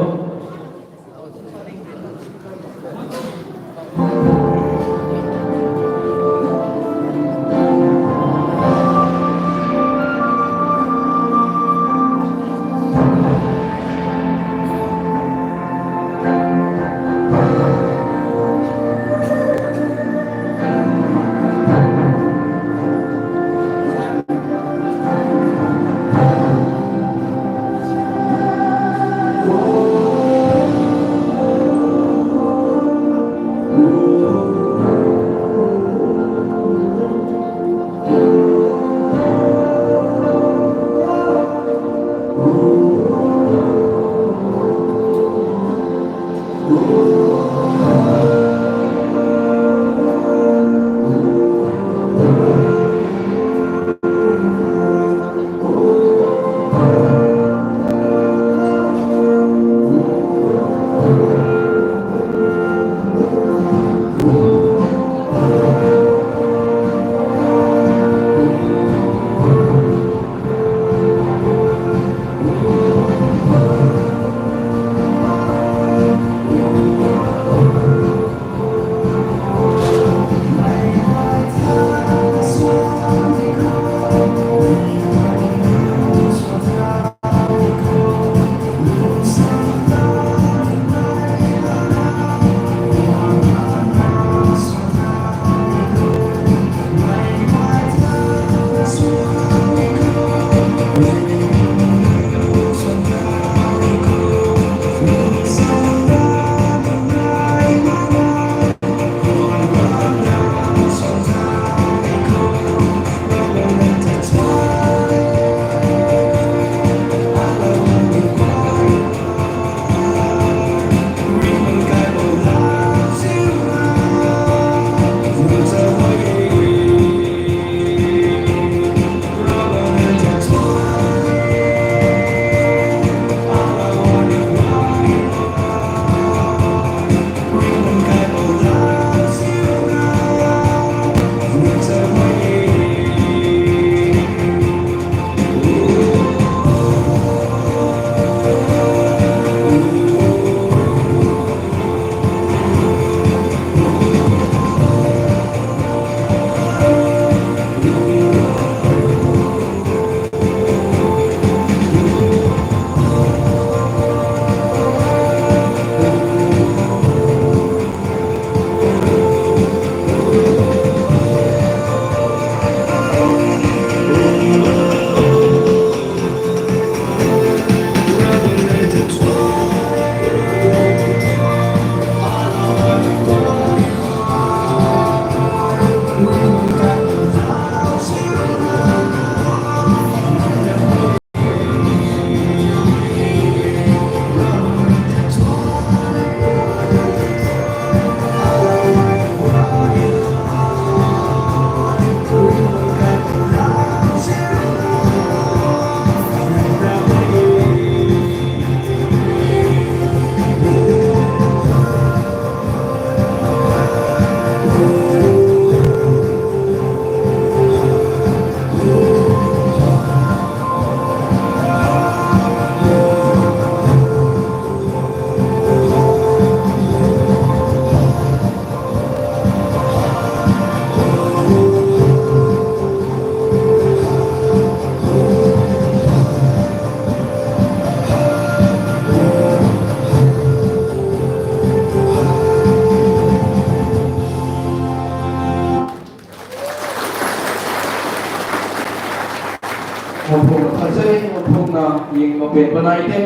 Mphung thazei, mphungna ying mapen banai te.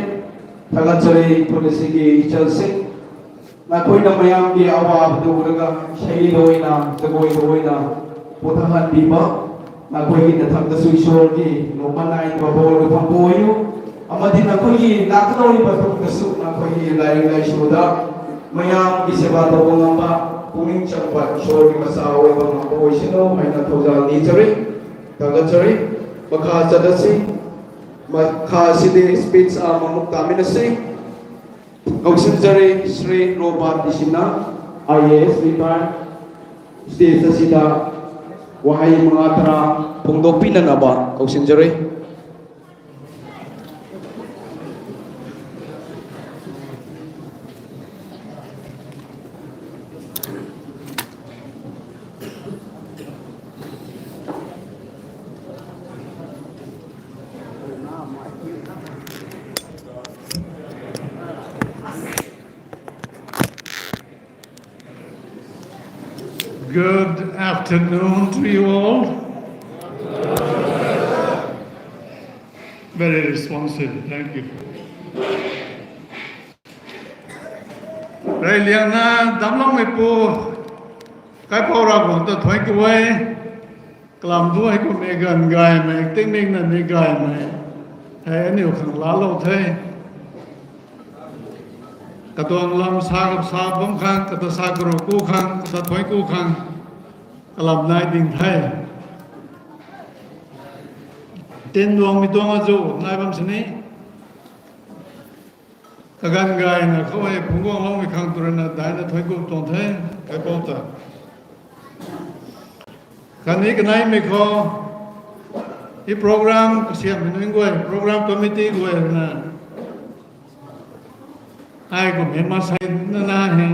Thalat chari puni siki chal sing. Nai khuina mayam ki awa padu raga, shei doina, tagoi doina, puthahan biba. Nai khui ki na thak ta sui sor ki, no manai ba bol ka phang boi u. Ama di nai khui ki na ka doi ba thuk ta su, nai khui ki lai lai su da. Mayam ki seba to ngam ba, puning chang pat sor ki masa oi ba ngam boi sino, hai na thau jal ni chari. Thagachari, makha chadasi, makha sidi speech a mamuk tamina si, Kauksinjari Shri Robert Isina, I A S retired, stage asida wahei manga tara phungdokpina naba, Kauksinjari. Good afternoon to you all. Very responsive. Thank you. Reyliangna damcloumeipu, kaipouc Ravguangc ta thuanc ku e. Kalam thu hei kummei ganv gaymei, tingmikna ni gaymei hei aniu khang laalou the. Katuang lam sa kasa bam khang, kata sa karu ku khang, kata thuanc ku khang, kalam nai ding the. Tinduangmei tuang azu nai bam sini. Kaganv gayna khou hei phungc guangloumei khang tw ruina daina thuanc ku tuang the, kaipouc ta. Khatni kaneimei khou, hei program kasiammei nunc guay, program committee guay ruina, ai kummei maansei nana hei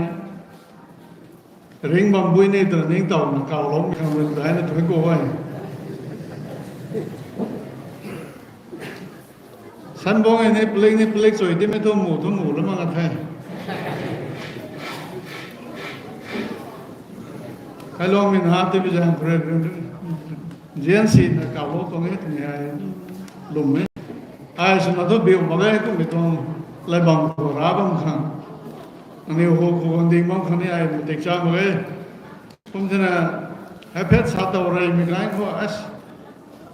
ringc bam bui ni twna ningtowna kawloumei khang rui daina thuanc ku e. Sanbong e ni palik ni palik chui timei thu mu thu mu la mak a the. Kailuangmei na tibi zaeng khou rui ziansina kawlou tuang e twmei ai lwm e. Ai swna thu biu mak ge kummei tuang laibam khou ra bam khang, aniu hu khou guang ding bam khang ni ai matik cha mak ge. Kum tina, hei phet sa tow reymei gay khou,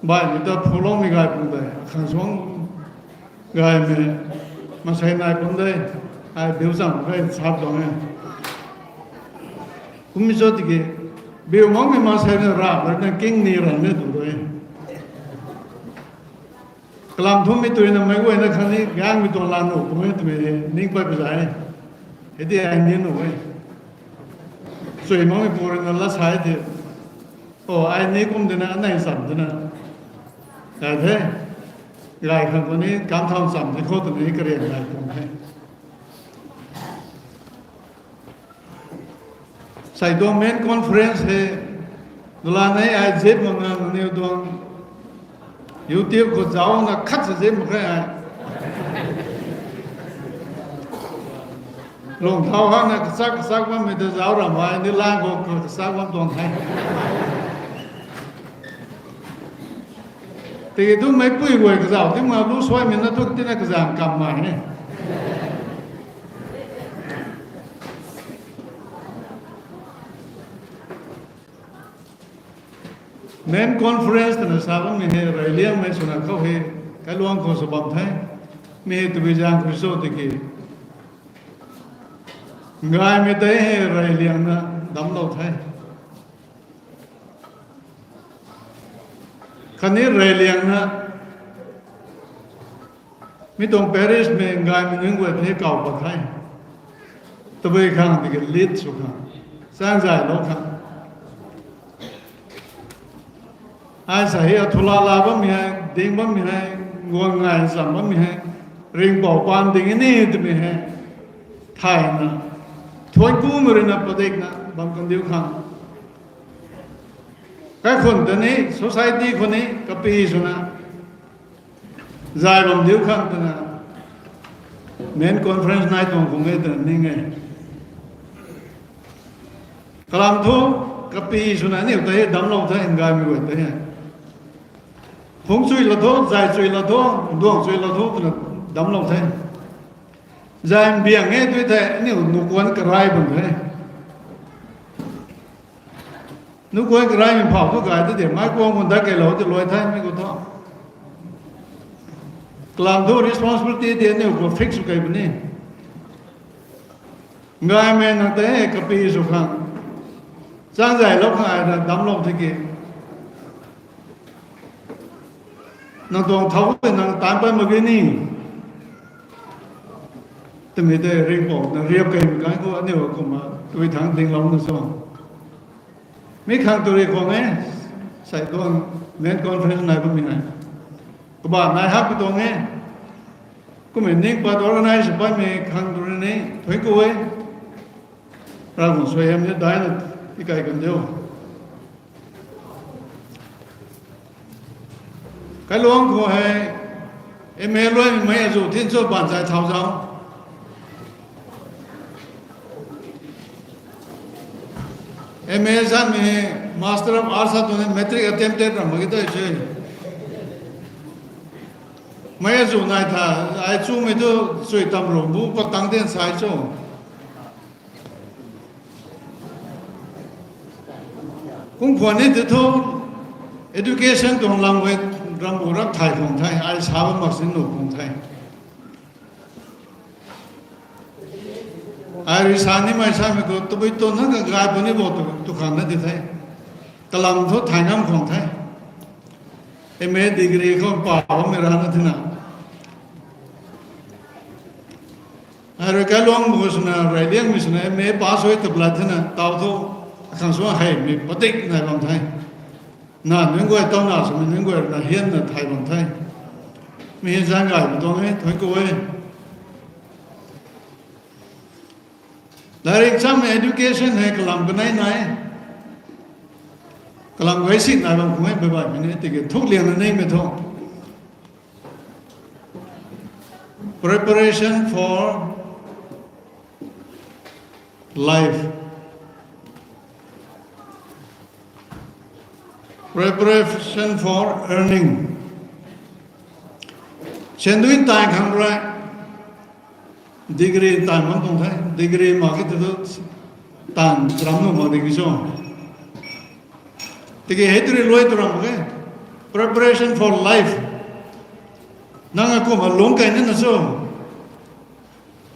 baihmei ta phuloumei gay pun de, akhang suang gaymei, maansei nai pun de, ai biu cham khe sa tuang e. Kummei cho tiki, biu makmei maansei na ra, na king ni ra ni tu e. Kalam thumei tuina meic guayna khang ni gangmei tuang la nuh pun e twmei ning pat pui zay. Hei ti ai ni nuh e. Chui makmeipu ruina lat sa e ti. O, ai ni kum tina, anei cham tina, gay the. Gay khang khou ni kam thau cham ti khou twmei karian gay tuang the. Sei tuang main conference hei, dula nei ai zip mak na, nangniw tuang YouTube khou zaucna khat sa zip mak khe ai. Lung thau hana kachak kachak bammei ta zauc ramei ni lang khou kachak bam tuang the. Tiki tu meicpui guay kazauh ti ma lu suaimei na thu tina kazang kammei e. Main conference twna sa bammei hei reyliangmei swna khou hei kailuang khou sw bam the. Mi hei tabui zaeng khou cho tiki, gaymei tei hei reyliangna damclou the. Khatni reyliangna mi tuang parishmei gaymei nunc guay the kaw pat the. Tabui khang tiki lead sw khang, chaengzaylou khang, ai sa hei athula la bammei hei, ding bammei hei, guang ngai cham bammei hei, ringhpouc paan ding ni twmei hei thayna, thuanc kumei ruina padikna bam kandiu khang, kaikhun ta ni society khou ni kapy swna zay bam diu khang twna main conference nai tuang khang e twna ning e. Kalam thu kapy swna aniu tei damclou the, gaymei guay tei hei. Phungc chui la thu, zay chui la thu, duang chui la thu twna damclou the. Zay mbiang e tui thei aniu nukuan karai bam the. Nukuan karaimei phau thu gay te de, mei kuang khou dat keylou ti luai the, mi khou thu. Kalam thu responsibility ti aniu khou fix sw kei puni. Gaymei nang tei kapy sw khang, chaengzaylou khang ai na damclou tiki, Nang tuang thau tei nang taanc pat mak ge ni. Twmei tei ringpou na riap kei mi kan khou aniu kumna tui thangc dinglouna cho. Mi khang tu ri khwang e, sei tuang men conference nai bammei hei. Kaba nai hak pi tuang e. Kummei ning pat organize patmei khang tu ri ni, thuanc ku e. Ravguangc suaihiam ni daina tikai kan diu. Kailuangc khou hei M A luaimei azuh thin cho baan zai thau zau. M A zanmei Master of Arts sa tuang ni matric attempt ram mak ki tei se. Mei azuh nai tha, ai chumei thu chui tam ru bu patang den sai cho. Kum khwan ni ti thu, education tuang lam hei rambu rap thay khang the, ai sa bam mak sin nuh khang the. Ai rui sa nimei samei khou tabui tu na kagay puni bo tu, tu khang na di the. Kalam thu thay ngam khang the. M A degree khou pa bammei rana thina. Ai rui kailuangc bu swna, reyliangmei swna, M A pass hui tabla thina, tau thu, akhang sw heimei padik nai bam the. Na nunc guay tau na swmei nunc guay na hianna thay bam the. Mi hei zan gay mi tuang e, thuanc ku e. Lairik chammei education hei kalam kanei nai. Kalam gay si nai bam khang e, baibaimei ni tiki thuk liangna nimei thu. Preparation for life. Preparation for earning. Sandui tai khang rui degree tai mak tuang the, degree mak ki tu tu tan ram nuh mak degree cho. Tiki hei tu ri luai tu ram mak e. Preparation for life. Nang akumna lungc kei nina cho.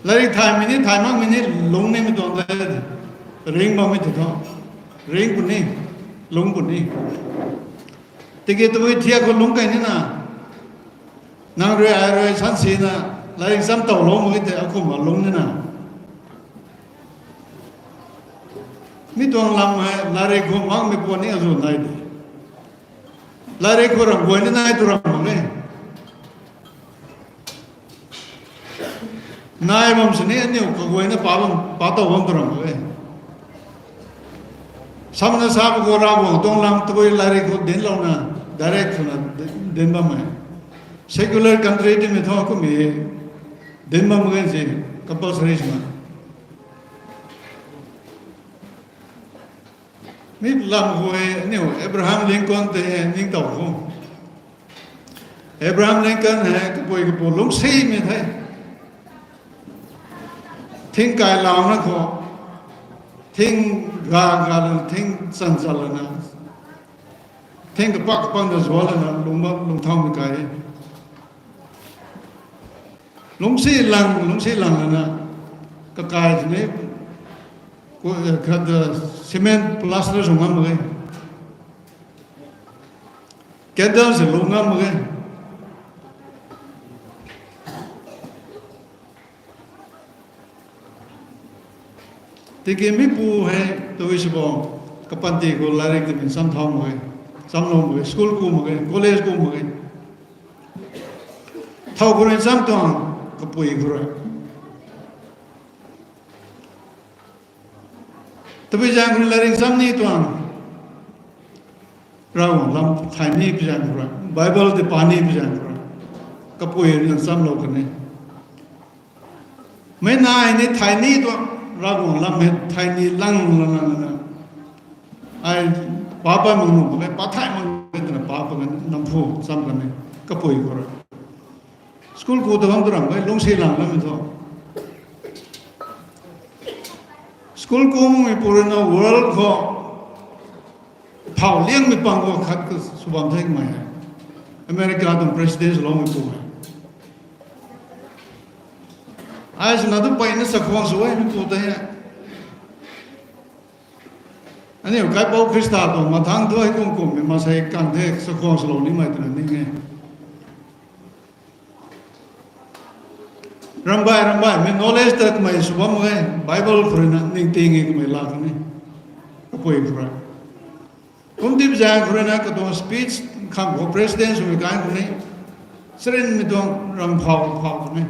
Lairik thaymei ni, thay makmei ni, lungc nimei tuang de. Ring bammei ti thu. Ring puni, lungc puni. Tiki tabui thiak khou lungc kei nina. Nang rui ai rui sansina, lairik cham towlou mak ki tei akumna lungc nina. Mi tuang lam hei, lairik khou makmei puan ni azuh nai de. Lairik khou ram guay ni nai tu ram mak e. Nai bam sini aniu kaguayna pa bam, pa tow bam tu ram mak e. Samna sa bu khou Ravguangc tuang lam tabui lairik khou dinclouna, direct swna din bam e. Secular country timei thu kummei din bam mak e si, compulsory swna. Mi lam khou hei aniu Abraham Lincoln tei hei ningtow khou. Abraham Lincoln hei kapui kapu lungcsimei the. Thing kailouna khou. Thing ga ga lana, thing chan chan lana. Thing kapak kapak na zuan lana, lung, lungcthaumei kai. Lungcsi lang, lungcsi lang lana, kakai tini, khat, cement plaster sw ngam mak e. Candle si lu ngam mak e. Tiki mipu hei, tabui sw bo, kapanty khou lairik tei min cham thau mak e, chamlou mak e, school ku mak e, college ku mak e. Thow khou rui cham tuang, kapui khou rui. Tabui zaeng khou rui lairik cham ni tuang. Ravguangc lam thay ni pi zaeng khou rui. Bible tei pa ni pi zaeng khou rui. Kapui rui na chamlou kan e. Meic nai ni thay ni tuang. Ravguangc lam hei thay ni lang lang lang lang. Ai pa pa mak nuh mak e, pa thay mak e twna pa pa kan, namphu cham kan e. Kapui khou rui. School ku ta bam tu ram e, lungcsi lang lammei thu. School ku makmei pu rui na world khou phau liangmei pang khou khat ka sw bam the kamei hei. America tuang president swloumei pu hei. Ai swna tu mpeyna chakhwang sw e mi pu tei hei. Aniu Kaipouc Khrista tuang mathangc thu hei kum kummei maansei kan the chakhwang swlou nimei twna ning e. Rambai, rambai, mei knowledge ta kamei sw bam e, Bible khou rui na ningting e kamei la khang ni. Kapui khou rui. Kum tip zaeng khou rui na katuang speech khang khou president swmei kai khou ni. Sarinmei tuang ram phau phau khang ni.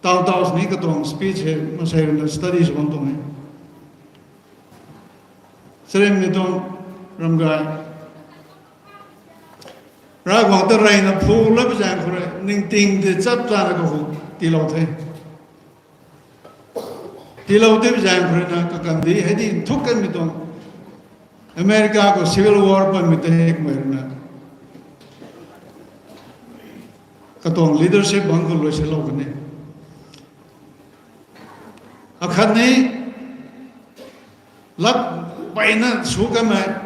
Tau tau sini katuang speech hei, masei rui na study sw bam tuang e. Sarinmei tuang ram gay. Ravguangc ta reyna phu lap zaeng khou rui, ningting tei chap chana kahu tiilou the. Tiilou tip zaeng khou rui na kakandih hei di nthuk kanmei tuang. America khou civil war panmei tei hei kamei rui na. Katuang leadership bangc khou luai silou kan e. Akhatni lat peyna sw kanmei,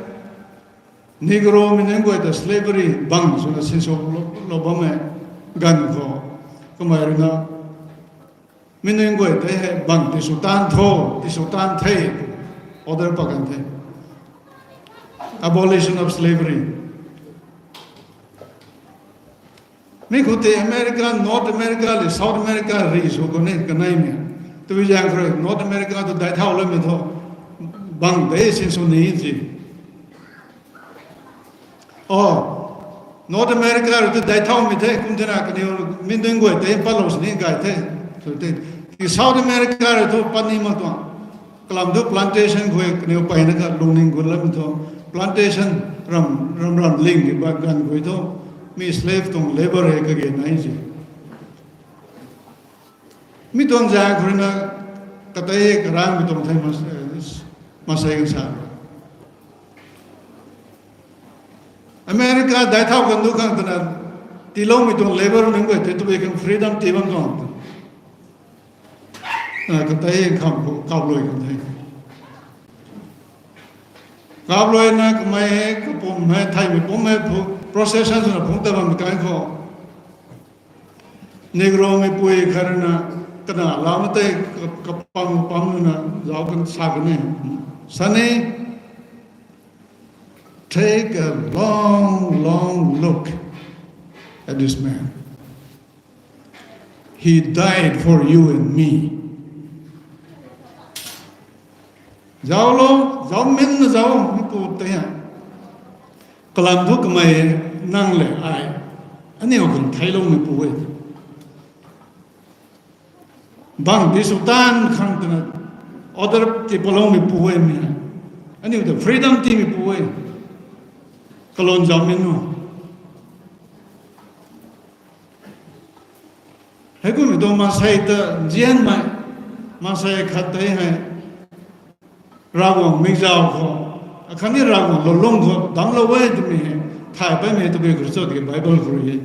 Negro mei nunc guay ta slavery bang swna sinsw lou bammei ganv khou, kamei rui na, mi nunc guay tei hei bang tisw taanv tho, tisw taanv the, order pat kan the. Abolition of slavery. Mi khou tei America, North America le South America ri sw khou ni kaneimei. Tabui zaeng khou rui North America tu daic thau lamei thu bang tei sinsw ni si. O, North America rui tu daic thaumei the, kum thena kaniw mi nunc guay tei patlou sini gay the. Tiki South America rui thu pat ni mak tuang. Kalam thu plantation khou kaniw peyna kha lungning gut lamei thu plantation ram, ram ram ling ba ganv khou thu mi slave tuang labour hei kage nai si. Mi tuang zaeng khou rui na katei karangmei tuang thei mas-, masei kan sa. America daic thau kan du khang twna tiiloumei tuang labour nunc guay tei tabui khang freedom tii bam tuang. Katei kham khou kapluai kan the. Kapluai na kamei hei, kapum hei, theimei pum hei, procession swna phungc ta bammei kan khou. Negromeipui khat rui na, kana lau na tei ka-, kapam pam na, zauc kan sa kan e. Sa ni, take a long, long look at this man. He died for you and me. Zauclou, zauc min na zauc, mipu tei ha. Kalam thu kamei nang le ai. Aniu khang theiloumeipu e. Bang tisw taanv khang twna order ti paloumeipu e mi. Aniu ta freedom tiimeipu e. Kalum zauc min nu. Heikummei tuang maansei ta nzianmei, maansei khat tei hei, Ravguangc mikzau khou, akhatni Ravguangc lungc khou damclou e twmei hei, thay patmei tabui khou cho tiki Bible khou rui e.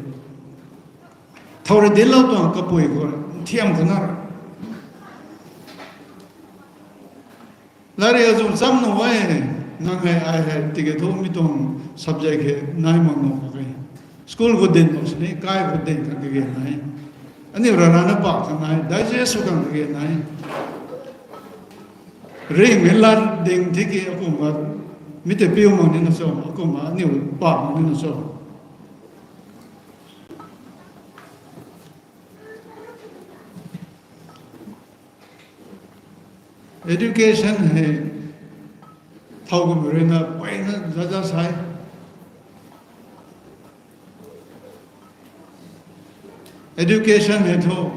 Thow rui dinclou tuang kapui khou, nthiam khana ra. Latrik azuh cham nuh e, nang hei ai hei tiki thu mi tuang subject hei nai mak nuh mak e. School khou dinc mak sini, kai khou dinc khang kage nai. Aniu rana na pak khang nai, digest sw khang kage nai. Ringmei lat ding tiki akumna, mi tei piu mak nina cho, akumna aniu pak mak nina cho. Education hei thow kummei rui na peyna zaza sai. Education hei thu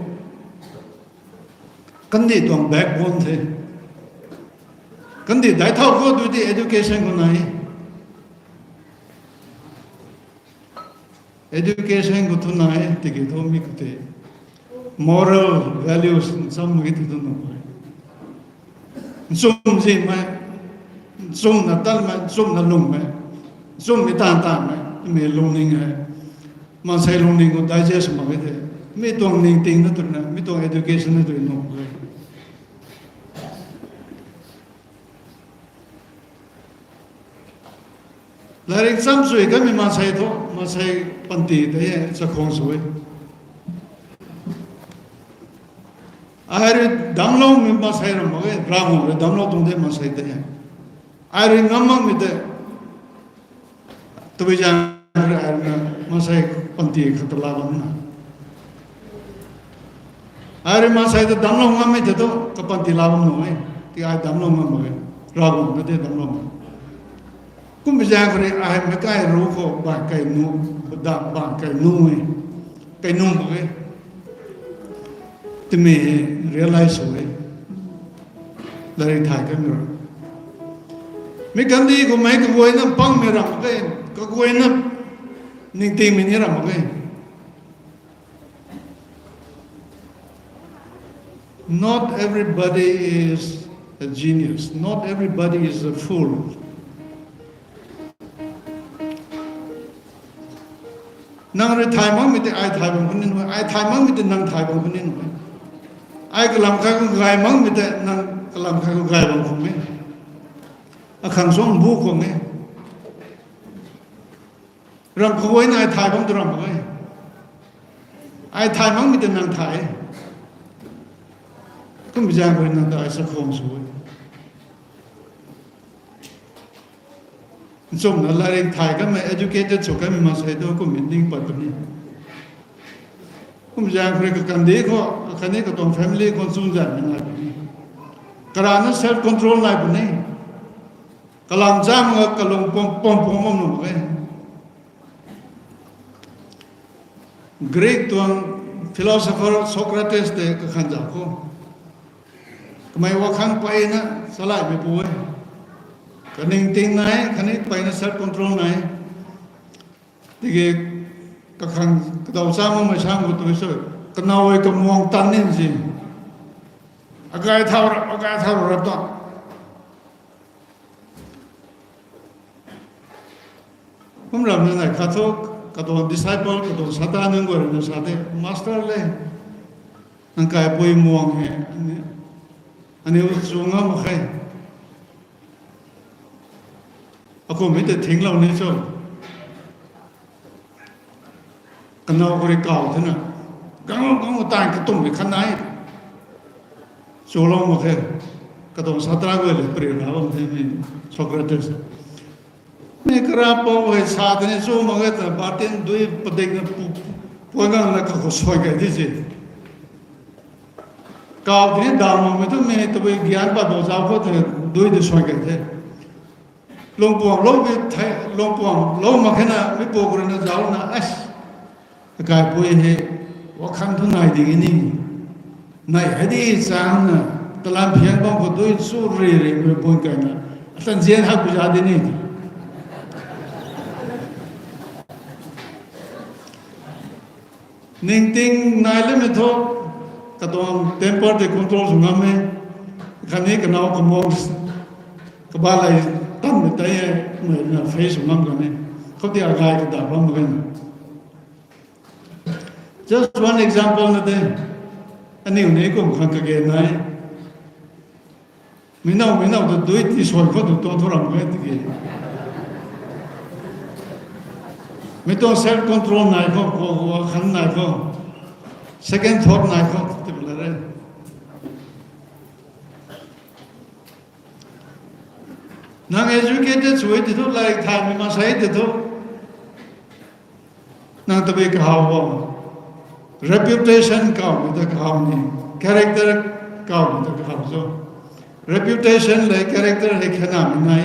kandih tuang backbone the. Kandih daic thau khou tu di education khou nai. Education khou thu nai tiki thu mi khou tei moral values ncham mak e thu thu nuh e. Nchumzimei, nchumna tanmei, nchumna lungmei, nchummei taanv taanmei, mi lungning hei. Maansei lungning khou digest mak e the. Mi tuang ningting na twna, mi tuang education na tw nuh e. Latrik cham sui kanmei maansei thu, maansei panty tei e, chakhwang sw e. Ai rui damcloumei maansei ram mak e, Ravguangc rui damclou tuang de maansei tei e. Ai rui ngam makmei tei, tabui zaeng rui ai rui na maansei panty khat ta la bam na. Ai rui maansei ta damclou ngammei tei thu kapanty laa bam nuh e. Ti ai damclou ngam mak e. Ravguangc na tei damclou ngam. Kumbi zaeng khou rui ai meic kai ru khou bang kai nu, dam bang kai nu e. Kai nu mak e. Timei realize sw e. Lairik thay kan ru. Mi kandih khou mei kaguayna pangmei ram mak e. Kaguayna ningtingmei ni ram mak e. Not everybody is a genius. Not everybody is a fool. Nang rui thay makmei tei ai thay bam khou ni nuh e, ai thay makmei tei nang thay bam khou ni nuh e. Ai kalam khat khou gay makmei tei nang kalam khat khou gay bam khou e. Akhang suang bu khou e. Ram kaguayna ai thay bam tu ram mak e. Ai thay makmei tei nang thay. Kumbi zaeng khou nang ta ai chakhwang sw e. Nchumhna lairik thay kanmei, educated sw kanmei maansei tu kumhmei ning pat puni. Kumbi zaeng khou rui kakandih khou, khatni katuang family khou chuzaenghmei nai puni. Karana self control nai puni. Kalam cham nga kalung pam pam pam bam nuh mak e. Greek tuang philosopher Socrates tei kakhang zauc khou, kamei wakhang peyna chalaimeipu e. Kaningting nai, khatni peyna self control nai. Tiki kakhang kadaw cham makmei sam khou tei sw, kanow e kamuang tan nin si. Akai thau rap, akai thau rap ta. Kum ramna nai khat thu, katuang disciple, katuang sata nunc guay rui na sa the, Master le, nang kaipui muang he, aniu chu ngam mak khe. Akumhmei tei thinglou ni cho. Kanow khou rui kaw thena, ganglou ganglou taanv katumhmei khat nai. Chulou mak khe. Katuang satra guay le pari ra bam the mi Socrates. Mi karapou hei sa tei ni chu mak khe ta, batin dui padikna pu, pu, puan gangna kakhou suan kei di si. Kaw tini daw makmei tu mi tabui gyan pat bou zauc khou tei dui tei suan kei the. Lungpuamlou bi the, lungpuamlou mak khe na mi pu khou rui na zaucna, as, kaipui hei, wakhang thu nai ding e ni. Nai hei di changna, talan phian bam khou dui chu ri ri mi bun kaina, atan zian hak bu za di ni. Ningting nai lamei thu, katuang temper tei control sw ngam e, khatni kanow kamuang, kabalei tanmei tei e, mei na face sw ngam kan e, khoutei agay kadaw bam mak e. Just one example na de, aniu ni kum khang kage nai. Meic now, meic now ta dui ti suan khou tu tuang thu ram e tiki. Mi tuang self control nai khou, khou, khou, khan nai khou. Second thought nai khou, tiki la re. Nang educated sw e ti thu, lairik thaymei maansei ti thu, nang tabui kahaw bam. Reputation kawmei ta kahaw ni, character kawmei ta kahaw cho. Reputation le character hei khenamei nai.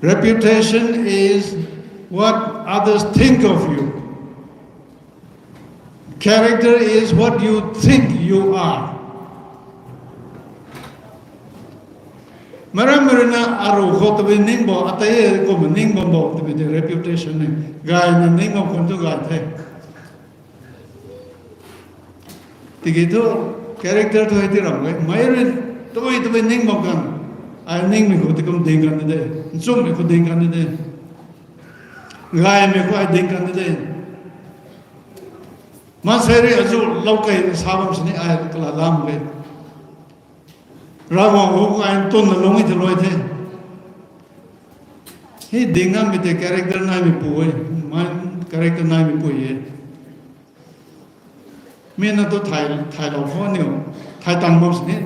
Reputation is what others think of you. Character is what you think you are. Meic rammei rui na aru khou tabui ning bam, atei e kumna ning bam bam twmei tei reputation e. Gayna ning bam khwan tu gay the. Tiki thu character thu hei ti ram e. Meic rui tabui tabui ning bam kan, ai ningmei khou ti kum ding kan de, nchumhmei khou ding kan de, gaymei khou ai ding kan de. Maansei rui azu lou kei sa bam sini ai kala lam e. Ravguangc hu ai ntunna lung e the luai the. Hei ding ngammei tei character naimeipu e, main character naimeipu e. Mi na tu thay, thaylou khou aniu, thay tang bam sini,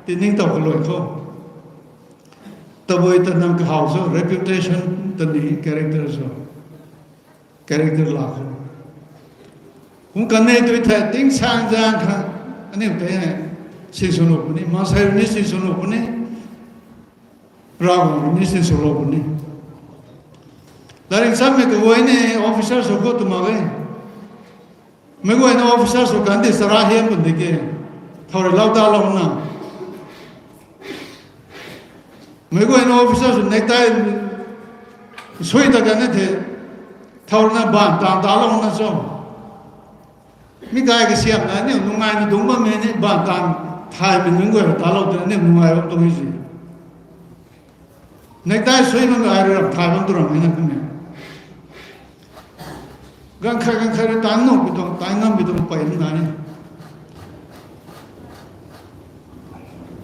tiningtow khou luai khou. Tabui ta nang kahaw cho, reputation ta ni character cho. Character la khou. Kum kanei tui the ting sang zang khang aniu tei hei sinswlou puni, maansei rui ni sinswlou puni, Ravguangc rui ni sinswlou puni. Laring chammei kaguay ni officer sw khou tw mak e. Meic guayna officer sw kan di chara hiam pun di ke, thow rui lou talouna. Meic guayna officer sw necktie sui ta kan the, thow rui na baanv taanv talouna cho. Mi kai kasiamna aniu nungaina dungc bammei ni baanv taanv thaymei nunc guay rui talou tei aniu nungai bam tuang e si. Necktie sui bammei ai rui ram thay bam tu ram e na kummei. Ganv khat ganv khat rui taanc nuh pi tuang, taanc ngam pi tuang pey nai ni.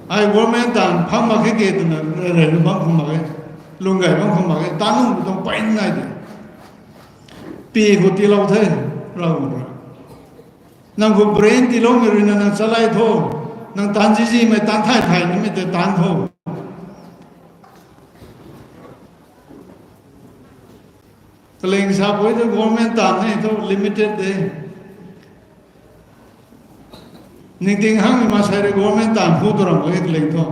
Ai government taanv phang mak khe ke twna rey rey bam khang mak e, lung gay bam khang mak e, taanc nuh pi tuang pey nai de. Pi khou tiilou the, Ravguangc rui. Nang khou brain tiiloumei rui na nang chalai tho, nang taanc zizimei, taanc thay thay nimei tei taanc tho. Kaling sapui tu government taanv ni thu limited de. Ningting hangmei maansei rui government taanv phu tu ram e kaling thu.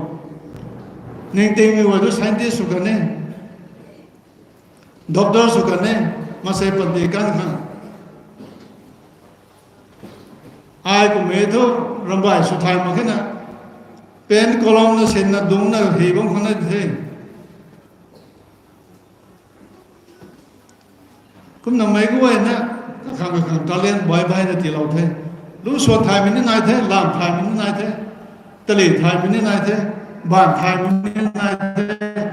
Ningtingmei guay tu scientist sw kan e, doctor sw kan e, maansei panty kan khang. Ai kummei thu rambai sw thay mak khe na, pen column na sinna dungcna hi bam khang na the. Kumna meic guayna kakhang kakhang talent bai baina tiilou the. Lu swan thaymei ni nai the, lam thaymei ni nai the, tali thaymei ni nai the, baanv thaymei ni nai the.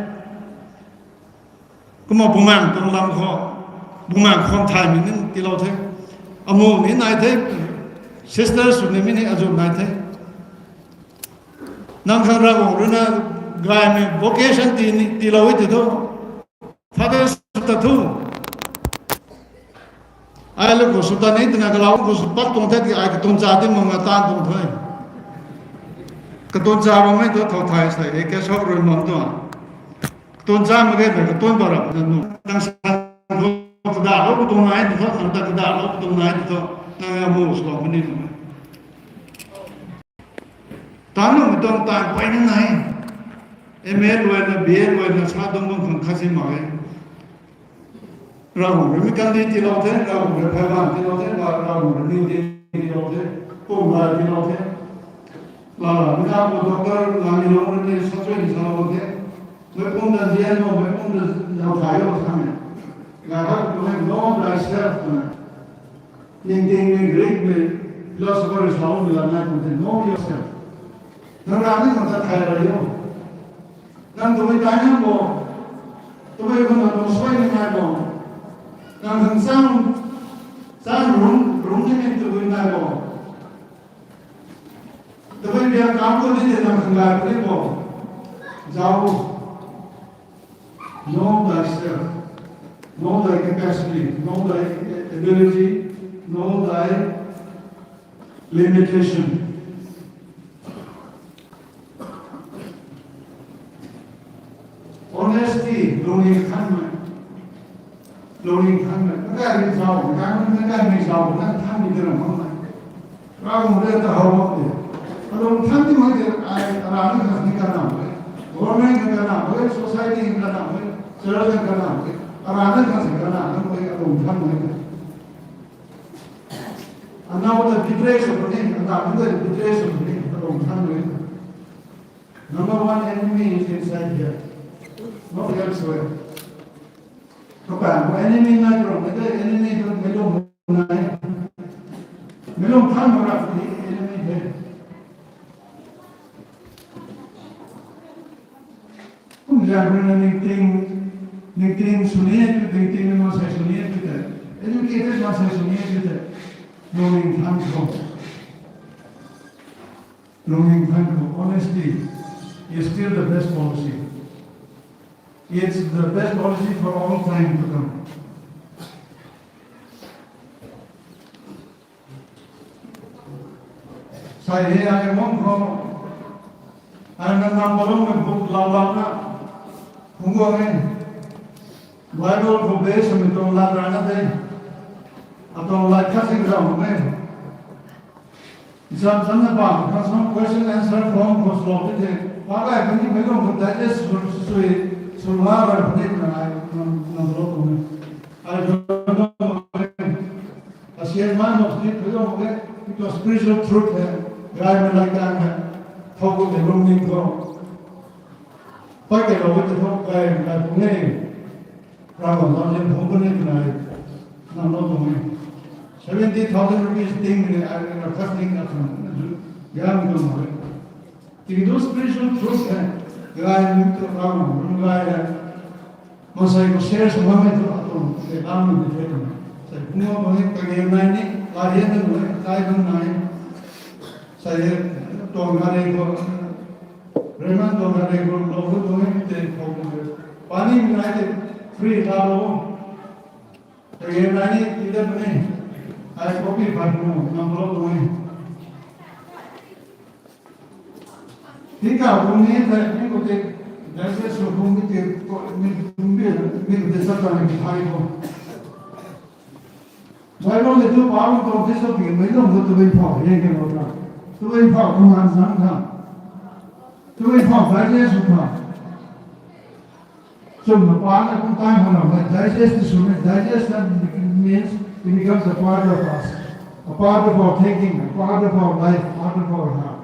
Kumna bumaengc tuang lam khou, bumaengc khwan thaymei ni tiilou the. Amu ni nai the, sister sw nimei ni azuh nai the. Nang khang Ravguangc rui na gaymei vocation ti ni, tiilou e ti thu, father sw ta thu. Ai lu khou sw ta ni twna kalau khou sw pat tuang the ti ai katuang cha ti mak nga taanv tuang the. Katuang cha bammei thu thow thay sei e, kasok rui mam tuang. Katuang cha mak ge twna katuang ba rap na nu. Nang san khou kadalou katuang nai ti thu, nang ta kadalou katuang nai ti thu, nang amu swlou puni nu. Taanv nuhmei tuang taanv pey ni nai. M A luaina, B A luaina sa dungc bam khang khat si mak e. Ravguangc rui mi kandi tiilou the, Ravguangc rui pheyban tiilou the, Ravguangc rui niw di tiilou the, pumlay tiilou the. Lala mi na pu doctor nami lung rui ni sa chui ni salou the. Meic pum ta zian lo, meic pum ta zau thay lo sa me. Gay hak tu hei know thyself twna. Ningtingmei Greekmei philosopher rui saloumei lam nai kum the, know yourself. Nang rana khang ta thay ra o. Nang tabui tai nang bo, tabui khang na tuang suai ni nai bo. Nang khang chang, chang rung, rung ni ni tabui nai bo. Tabui biak kam khou ni de nang khang gay puni bo. Zauc. Know thyself, know thy capacity, know thy ability, know thy limitation. Honesty, lungning thanmei. Lungning thanmei. Nang kai mi zauc, nang kai mi zauc, nang thanmei de ram makmei. Ravguangc rui ta how mak de. Alung than ti mak de, ai, arana khang ni kana mak de. Government khang kana mak de, society khang kana mak de, church khang kana mak de. Arana khang si kana mak de, alung than mak de. Anaw ta betray sw puni, anaw ta betray sw puni, alung than mak de. Number one enemy is inside here, not elsewhere. Kapaeng khou enemy nai tuang, mei tei enemy tu meic lung nai. Meic lung than mak rap ni enemy the. Kum zaeng rui na ningting, ningting sw ni e tu, ningting maansei sw ni e tu tei, educated maansei sw ni e tu tei, lungning than khou. Lungning than khou, honesty is still the best policy. It's the best policy for all time to come. Sai hei ai mong khou, ai na nam balum mei buk lau lau na, hung guang e. Bible khou base swmei tuang lat rana de. Atuang lat khat si zauh mak e. Sam sam na pa, khang sam question answer form khou swlou the. Pa kai puni mei lung khou digest sw, sw, sw la ra puni na ai, nam, nam lo puni. Ai, asian man of sleep, mei lung khou ke, it was spiritual truth hai. Rai mei lai kan hai. Thau khou mei lung ning khou. Pai kai lou ke thau kai, kai puni. Ravguangc lam lian phungc puni twna ai nam lou tuang e. Seventy thousand rupees ting ni ai na fasting na khang na zu yam tuang e. Ting tu spiritual truth hai. Gay ni tu Ravguangc ram gay hai. Masei khou share sw bammei thu atuang te lam ni the tuang. Sei phungc bam e kage nai ni, la hian na nai, kai bam nai. Sei tuang gari khou Raymond tuang gari khou lou khou tuang e, te khou tuang e. Pani nai te free la lou. Kage nai ni ti dat puni. Ai copy phat nu nam lou tuang e. Tingkauh tuang ni the, mi khou te, digest sw khou mi te, mi, mi, mi khou te sa ta ni thai khou. Bible le tu pa lung tuang the sa pi mei lung khou tabui phau hei ke lou ta. Tabui phau khou man zang tha. Tabui phau digest sw tha. Chumna pa na kum time hana mei digest sw mei, digest that means it becomes a part of us, a part of our thinking, a part of our life, a part of our heart.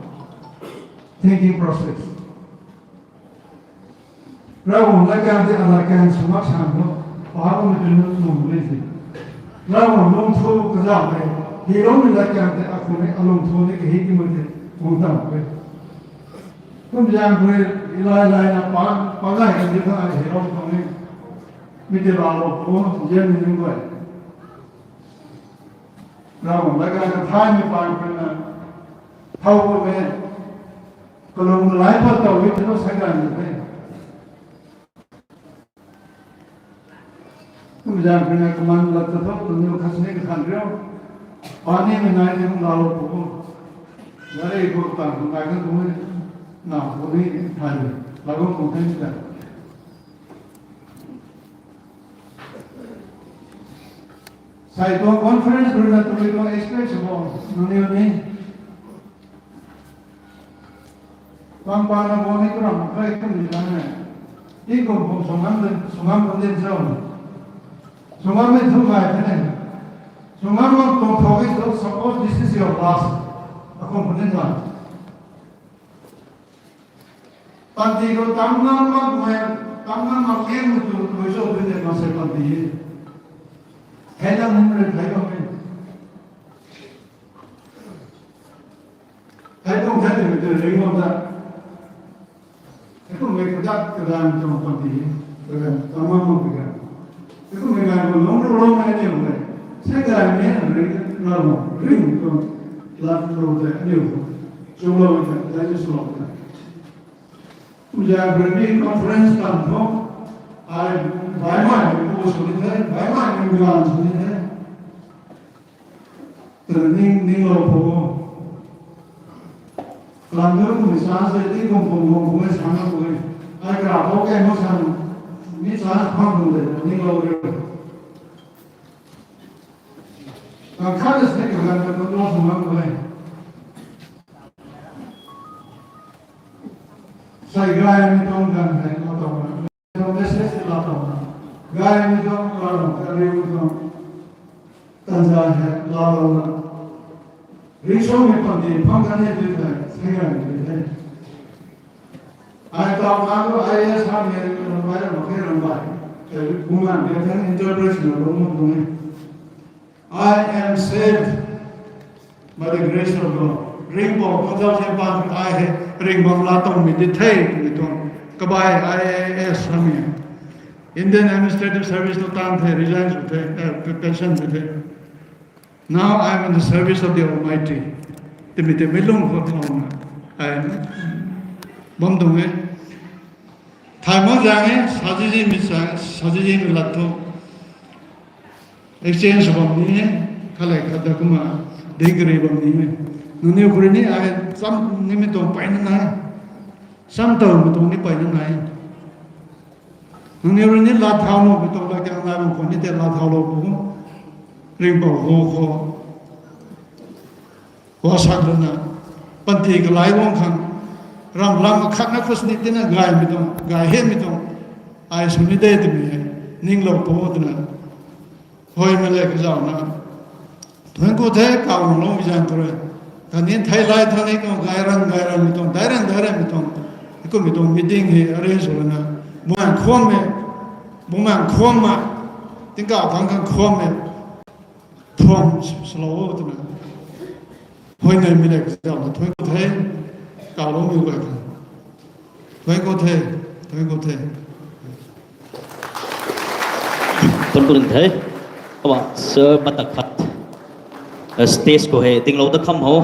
Thinking process. Ravguangc lat kan tei alai kan sw mak san tho, pa bammei tei nu sw ri si. Ravguangc lungthu kazauh mei, hi loumei lat kan tei akhou ni alungthu ni kahi timei tei guang tam e. Kum zaeng khou rui ilai lai na pa, pa gay kan di tha ai hei lou tuang e. Mi tei laalou pu, zianmei nunc guay. Ravguangc lat kan kathaymei paan khou na, thau khou e, kalung lai pat tow e, tei lou sa gay ni the. Kum zaeng khou na kaman lat ta tho, tuniw khat sini kathan riu. Pani mei nai ni hung laalou pu. Gari khou tang khou nai kan tu e, na pu ni thay, laalou pu the ni ta. Sei tuang conference rui na tabui tuang expect sw bo, nangniw ni. Pang pa na bo ni tu ram kai kum ni ta ne. Tingkum pum sw ngam din, sw ngam kum din cho. Sw ngam ni thu gay the ne. Sw ngam mak tuang thau e tu, suppose this is your last. Akum kum din ta. Panty khou tam ngam makmei, tam ngam mak liangmei tu, tu cho tu de masei panty e. Hei na mun rui thei bam e. Hei tuang thei twmei tu ring bam ta. Hei kummei kadak kadan tuang panty e. Kadan tam ngam mak pi kan. Hei kummei ngai khou lungc rou loumei aniu mei, sa gaymei ring na lou, ring tuang lat lou tei aniu khou chulou tei, dai ni swlou tei. Kumzaeng rui ni conference tan tho, ai baihmei pu sw ni the, baihmei gaanv sw ni the. Twna ning, ninglou phu o. Kalam tu kumhmei sa se, tingkum pum bam khou e sa na khou e. Ai kara pho ke mo sa, mi sa phang khou de, ninglou riu. Kan khat na sini kaganv ta control sw ngam khou e. Sei gaymei tuang ganv hei laa tow na, message laa tow na, gaymei tuang laa tow, kariumei tuang tanza hei laa tow na, ringcsuangmei panty phang kan e tu tei, sei gaymei tu the. Ai taw na tu I A S hamei rambai, ramh mak khe rambai, tei bumaeng de the interpret swna lung mak tuang e. I am saved by the grace of God. Ringhpouc khou zauzian paan ai hei ringhbam laa towmei di the twmei tuang kabai I A S hamei, Indian Administrative Service tu taanv the, resign sw the, eh, pension sw the. Now I am in the service of the Almighty twmei tei meic lung khou thauna ai bam tuang e. Thay mak zaeng e, sajijimei sa, sajijimei lat thu exchange bam ni e, khat le khat ta kumna ding kari bam ni e. Nangniw khou rui ni ai cham nimei tuang peyna nai, cham towmei tuang ni peyna nai. Nangniw rui ni laa thau nuhmei tuang lat kan nai bam khwan ni tei laa thaulou pu, Ringhpouc hu khou, khou sa lana, panty kalai guang khang, ramh lam akhatna khusni tina gaymei tuang, gay hemei tuang, ai sw ni de twmei hei ninglou pu twna, huaymei le kazauhna, thuanc ku the, kawlou zaeng khou rui, khatni theilay thangni khou gay ran gay ranmei tuang, daic ran daic ranmei tuang, kummei tuang meeting hei arrange sw lana, bumaeng khwammei, bumaeng khwamma, tingkauh thangc khang khwammei, thuam swlou o twna, huayneymei le kazauhna thuanc ku the, kawloumei guay khang. Thuanc ku the, thuanc ku the. Thuanc ku ding the. Kumna sir, mata khat, stage khou hei dinglou dat kham ho.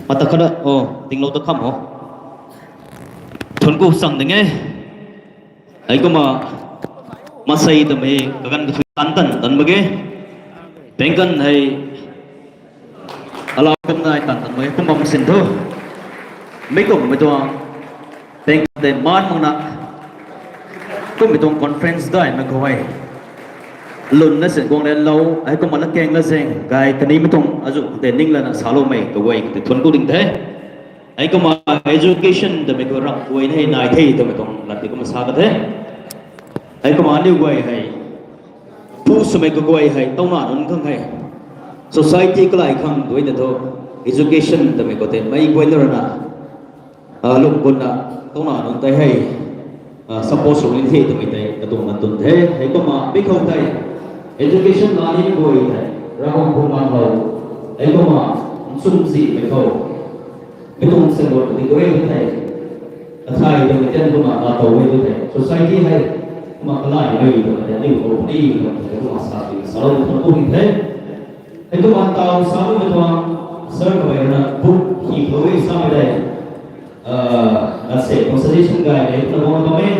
Mata khat, o, dinglou dat kham ho. Thuanc ku chang ding e. Heikumna, maansei twmei kaganv kathui tan tan tan mak ge. Pengkan hei, alau kumna ai tan tan mak ge, kum bam sin thu. Meic kummei tuang, pengkan tei maan makna, kummei tuang conference daihmei khou hei, lwnna sin guang lou, heikumna latkaeng lazaeng gay kanimei tuang azuh tei ning lana saloumei kaguay tei thuanc ku ding the. Heikumna education twmei khou ramh guay hei nai the twmei tuang lat tei kumna sa ka the. Heikumna aniu guay hei, pu swmei kaguay hei, tauna nunc khang hei, society kalai khang duina thu, education twmei khou tei meic guayna ruina, lung gunna, tauna nunc tei hei, support sw ni the twmei tei katuang na twn the. Heikumna mi khou tei, education la ni guay tei, Ravguangc pu nganglou, heikumna nchumh zihmei khou, mi tuang salout ti tu re the. Athai twmei tian kumna latow e tu the. Society hei, kumna kalaimei twmei tei aniu khou puni twmei tei kumna sa ti salou tw puni the. Heikumna taw samei tuang, sir kaguay ruina book hi khou e samei tei, ase consultation gay e twna guang bam e.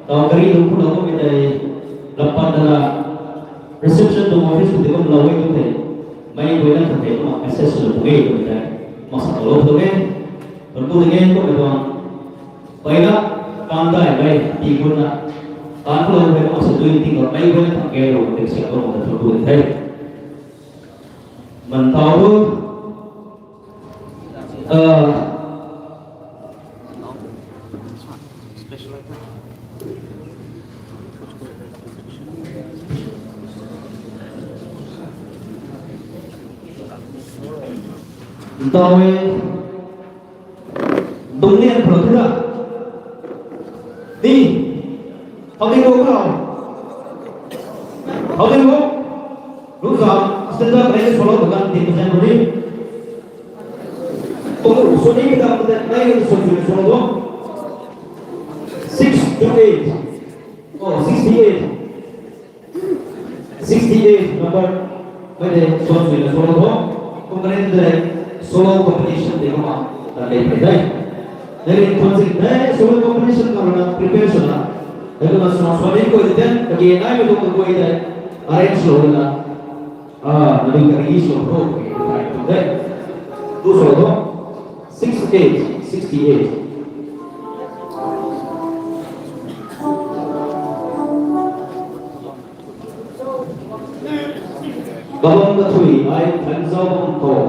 Taw gari lung khou lou kummei tei, lampat dana, reception tuang office khou tei kumlou e tu the. Meic guayna khat tei kumna access swlou puni twmei tei, kumna sa talou tu e. Thuanc ku ding e, kummei tuang, mpeyna, taanv daihmei, tii gunna, taanv khou lou hei kumna sa dui ting khou meic guayna khang kalou tei siam bam ta thuanc ku ding the. Man taw tu, ntaw e, dungc lian khou tu ra. Ni, how do you go now? How do you go? Ruza, stand up, like, follow the gun, take the gun, ready? Follow, so take it up, that line is so you follow. Six to eight. Oh, sixty-eight. Sixty-eight number. Mei tei swan swna solo tho. Kum karen tei solo competition tei kumna tan lei pei the. Nai rin thuan sing the solo competition khou ruina prepare swna. Heikumna swan swan ni guay tei kage naimei tuang kaguay tei arrange swna. Ah, nai rin kage solo tho. Try to the. Tu solo tho. Six eight, sixty-eight. Kabam kathui ai thanzau bam khou.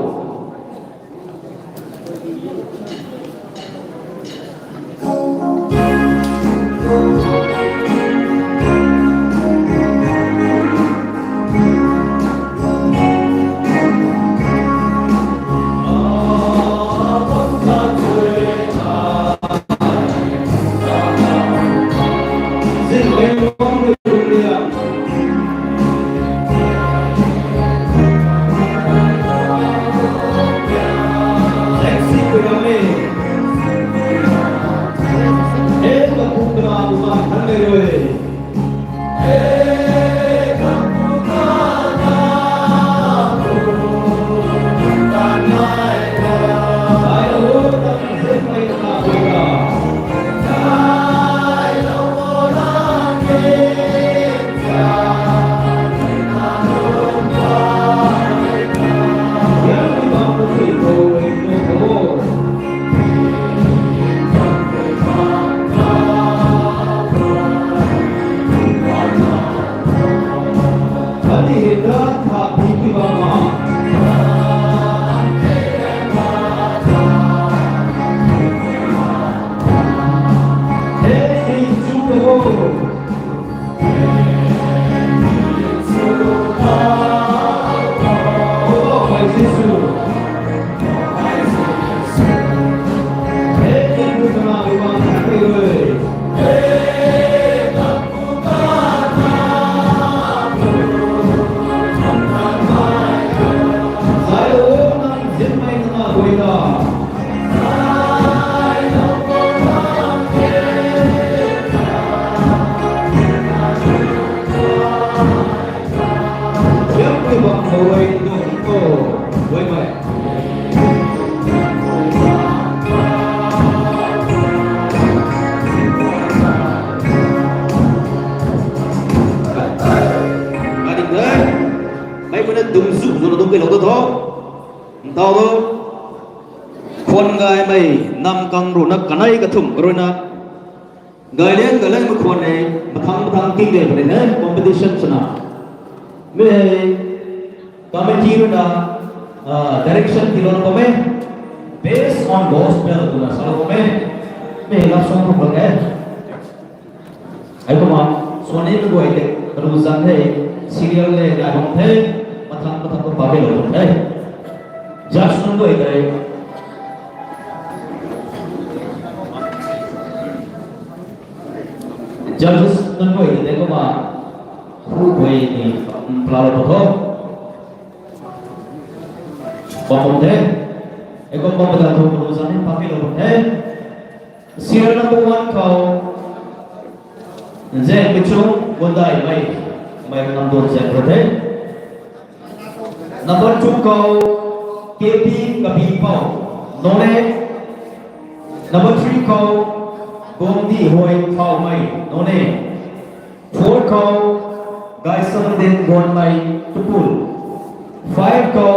Dungzu zuna dung kelou ta tho. Ntau tho. Khwan gaymei namkang ruina kanei kathumh ruina. Gaylian gaylian makhwan e, mathang mathang ting de puni he, competition swna. Mi hei, committee ruina, ah, direction tiilou na bam e, based on gospel twna salou bam e, mi hei love song khou bam e. Heikumna, swan ni kaguay tei, kalu zan the, serial le, nai bam the, mathang mathang khou pa kelou bam the. Judge nunc guay tei, judges nunc guay tei kumna, hu guay ni, um, pla lo tho. Bam bam the. Heikum bam bam ta thu kalu zan ni pa kelou bam the. Serial number one khou, Zek Michung, Gondaimei, mei nam duan zek ra the. Number two khou, K P Kapipou, Noney. Number three khou, Gomdi Hoi Phaumei, Noney. Four khou, Gaisangden Gonmei, Tupul. Five khou,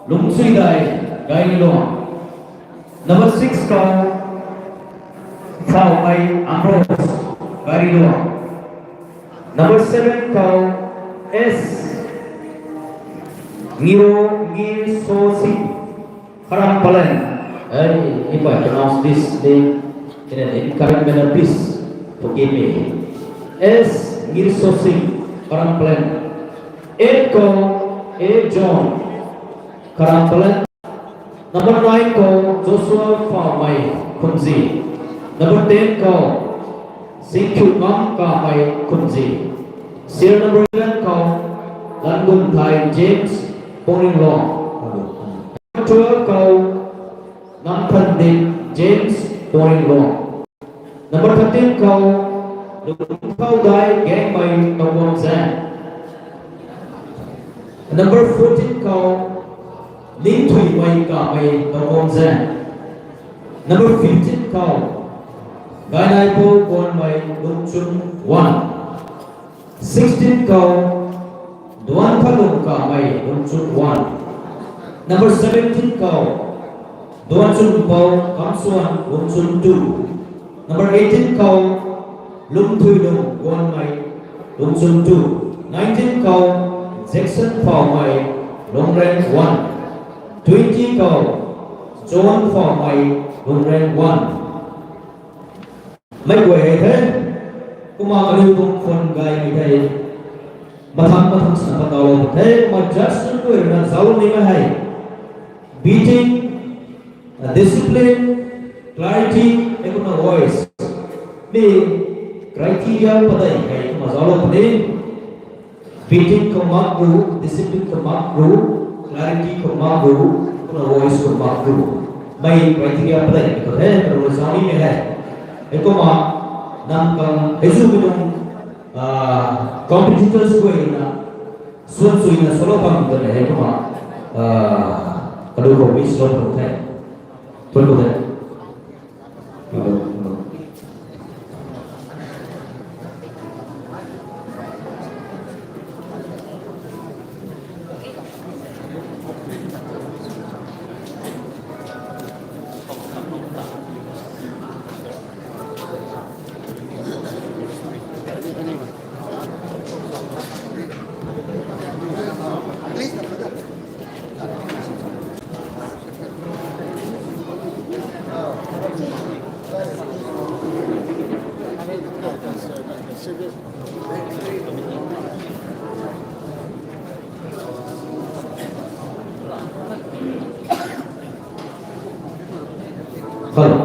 Lungchuidai, Gailong. Number six khou, Phaumei Ambrose, Gailong. Number seven khou, S Ngiro Ngir Sosing, Kharam Palen. Hey, if I pronounce this name in an incorrect manner, please forgive me. S Ngir Sosing, Kharam Palen. Eight khou, A John, Kharam Palen. Number nine khou Joshua Phaumei Khumzi. Number ten khou Singkhiu Ngam Kamei Khumzi. Serial number eleven khou Langunthai James Pongringlong. Number twelve khou Namthandin James Pongringlong. Number thirteen khou Lungthaudai Gangmei Tongwangzang. Number fourteen khou Lingthuimei Kamei Tongwangzang. Number fifteen khou Gainaipu Gonmei Lungchun One. Sixteen khou Duan Phalung Kamei Lungchun One. Number seventeen khou Duan Chunpou Kamsuan Lungchun Two. Number eighteen khou Lungthuilung Gonmei Lungchun Two. Nineteen khou Jackson Phaumei Lungren One. Twenty khou John Phaumei Lungren One. Mei guay hei the, kumna kaniw tuang khwan gaymei the, mathang mathang swna patau lou the, kumna judge nunc guay ruina zauc nimei hei, beating, uh, discipline, clarity, heikumna voice. Mi criteria padeih hei kumna zauc lou puni. Beating khou mak ru, discipline khou mak ru, clarity khou mak ru, kumna voice khou mak ru. Mei criteria padeih khou the, karu zauc nimei hei. Heikumna, nang kang, hei zu mi nung, ah, competitors guay na, suan suina salou bam twna heikumna, ah, kalu khou wish lou khou the. Pun khou the. Hello.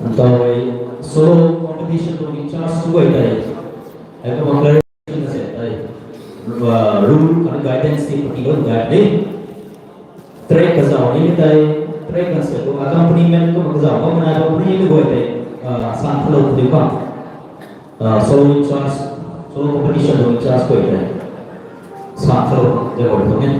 Ntau solo competition tuang in charge tu guay tei. Heikumna clarification na se tei. Uh, rule and guidance ti pati lou guide ni. Track kazauh ni tei, track kan se tu accompaniment kumna kazauh bam mana bam ni guay tei, uh, san thalou tu khang. Uh, solo in charge, solo competition tuang in charge guay tei. San thalou de guay tu ni.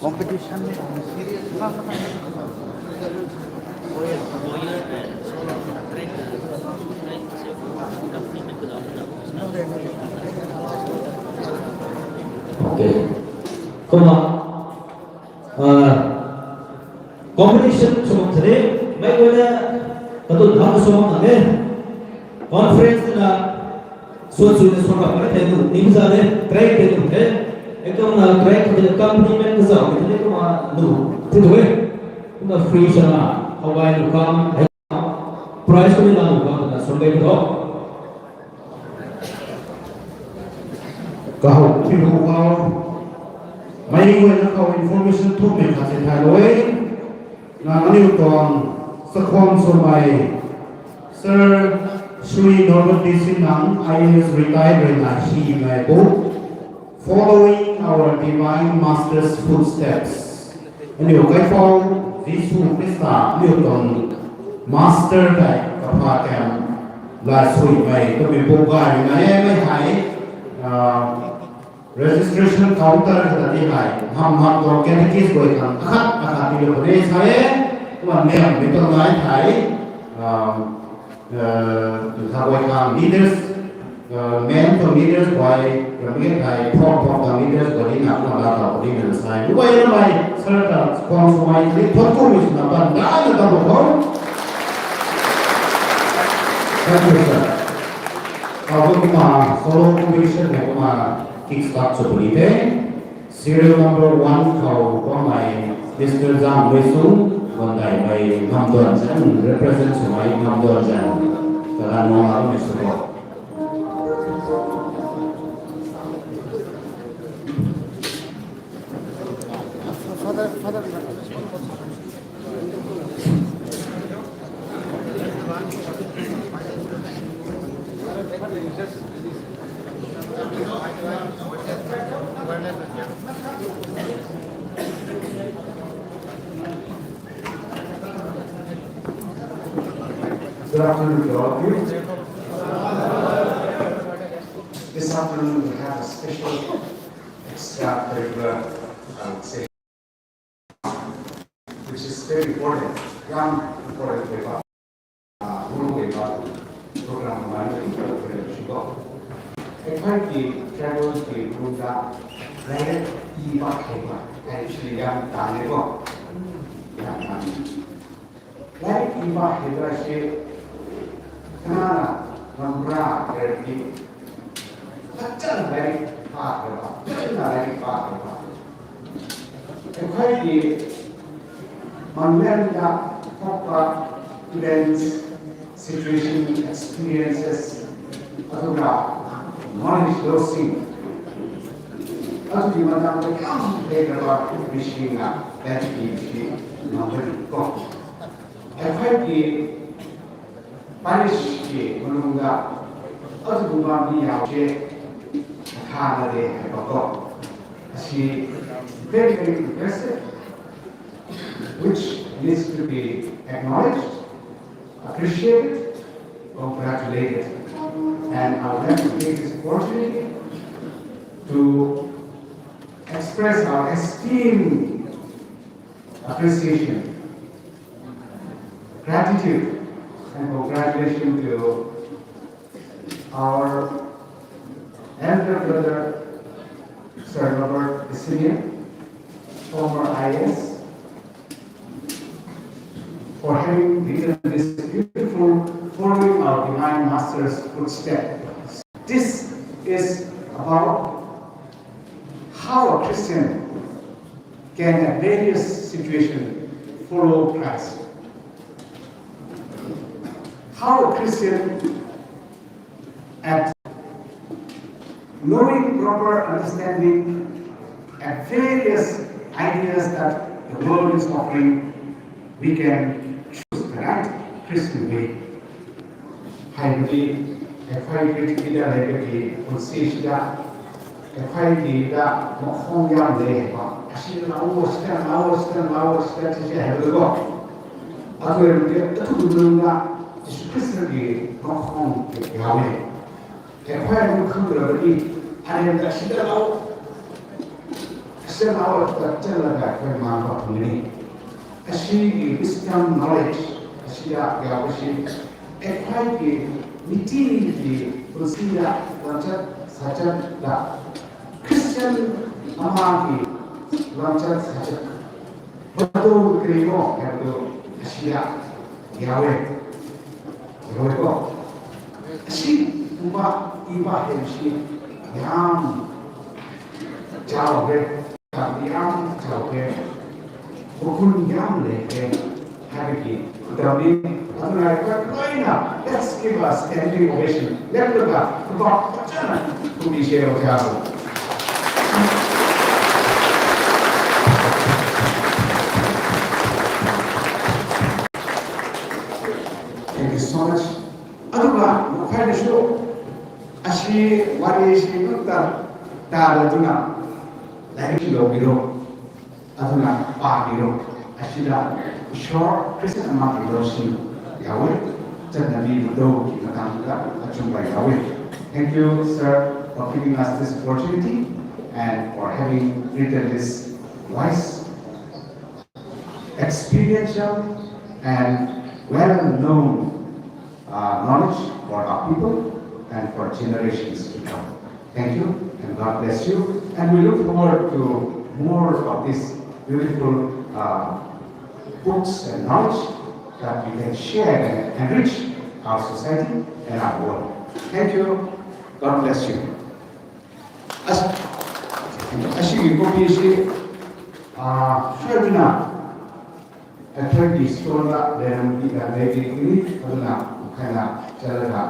Competition ni serious na. Okay. Kumna, ah, competition sw bam sini, mei guayna katun ham sw bam nang e. Conference na, suan sui na suan bam kai the tu, ni bisa de, track the tu the. Ekam na track the, accompaniment ka zau the, kumna nu, the tu e. Kumna free sana, how I nu kam, prize kami na nu kam, na suan bai tu. Kahow, thiu khou, mei guayna khou information thumei khat se thay lou e. Na aniu tuang sakhwang swmei Sir Shri Norbert D. Sinang, I A S retired rui na simei bu, Following Our Divine Master's Footsteps. Aniu kaipouc Jisu Khrista, aniu tuang Master tei kapha kan la suimei twmei bu gay na e, mei hei, ah, registration counter kata ti hei, ham ham tuang catechist guay khang akhat akhat ti lou puni sa e, kumna niam mi tuang nai thei, ah, uh, tha guay khang leaders, uh, men tuang leaders guay, ramei thei, phom phom tuang leaders guay ni na kumna la tau ni na sai. Guay na mei, sir ta, sponsor mei, ni phot ku mi suna ban da na tau khou. Thank you, sir. Abu kumna, solo competition hei kumna kick start sw puni the. Serial number one khou bammei Mister Zhang Weisung, Gondaimei Ngamduan Zhang, represent swmei Ngamduan Zhang, kaganv nung aramei sw khou. Good afternoon to all of you. This afternoon we have a special extracurricular, I would say, which is very important, young important paper, uh, guru paper, program manager paper, paper. Actually, the travel the program, right, iba paper, actually young time ago. Young time. Lairik iba hei tei si, kana na, ngamra, lairik ti. Tachan lairik pa khe ba, tachan lairik pa khe ba. Ekhai ki, manlen da, khok ba, events, situation, experiences, aduga, knowledge losing. Adu ki matang da kam hei kaba, machine na, lairik ti, manlen ko. Ekhai ki parish ki malung da, azu bam ni yau ke, akha na de hai ba ko. Asi very, very impressive, which needs to be acknowledged, appreciated, congratulated. And I would like to take this opportunity to express our esteem, appreciation, gratitude, and congratulations to our elder brother, Sir Robert Isinia, former I A S, for having written this beautiful Following Our Divine Master's Footsteps. This is about how a Christian can at various situations follow Christ. How a Christian at knowing proper understanding at various ideas that the world is offering, we can choose the right Christian way. Hai badi, ekhai Christian leader lev badi, unsi sida, ekhai leader makhong yam le ba. Asi lau, asi lau, asi lau, asi lau, asi hai badi ko. Atu badi, atu badi na, Jisu Khrista ki makhong ki yam le. Ekhai makhong badi, ani da asi lau, asi lau, asi lau, ekhai ma ba puni. Asi ki wisdom, knowledge, asi ya, ya, asi. Akhai ki meeting ki pulsi la lanchat sachat la Christian ama ki lanchat sachat batu krimo hei tu asia yawe yawe ko asi kumba iba hei si yam jao we tam yam jao we bukun yam le ke habiki dami atunai ka koina let's give a standing ovation. Let the God kuba pachana kumi share of jao. Thank you so much. Aduga mukhai na shu asi wari si nukta ta da tuna lairik lo biro. Aduga pa biro. Asi da short Christian ama biro si yawe. Chan na bi do ki matang da achung bai yawe. Thank you, sir, for giving us this opportunity and for having written this wise, experiential and well-known uh, knowledge for our people and for generations to come. Thank you and God bless you. And we look forward to more of these beautiful uh, books and knowledge that we can share and enrich our society and our world. Thank you. God bless you. As, as you copy, uh, sure enough. Athletic store la leram ki ta lei di ni, aduna khaina chala la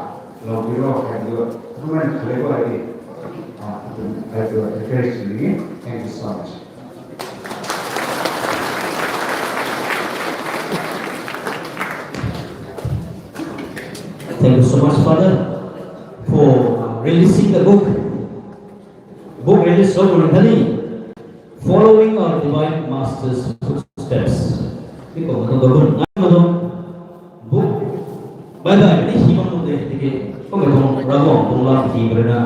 lo biro khaina lo, aduna khale ko ai di. Ah, aduna ai tu encourage ni. Thank you so much. Thank you so much, Father, for releasing the book. Book release so many. Following our divine master's footsteps. Biko matang da bun nai matang bu. Bai bai ni hi bam de tiki. Ko matang Ravguangc tuang lam hi brena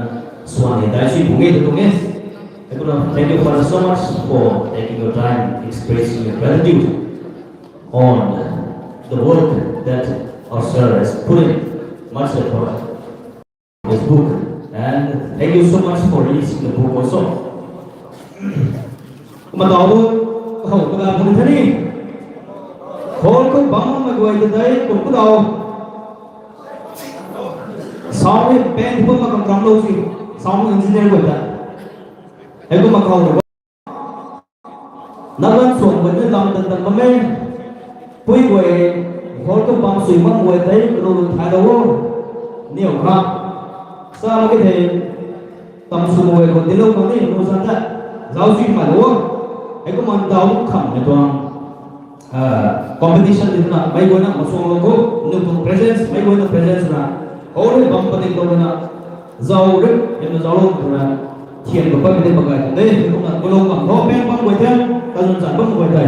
swan ni dai si bu nge tu nge. Thank you, Father, so much for taking your time, expressing your gratitude on the work that our sir has put in. Much effort. This book. And thank you so much for releasing the book also. Kumna tau tu, hou kumna puni thani. Hall khou bam ma guay ta dai, kum kumna tau. Sound band khou ma kam kam lo si. Sound engineer guay ta. Hei kumna khou Nagan suang guay ni lam tan tan bam e. Pui guay, hall khou bam sui bam guay tei, kanu lu thay lo o. Niw kha. Sa mak ke the, tam sum guay khou dilo khou ni, nu san ta. Zau sui thay lo o. Hei kumna dau kham ni tuang. Ah, competition di na, mei guay na, masuang lo khou, nu tuang presence, mei guay na presence na. Hall hei bam padik lo na. Zau rim, hei na zau lo khou na. Thian khou pat mi tei pakai tei, hei kumna kulou kam tho, peng bam guay the, kazun zan bam guay the.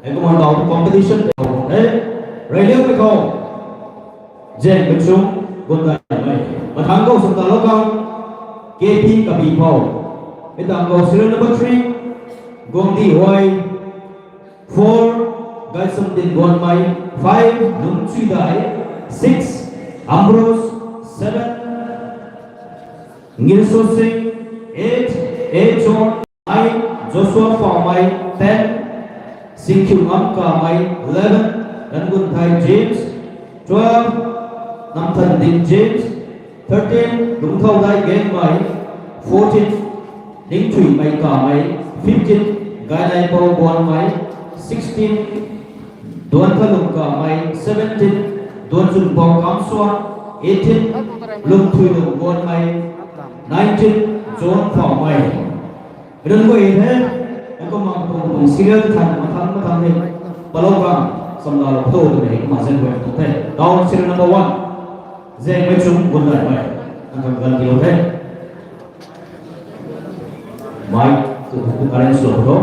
Hei kumna tau competition tei hou the. Rey liang mei khou. Zeng Kachung, Gundai mei. Mathang khou sum ta lou khang, K P Kabi Phou. Hei tang khou serial number three, Guangdi Huai. Four, Gaisam Din Guanmei. Five, Lungchui Dai. Six, Ambrose. Seven, Ngilso Singh. Eight, A John. Nine, Joshua Phaomei. Ten, Singkhiu Ngam Kamei. Eleven, Rangun Thai James. Twelve, Namthan Ding James. Thirteen, Lungthau Dai Gengmei. Fourteen, Ningthui Mei Kamei. Fifteen, Gainai Pau Guanmei. Sixteen, Duan Thalung Kamei. Seventeen, Duan Chun Pau Kamsuan. Eighteen, Lungthui Lung Guanmei. Nineteen, John Phaomei. Run guay the, hei kumna tuang tuang serial than mathang mathang hei, palou bam, samla lou tho twmei hei kumna zeng guay tuang the. Down serial number one, Zengmei Chung Gundai mei, nang khang gan di lou the. Mei, tu, tu arrange lou tho.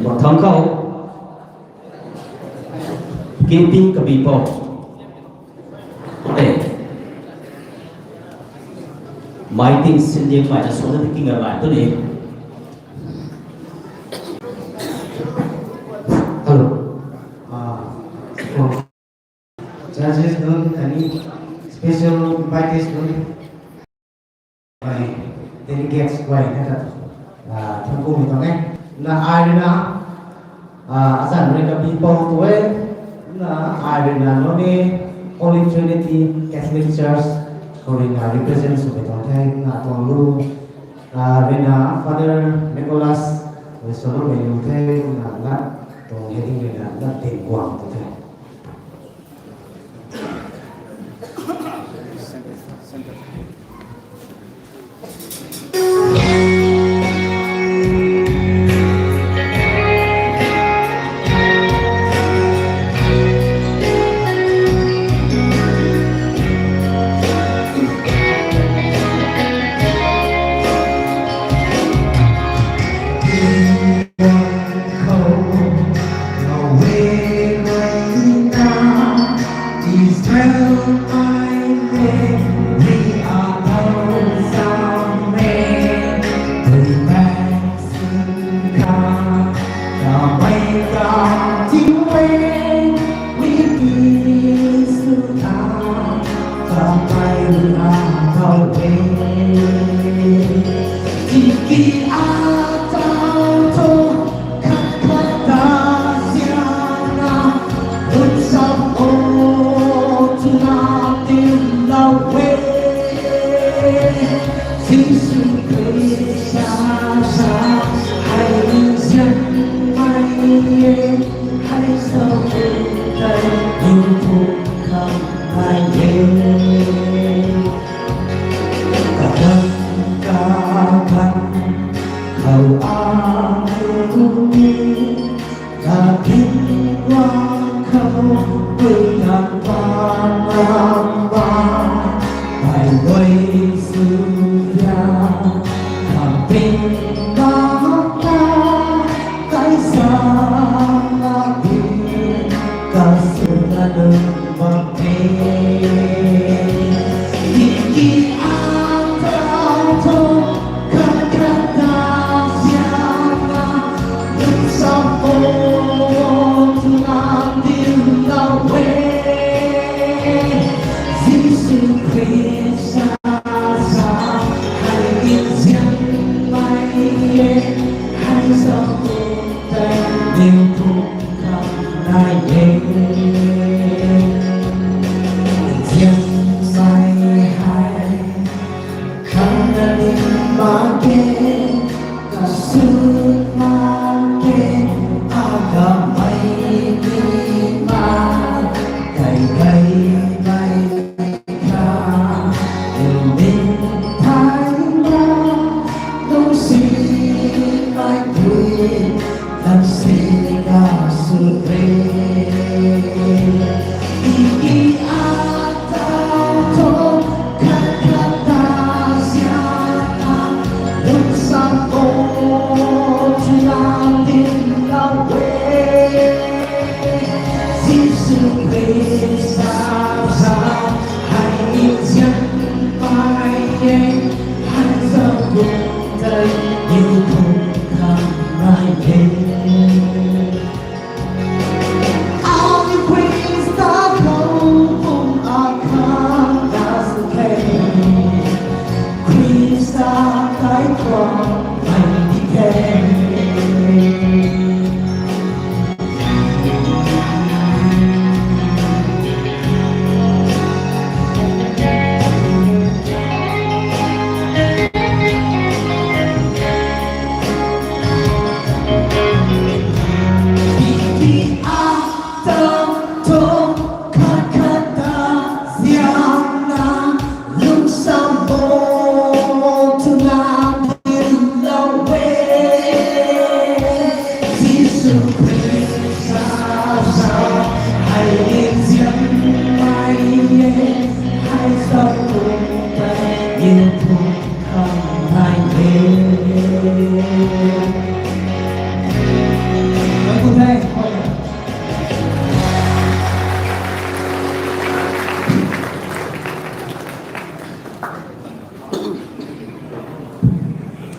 Bathang khou, Kinping Kabipou. Eh. Maiting sindiang mai na suna tiki nga lai tu ni. Hello. Ah, oh. Judges nunc khatni special invitees nunc, ai, delegates guay na khat, ah, thuanc ku ni tuang e. Na ai rui na, ah, azanc rui Kabipou tu e. Na ai rui na nunc ni Holy Trinity Catholic Church khou rui na represent sw pui tuang the. Na tuang lu, ah, rui na Father Nicholas rui sw lu mei lu the. Na lat tuang heading rui na lat din guang tu the.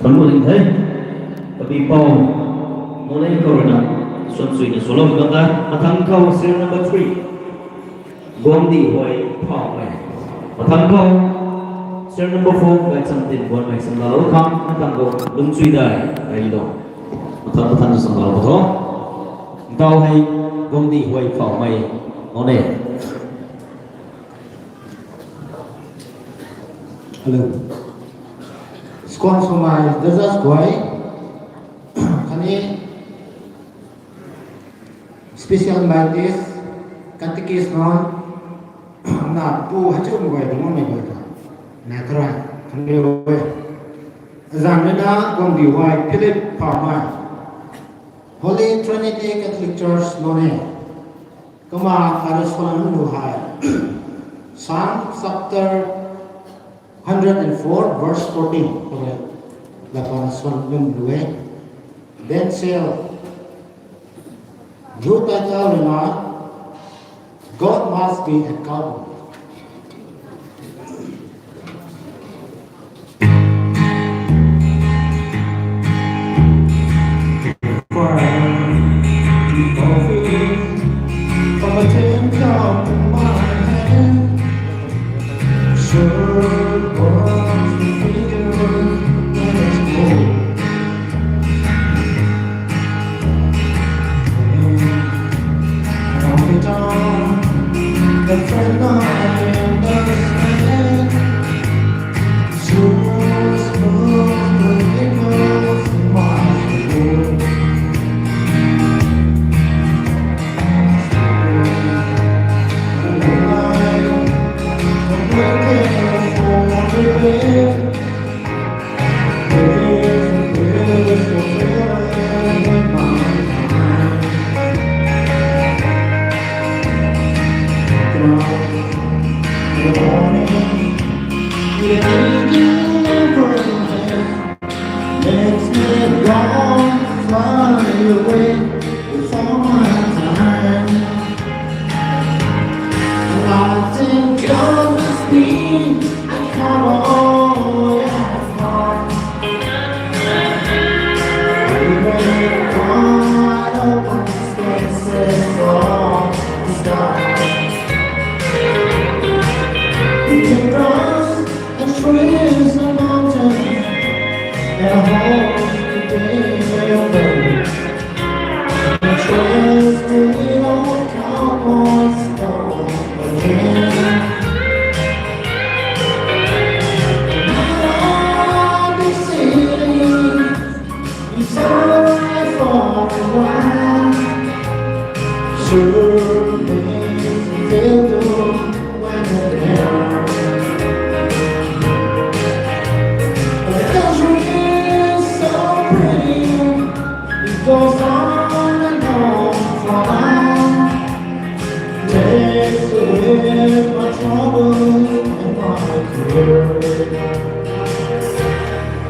Kan bu ling the. Kabi pau. Noney khou rui na. Suan sui na solo ka ta. Mathang khou serial number three. Guangdi Huai Phaumei. Mathang khou serial number four. Gaychamtin Guanmei Samdalo khang. Mathang khou Lungchuidai Gaylou. Mathang mathang Samdalo tho. Ntaw hei Guangdi Huai Phaumei. Noney. Hello. Squad swmei judges guay, khatni special invitees, catechist nunc, na pu hei chu guay dungc mei guay ta, na karai, khatni rui. Azanc rui na Guangdi Huai Philip Phaumei, Holy Trinity Catholic Church Noney. Kumna kara swan lu hei. Psalm chapter hundred and four, verse fourteen. Okay. Lapana swan lu e. Then shall you title rui na, God must be a cowboy.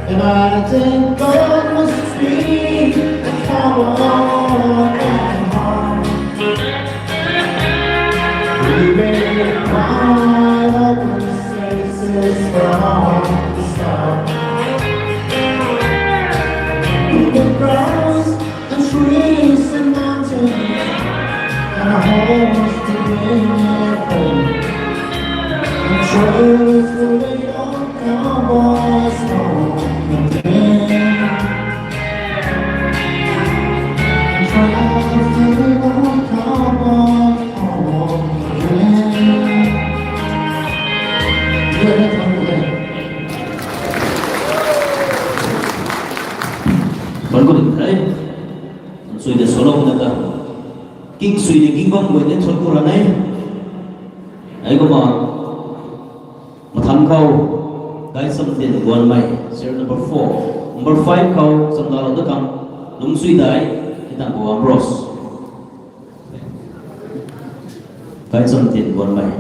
And I think God must be a cowboy at heart. He made my open senses from the start. In the grass and trees and mountains, and a horse to be and trails to lead on cowboys home again. Thuan khou ring the. Sui de solo na ta. King sui de king bam guay de thuan khou ra ne. Ai kumna. Mathang khou, Gaychamtin Guanmei, serial number four. Number five khou, Samdalo da khang, Lungchuidai, Tangkhou Ambrose. Kaicham tin guan mei.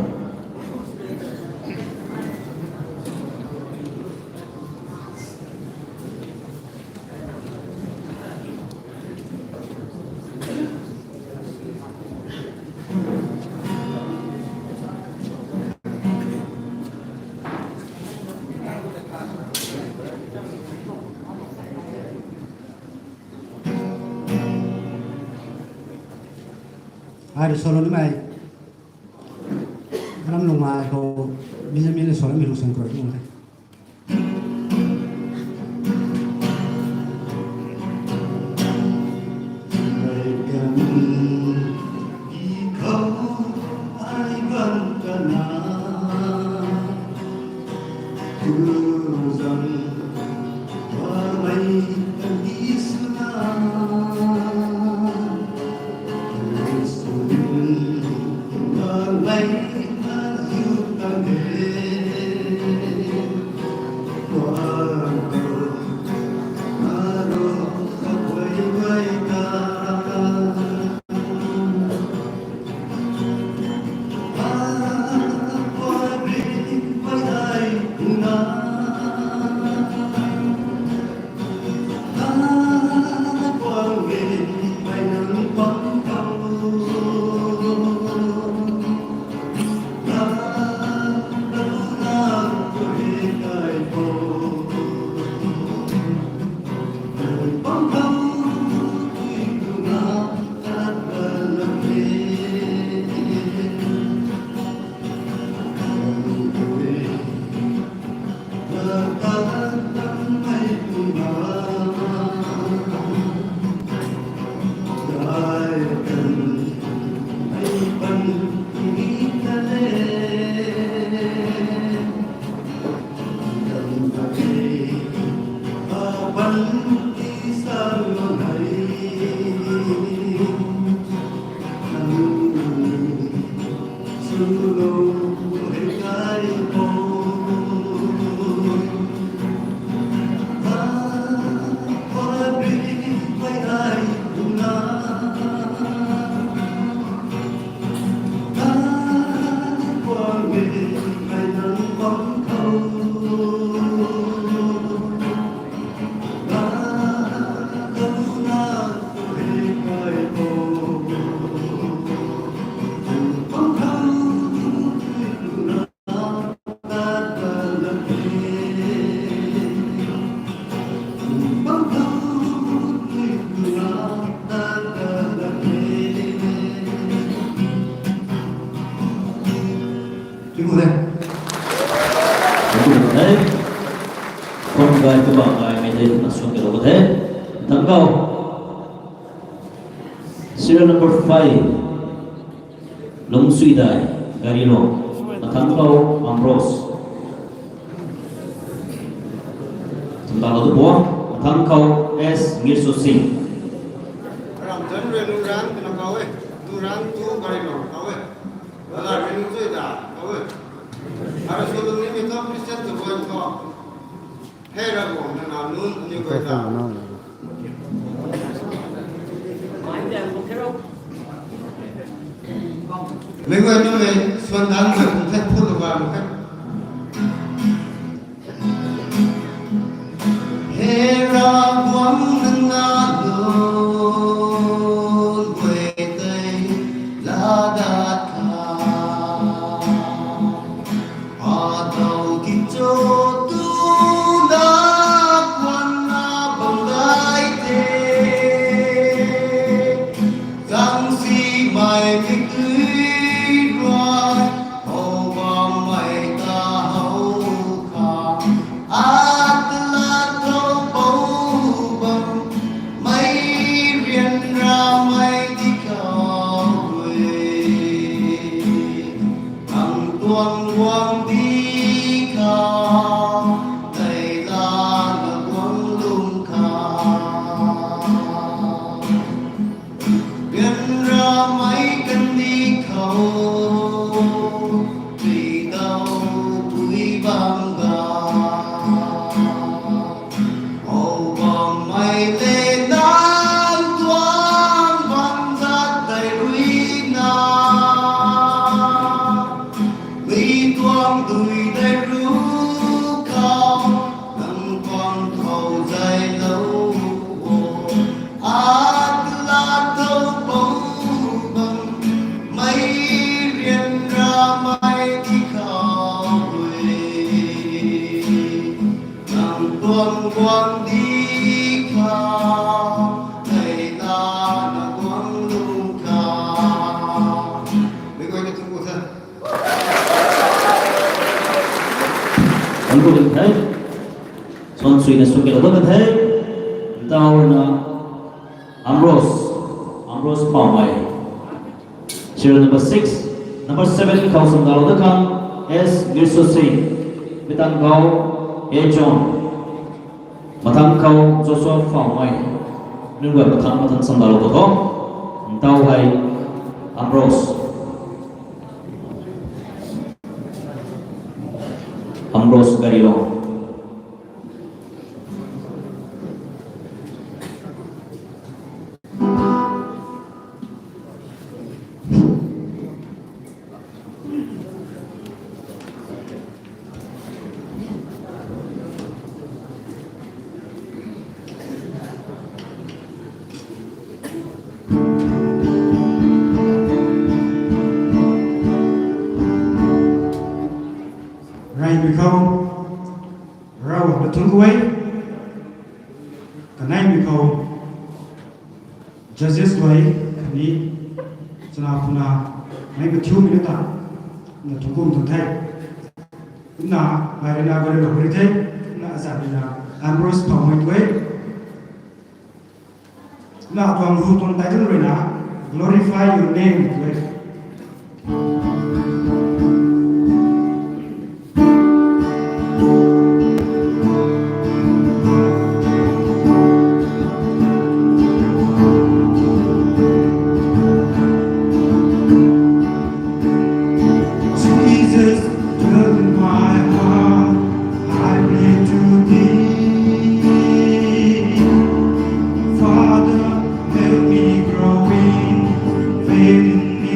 Ai rui solo nimei. Aram lung ai khou, mi na mi na solo mi lung sang koi tung the. Thank you, thank you, thank you. Khwan gay kabah gaymei tei na suan kalou the. Thank you. Serial number five. Lungsuidai, Gari Lung. Mathangc khou Ambrose. Thank you, Buang. Mathangc khou S Ngirso Singh. Ram jan rui lu ran twna khou e. Lu ran tu Gari Lung khou e. Lala rui lu zui da khou e. Ara sw lung ni mi tu Christian tu buan khou. Hei Ravguangc, nang nac nunc aniw guay ta. Mei guay nunc mei swan danc guay kum the, phut lou bam the. Hei Ravguangc, nang nac nunc guay tei laa dat kha. Atow kicho tu na kwan na bam gay the. Zang si mai mi tui rui, how ba At la tho bam bam, mei rian ramei di khou e. Nang tuang guang di khou, mei la na guang lung khou. Mei guay na thunc ku the. Thunc ku the. Suan suina suan ke la tuang the. Ntaw na Ambrose, Ambrose Pawmei. Serial number six, number seven khou sandalo da khang S Girso Singh, mi tang khou A John, mathang khou Joseph Pawmei. Nunc guay mathang mathang sandalo da khou. Ntaw hei Ambrose. Ambrose Garilong. Raymei khou, Ravguangc ta thunc ku e. Kaneimei khou, judges guay khatni chana puna mei kathiumei na ta, na thunc ku tuang the. Kumna, mei rui na guay rui na hu ri the, kumna azat rui na Ambrose Pawmei tu e. Na tuang ru tuang title rui na, Glorify Your Name tu e. Jesus, turn my heart, I pray to thee. Father, help me growing, faith in me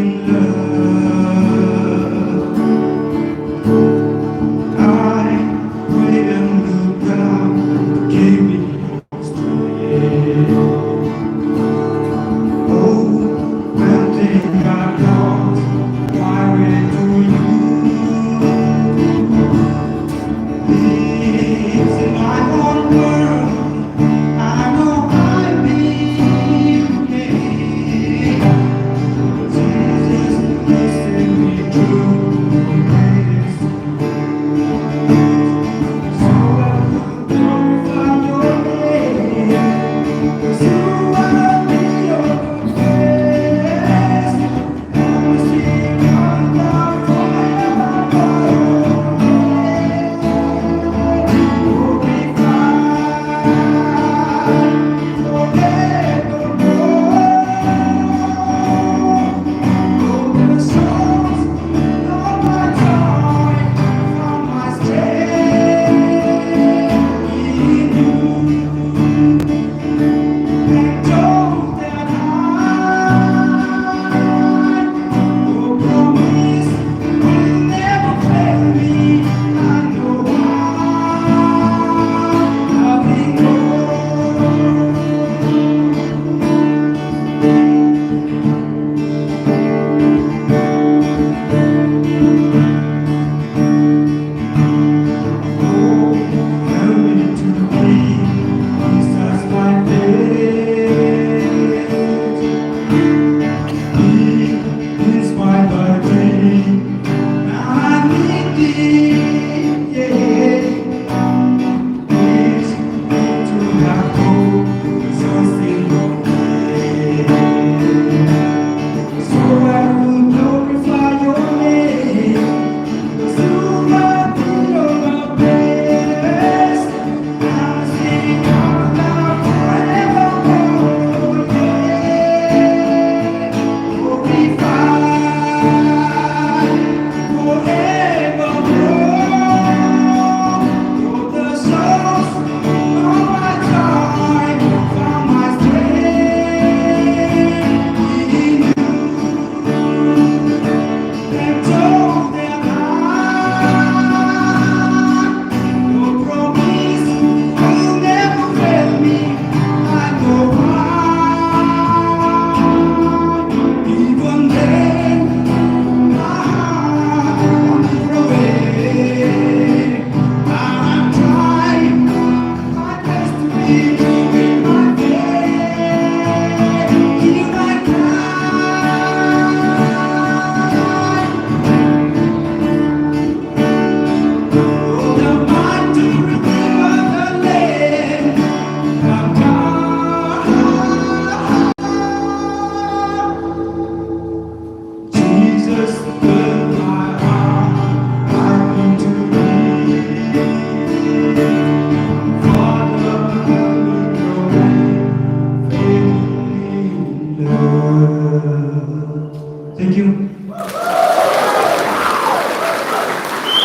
Thank you.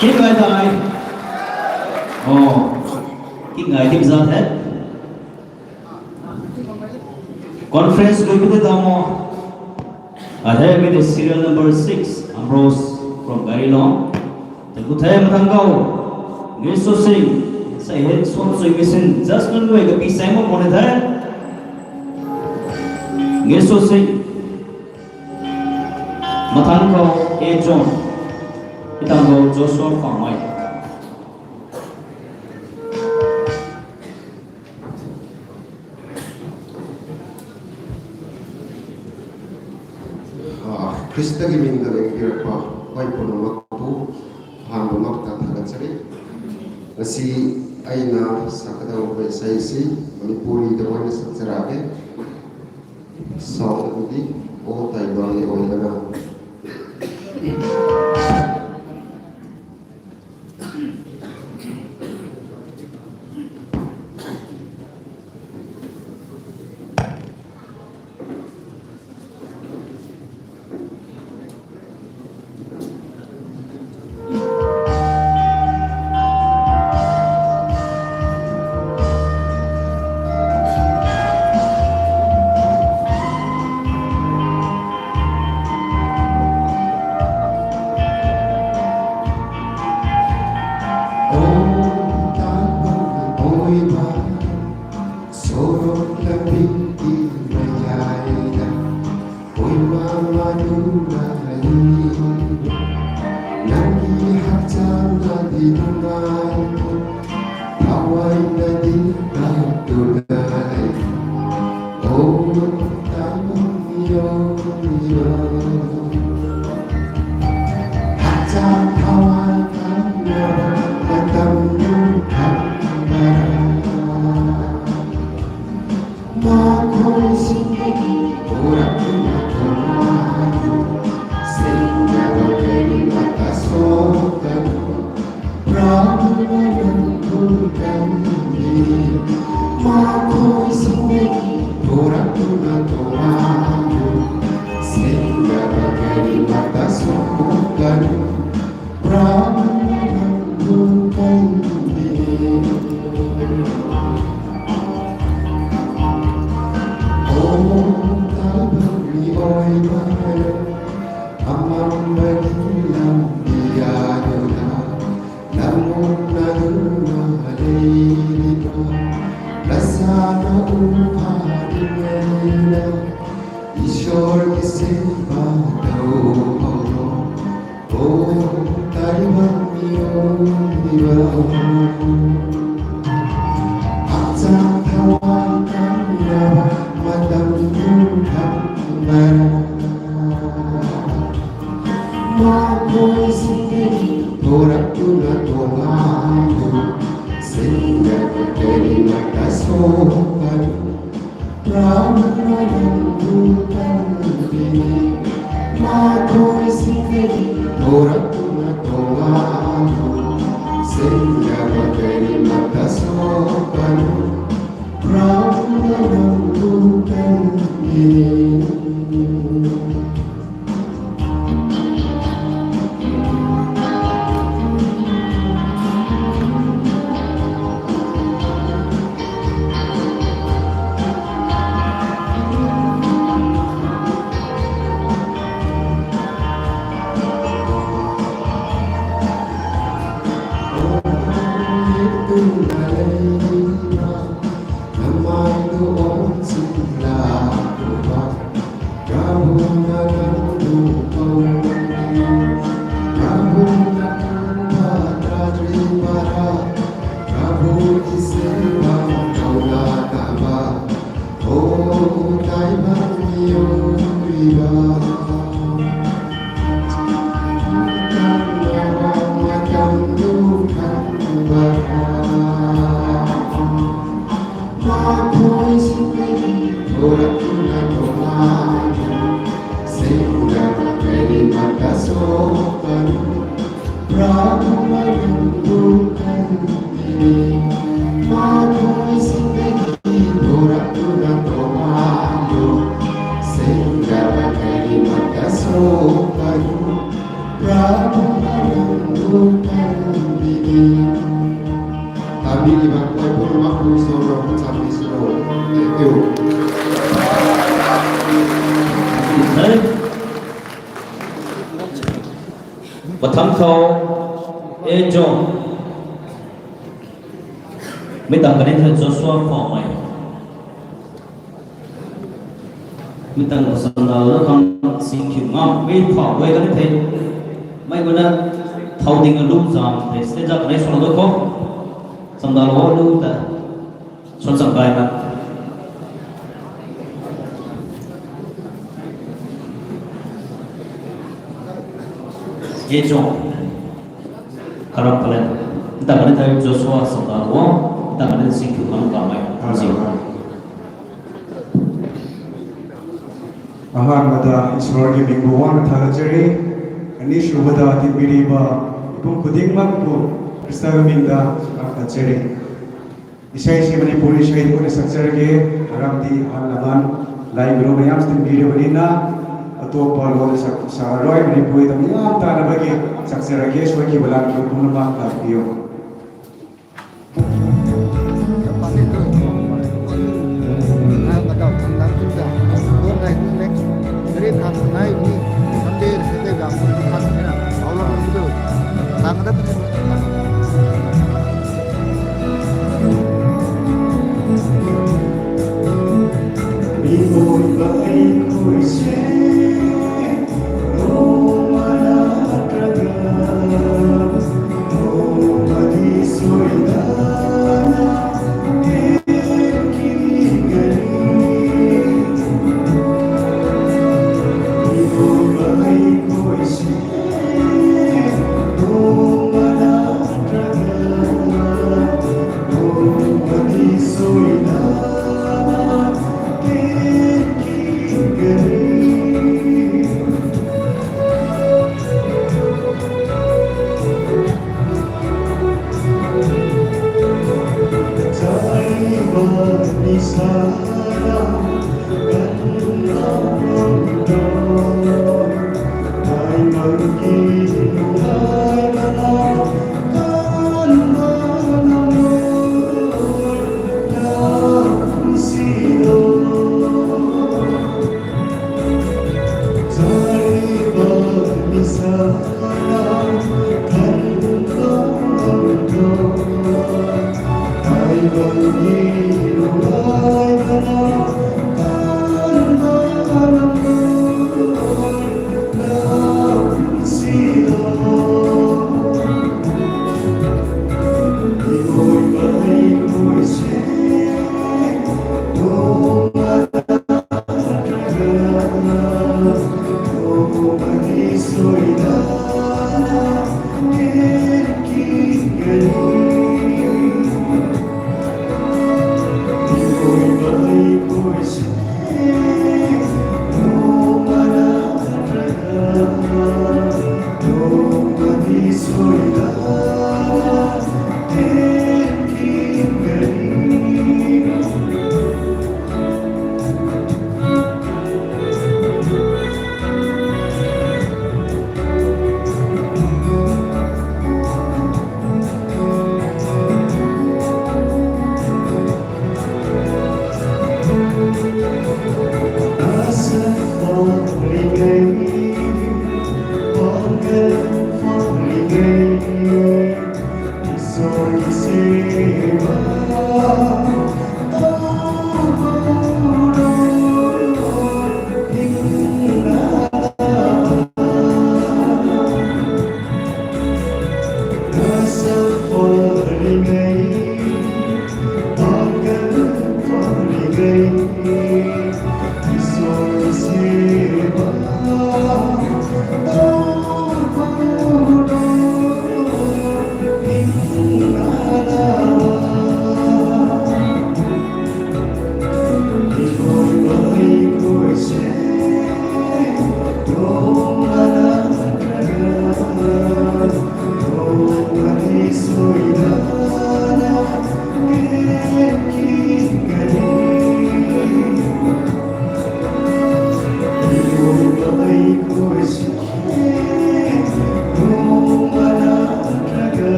Kim ngai tai. Oh, kim ngai kim zat hai. Conference lui pute damo. Athe mi the serial number six, Ambrose from Garilong. Thank you the mathang kau. Ngiso Singh, sai he suan sui mission, just nunc lui ka pi sai mo kone the. Ngiso Singh. Mathang kau, A John. Itang kau Joshua Pangmei. Ah, Krista ki ming ta ringpirpa, pai puna mak tu, phan bu mak ta thagat chari. Asi aina sakadau bai sai si, Manipuri da wana sak chara ke. Sau ta di, o tai bang ni oi lana. Sorok lambi ti mayai da, oi mama nunga ni, nang ki hakchang na di nungai, thawai na di ta tu dai. Oh, tai mung yo yo. Hakchang thawai ta na, matam nung khat na. Makhoi sing ki, pura pura pura. Sing ya wa kari mata so kari. Prabhu na nang tu kari. Makhoi sing ki, pura pura pura. Sing ya wa kari mata so kari. Ishwar ki seva tau khou lo, o tai bam ni o ni bam. Hakchang thawai tan na, matam tu tham na. Makhoi sing ki, thorak tu na thola tu, sing ya ka teri na ka so kan. Prabhu na nang tu kan tini, makhoi sing ki, thorak tu na thola tu, sing ya ka teri na ka so kan. Prabhu na nang tu kan tini. Ang khou, e John. Mi tang kani the Joshua Phaomei. Mi tang lo sandal lo khang sing khiu ngam, mi phau guay kani the. Mei guna thau ding lu zam the, stage kani solo do khou. Sandal lo lu ta. Suan chang kai na. Ye chong. Karam palen. Nta kani thai Joshua sangka wo. Nta kani sing tu kang ka mai. Amen. Ahan mata Iswar ki ming bu wan tha cheri. Ani shu bada ti biri ba. Ipum kuding mak bu. Krista ki ming da. Tha cheri. Isei si Manipuri isei tu na sakchar ge, aram di han laman, lai guru mayam stin biri bani na, atuak pa lo na sak, sa roi Manipuri ta mayam ta na bagi, sakchar ge, soi ki balan ki pung na mak la piyo.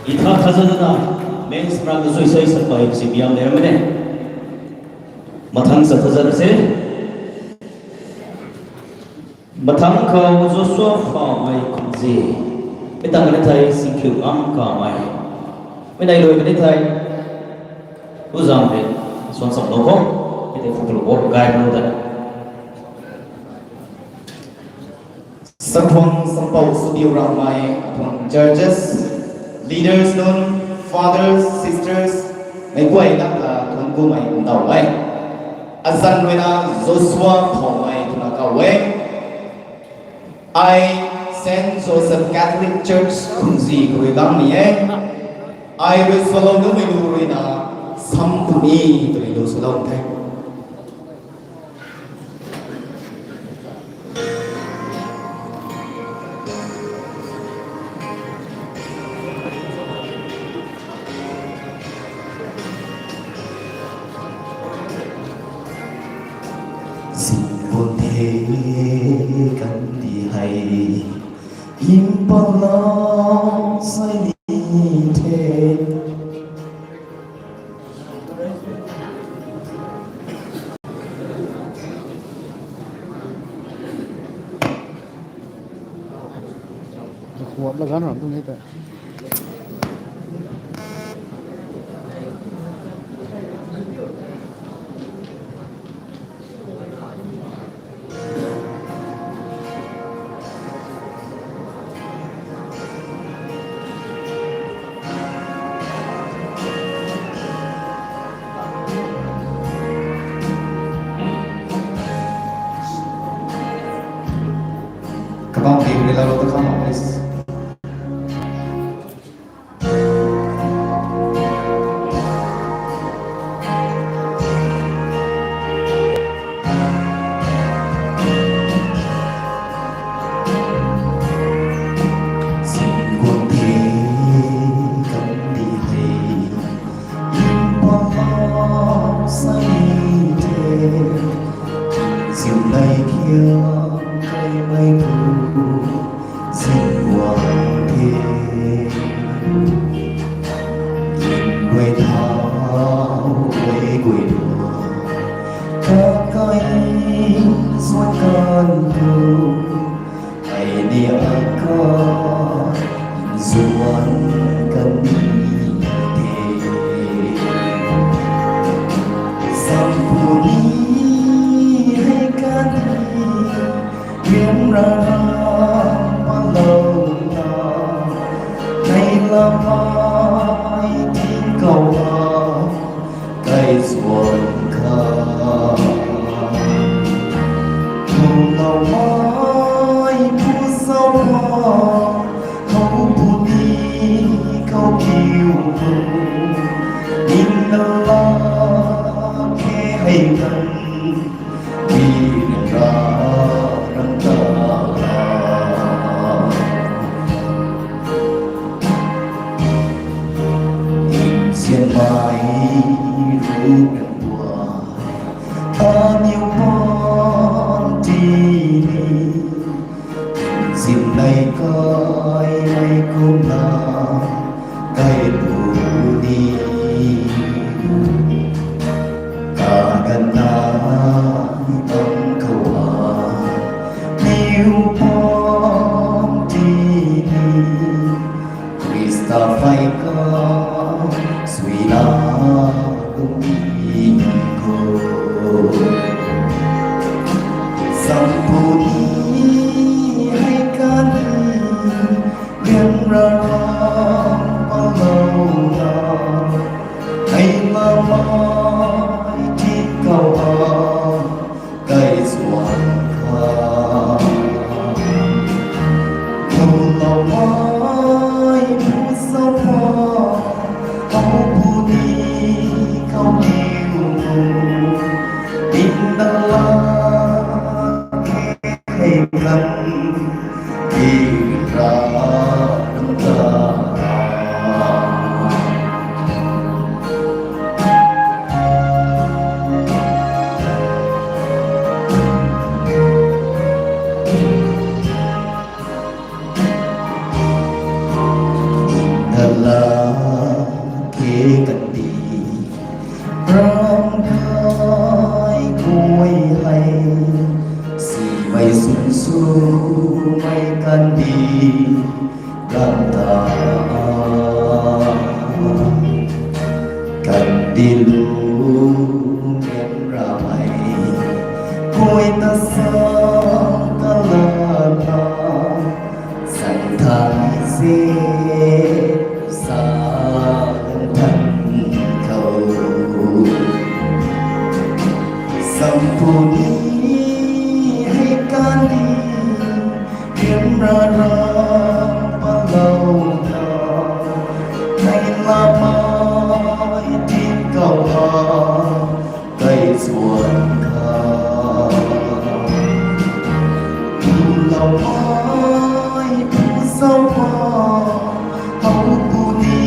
Itha thazana, main sram na zui sai sa pai si biam de mene. Mathang sa thazana se. Mathang khou Joshua Phaomei Khumzi. Mitang kani thei Singkhiu Ngam Kamei. Minei lui kani thei. Uzam de. Suan sam lo ko. Ite fuklu bo gai lo da. Sakhwang sampou studio ramei, aphuang churches, leaders nunc, fathers, sisters, meic guay na, ah, thuan kumei ndau e. Azan ruina Joshua Phaomei twna kau e. Ai Saint Joseph Catholic Church Khumzi khou rui gang ni e. Ai rui swalou numei lu ruina Sampuni twmei lu swalou the. Sinbun the kan di hei, impala sai ni the. Khuap la gan ram tu ni ta. Kabang di rila lo ta khang, please. Zimlei khiam kai mei tu zim guang the. Guay thau guay guay dua, kakai suan kan tu. Ai ni aka zuan kan ni the. Sampuni hei kan ni, rian rara palou na, nei lamai tin kau na. Kai zuan kha. Thumlou mai pu sau ma, khou pu ni khou kiu pu. Ning na la khe hei kan, di ra ran ta la. Nzianmei ruh nang tuang, aniu pan ti ni. Zimlei kai mei kumna, kai pu ni. Kaganv na ni tang khou a, niu pan ti ni. Khrista phay ka, suina kum ni khou. Sampuni hei kan ni, rian rara palou na, hei lamai tin kau a, kai zuan kha. Thumlou mai pu sau ma, kan di. Ram kai khuay hei, simei sum swmei kan di. Ram ta kan di lu, ngen ramei khuay ta sa, kalata sang thang se sa lung than khou. Sampuni hei kan di, Khenra ram palou ta, nai lamei tin kau ha, kai chuan kha. Kum lau mai pu sau pa, hau pu ni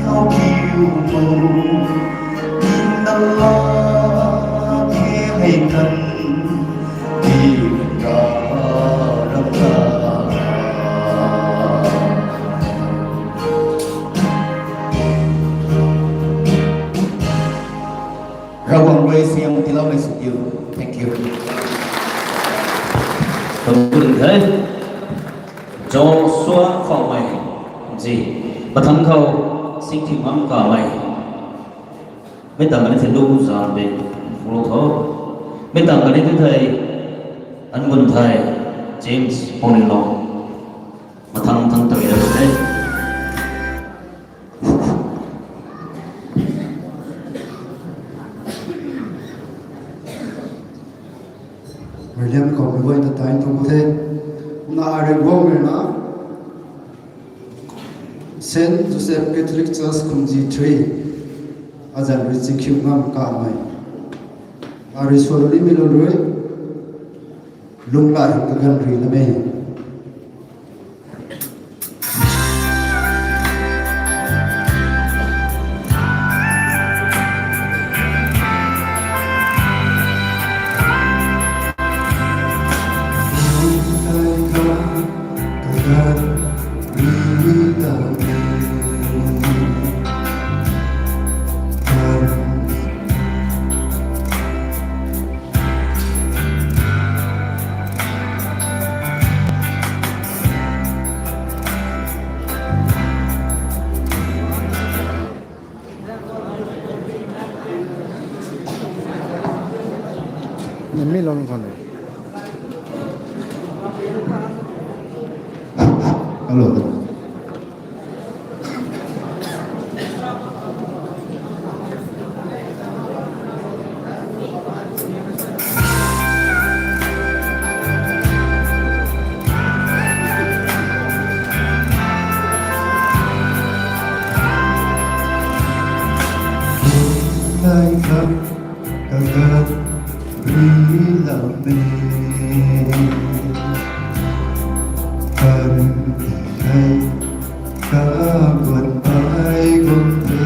khou kiu mu, tin da la khe hei kan. Ravguangc rui siam tiiloumei sw diu. Thank you. Kum pu ding the. Joshua Khawmei. Ji. Pathang khou Singthiumam Kamei. Mei tang kani thei lu zan de, follow tho. Mei tang kani tu thei, an gun thei, James Ponglong. Mathang thang tang ya the. William khou mei guay ta tai tuang the. Na ari guang mei na. Saint Joseph Catholic Church Kumji three. Azan rui Singthiumam Kamei. Ari suan ri mei lou rui. Lunghlaic kaganv ri na mei. Mi lon khwan. Hello. Lai kham kagan ri lam e. Kan hei kaguan pai gum the.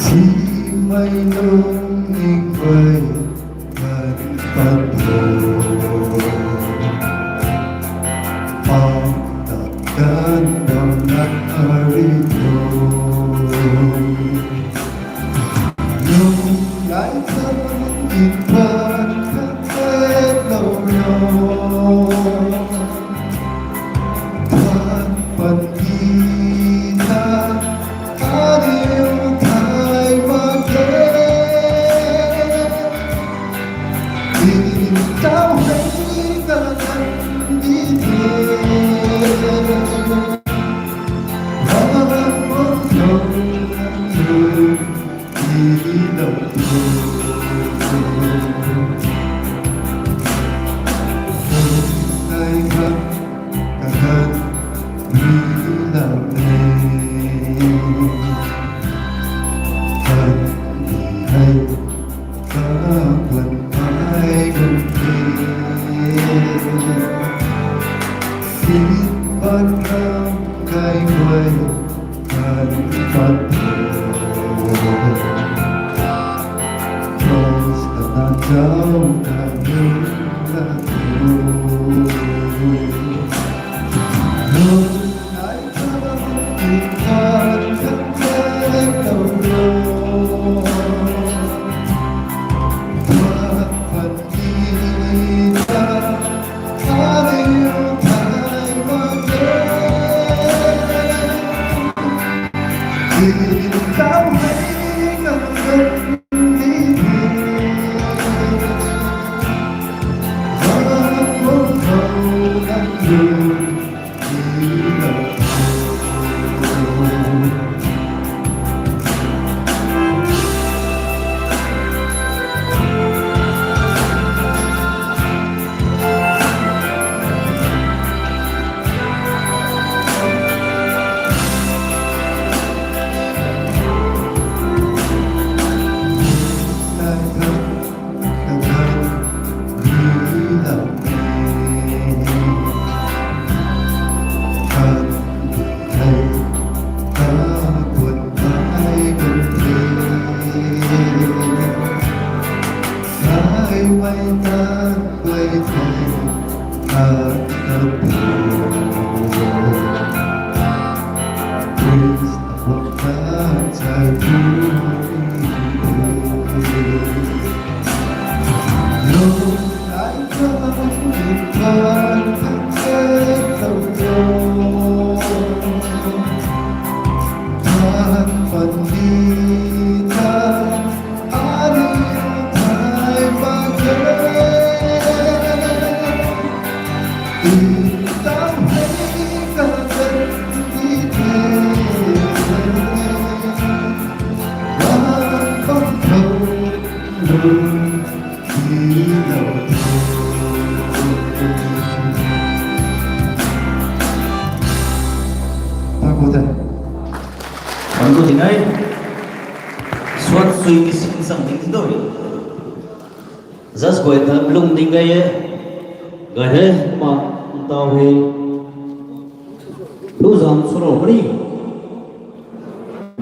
Simei lungning guay kan pat tho. Pau ta kan dam na ari tho. Lung lai sa in pan kan se lou lou. Pan pan ki ta, a diu thai ma ke. Din tau hei na kan di the. Ram ram ram ram ram. Kan pat tho. Cross ta tan zau kan ri la tho. Lung lai kham Thank you, thank you. Thank you, Dingai. Suat sui ki sing sang ding doi. Just guay ta lung ding gai e. Gai he, ma, ntau he. Lu zam suro mani.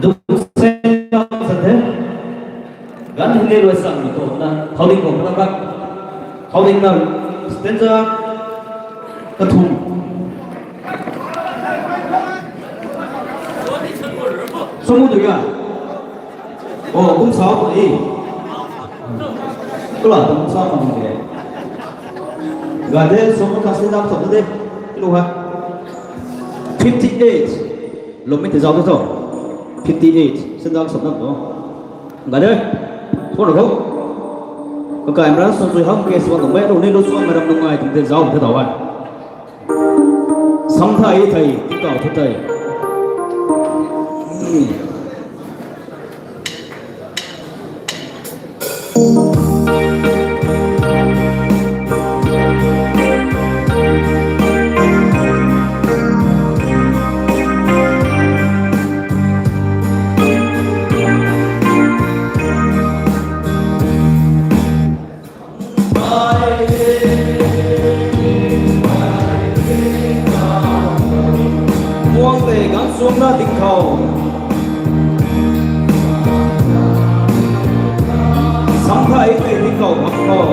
Duk sen sa the. Gan hin le luai sang mi to na. Thau ding ko na ka. Thau ding na. Stanza kathum. Sumu tu ya. Oh, kum sao ni. Kula kum sao ni de. Gade, sumu kasi dam sop de. Lu ha. Fifty-eight. Lomit zau to. Fifty-eight. Sendal sop na to. Gade. Thor ho. Kakai mra sun sui ham ke swan lomit lo ni lo swan maram nungai tum de zau de dawa. Samthai thei, tikau thei thei. Muang tei gan suang na ding khou. Samthai tei ding khou bam khou.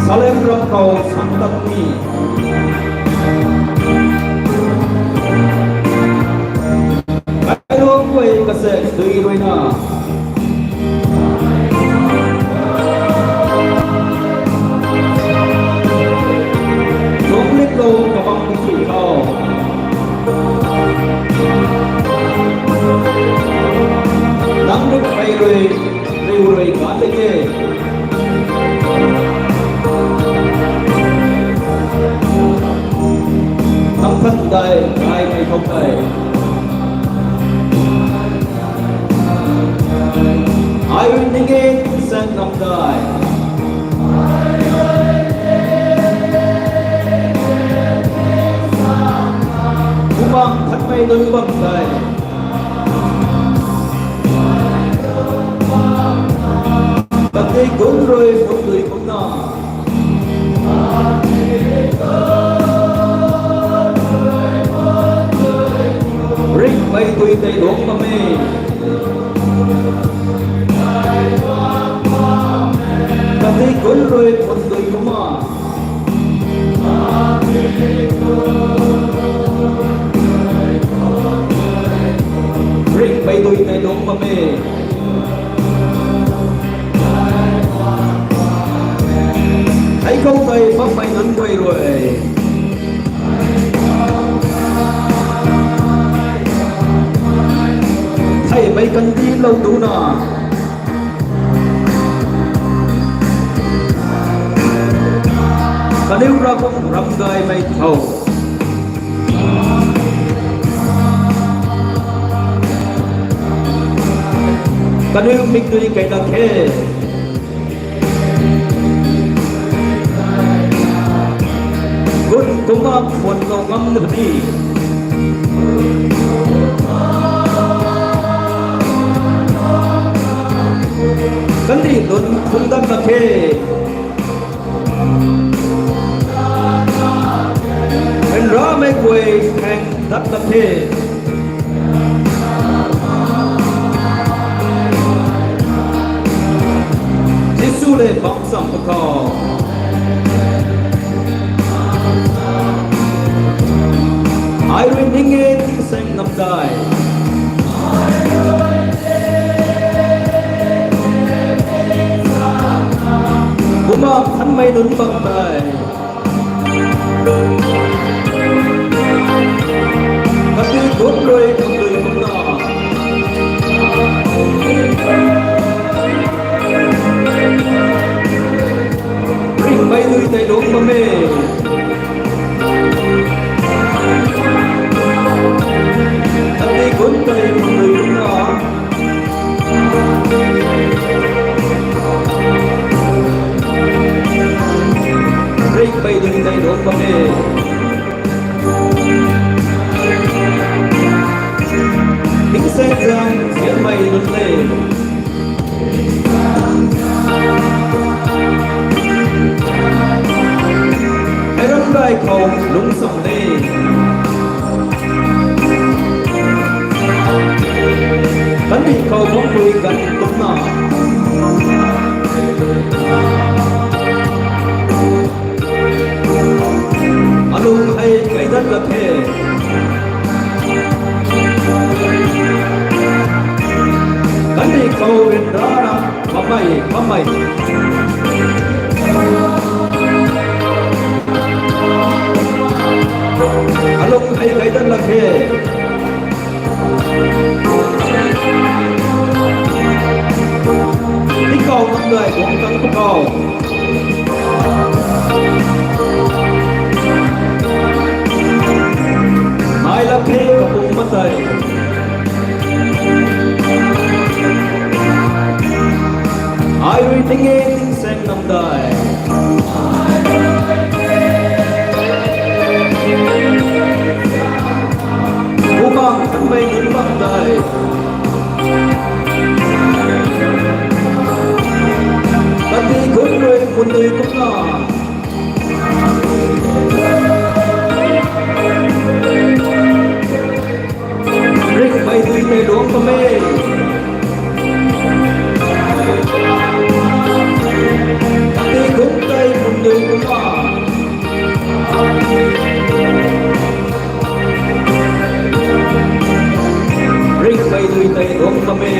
Salem ram khou sang tak ni. Kailung guay kasek dui ruina. Lungc lit lou kabang di sui khou. Nang rui kai rui, rui rui ka te ke. Nang than dai, dai kai thou dai. Ai rui ning e, san nam dai. Kumang than mei nunc bam dai. Kandih gun rui pun dui kumna. Ringmei dui tei luang bam e. Kandih gun rui pun dui kumna. Ringmei dui tei luang bam e. Hei khou tei bammei nunc guay rui. Tuna kaniw Ravguangc ramgaymei thow, kaniw mikdui kei na khe. Gun kumna phuan lou ngam na puni. Kandih lun phung dat na khe. Ryanramei guay khang dat na khe. Jisu le bam cham pw khou, ai rui ning e tingsaeng namdai. Bumaengh Nthanmei nunc bam tei, kati gut rui kumdui kumna, ringhmei dui tei lungc bam e. Kati gut tei kumdui kumna, ringhmei dui tei lungc bam e. Tingsaeng zaeng zianmei nunc le, hei ramdai khou lungc cham le, kandih khou bam pui ganv kumna, alung hei kei dat lak khe. Kandih khou ryanrana bammei bammei, alung hei kei dat lak khe. Tingkauh nunc guay guang tang pw khou, nai lak khe kapumc matei, ai rui ning e tingsaeng namdai. Bumaengh Nthanmei nunc bam tei, kati gut rui kumdui kumna, ringhmei dui tei lungc bam e. Kati gut tei kumdui kumna, ringhmei dui tei lungc bam e.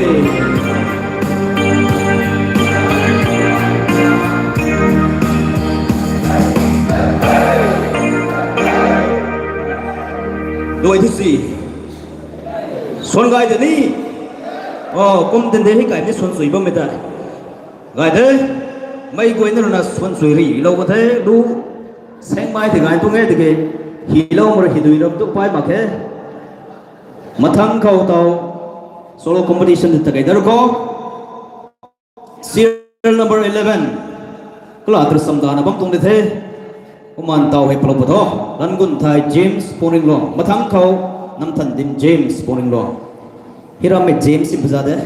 Dui thu si, suan gay de ni. O, kum tin de hei kai ni suan chui bammei ta. Gay de, mei guayna rui na suan chui rilou ka the, lu saengmei tei gay tuang e tiki, hilou mara hidui ram tu pai mak khe. Mathang khou taw, solo competition ta kei dar khou. Serial number eleven. Kala tru samdana bam tuang de the. Kumna taw hei palou pw tho. Langunthai James Pongringlong. Mathang khou Namthandim James Pongringlong. Hirammei James si pw za de.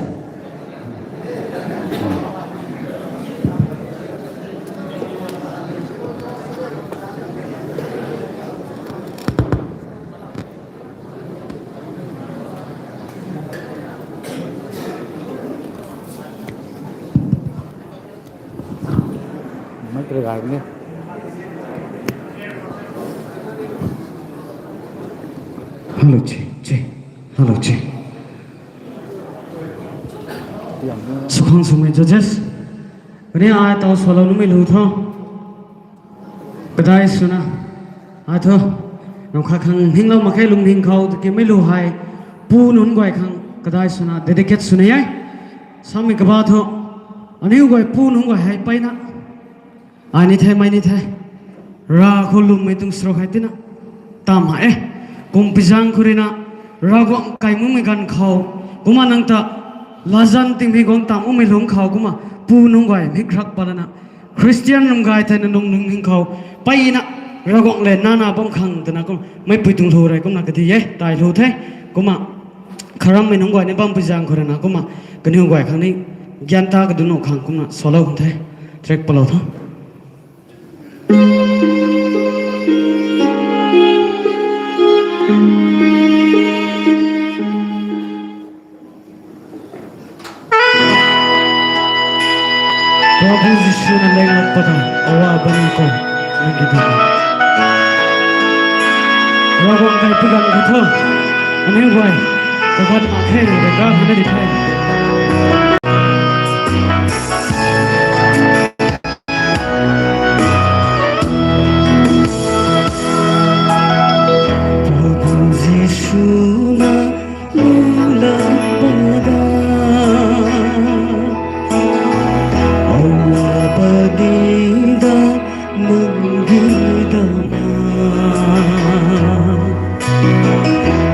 Hello, che, che. Hello, che. Sukhang swmei judges. Kani ai taw swlou numei lu tho. Kadai swna, ai thu, nang khat khang hinglou mak khe lungning khou, tiki mei lu hei, pu nunc guay khang, kadai swna, dedicate swna e. Samei kaba thu, aniu guay pu nunc guay hei mpeyna, ai ni the, mei ni the, Rav khou lwmmei tuang saruk hei tina, tam ha e. Kum pi zaeng khou ruina, Ravguangc kai makmei ganv khou, kumna nang ta, latzan tingmei guang tam makmei lungc khou kumna, pu nunc guay mik krak patlana, Khristian ram gay thei na nung nung ning khou, mpeyna, Ravguangc le nana bam khang twna kum, meipui tuang lu rei kumna kadi e, tai lu the, kumna, kharammei nunc guay ni bam pi zaeng khou ruina kumna, kaniw guay khang ni, gyan ta kadun nuh khang kumna, salou khang the, track palou tho. Prabhu Jisu na leng lak pat ta, awa bani khou, nang ki dam. Ravguangc kai pi ganv khou thu, aniu guay, kagat mak khe, rega khana di the. Prabhu Jisu na leng lak pat ta, awa bani da, nang ki dam.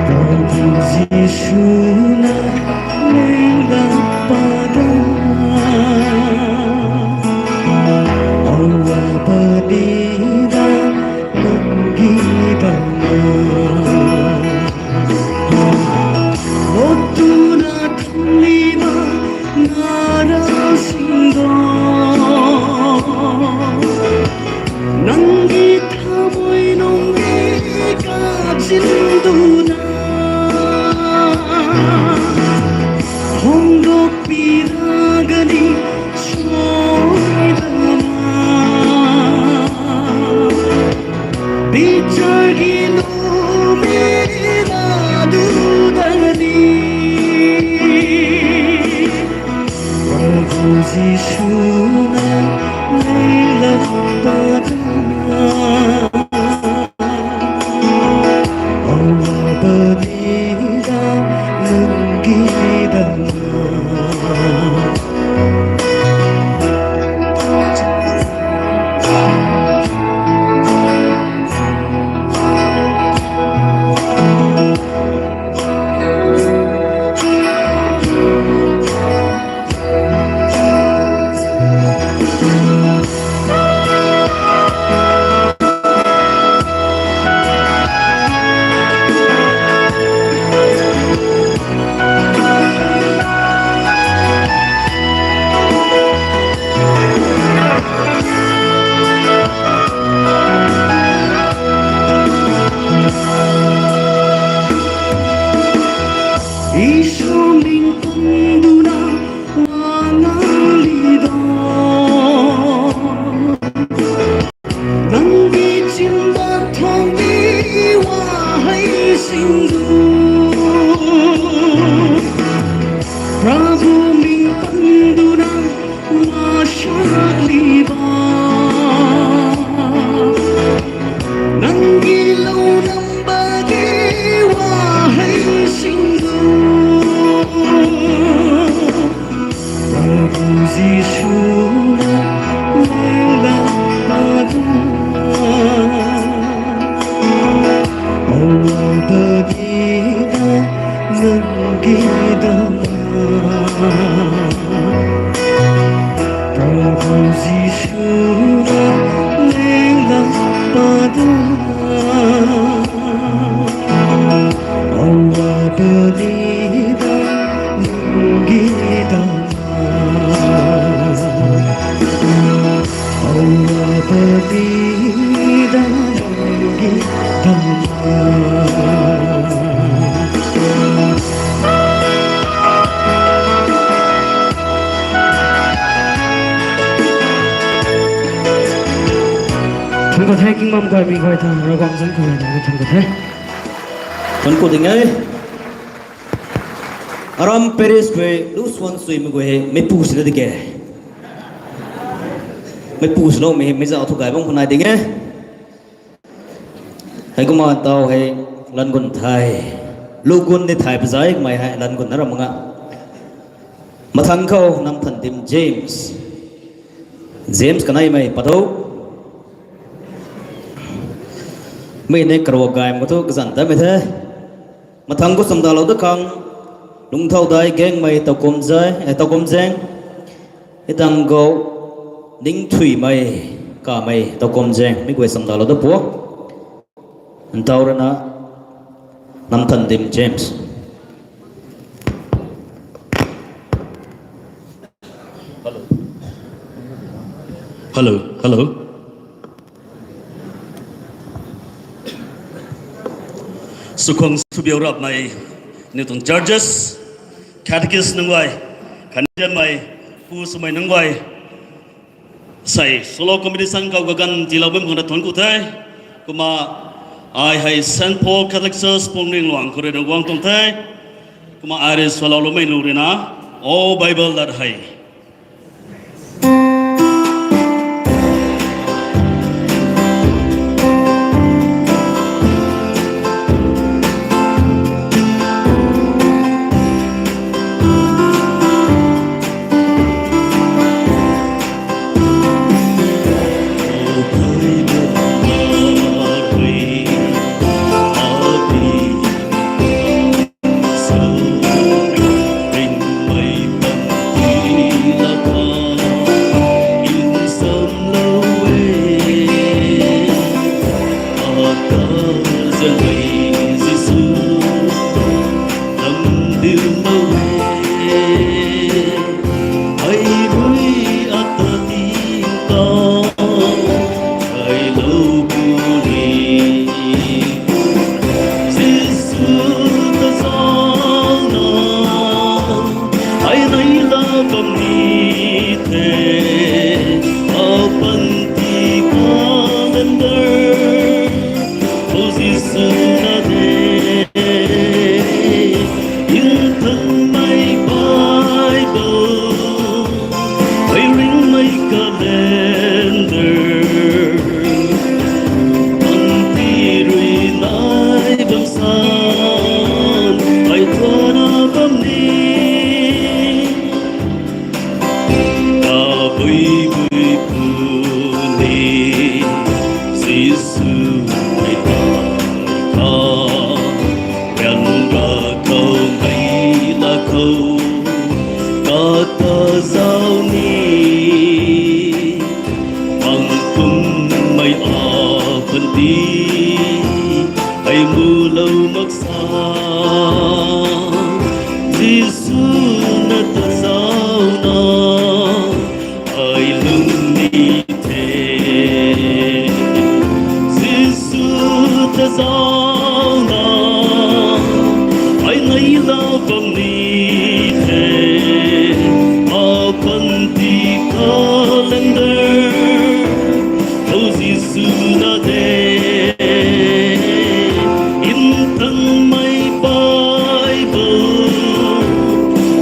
Prabhu Jisu na leng lak pat ta, awa bani da, nang ki dam. Ot tuna thangli ma, na ra sing do. Nang ki thamui nung e kazin duna, hong dok pi ra gani soi dana. Bichar ki nu me la du dani. Prabhu Jisu na leng lak pat ta, awa bani da, nang ki dam. Jisu ming pang duna, wa nga li do. Nang ki chimba thang ni wa hei sing du. Prabhu ming pang duna, wa sa li ba. Nang ki lou namba ki wa hei sing du. Prabhu Jisu na leng lak pat ta, awa bani da, nang ki dam. Prabhu Jisu na leng lak pat ta, awa bani da, nang ki dam. Awa bani da, nang ki dam. Thangc khou the, king bam guay mi guay tha, Ravguangc zanc khou rui na thangc khou the. Thangc khou ding e. Aram Paris khou lu swan suimei guay hei meipu sina di ke. Meipu saloumei hei meic zauc thu gay bam khou nai ding e. Heikumna taw hei lanv gun thay. Lu gun ni thay pazai kamei hei lanv gun na ram nga. Mathang khou Namthandim James. James kaneimei padou. Mi ni karuak gaymei thu kazanc tatmei the. Mathang khou chamdalou da khang, Lungcthaudai Gaengmei Taukum Zai, eh, Taukum Zaeng. Hei tang khou Ningthuimei Kamei Taukum Zaeng. Mi guay chamdalou da pu. Ntaw rui na Namthandim James. Hello, hello. Sukhwang subiau rapmei, aniu tuang churches, catechist nunc guay, khatni mei, pu swmei nunc guay, sei solo competition khou kaganv tiilou bam khang ta thuanc ku the. Kumna ai hei Saint Paul Catholic Church Pumling Luang khou rui na guang tuang the. Kumna ai rui swlou loumei lu rui na, o Bible lat hei Jisu na ta zauna ai lungni the. Jisu ta zauna ai neila bam ni the. Apanty calendar khou Jisu na de. Nthanmei Bible,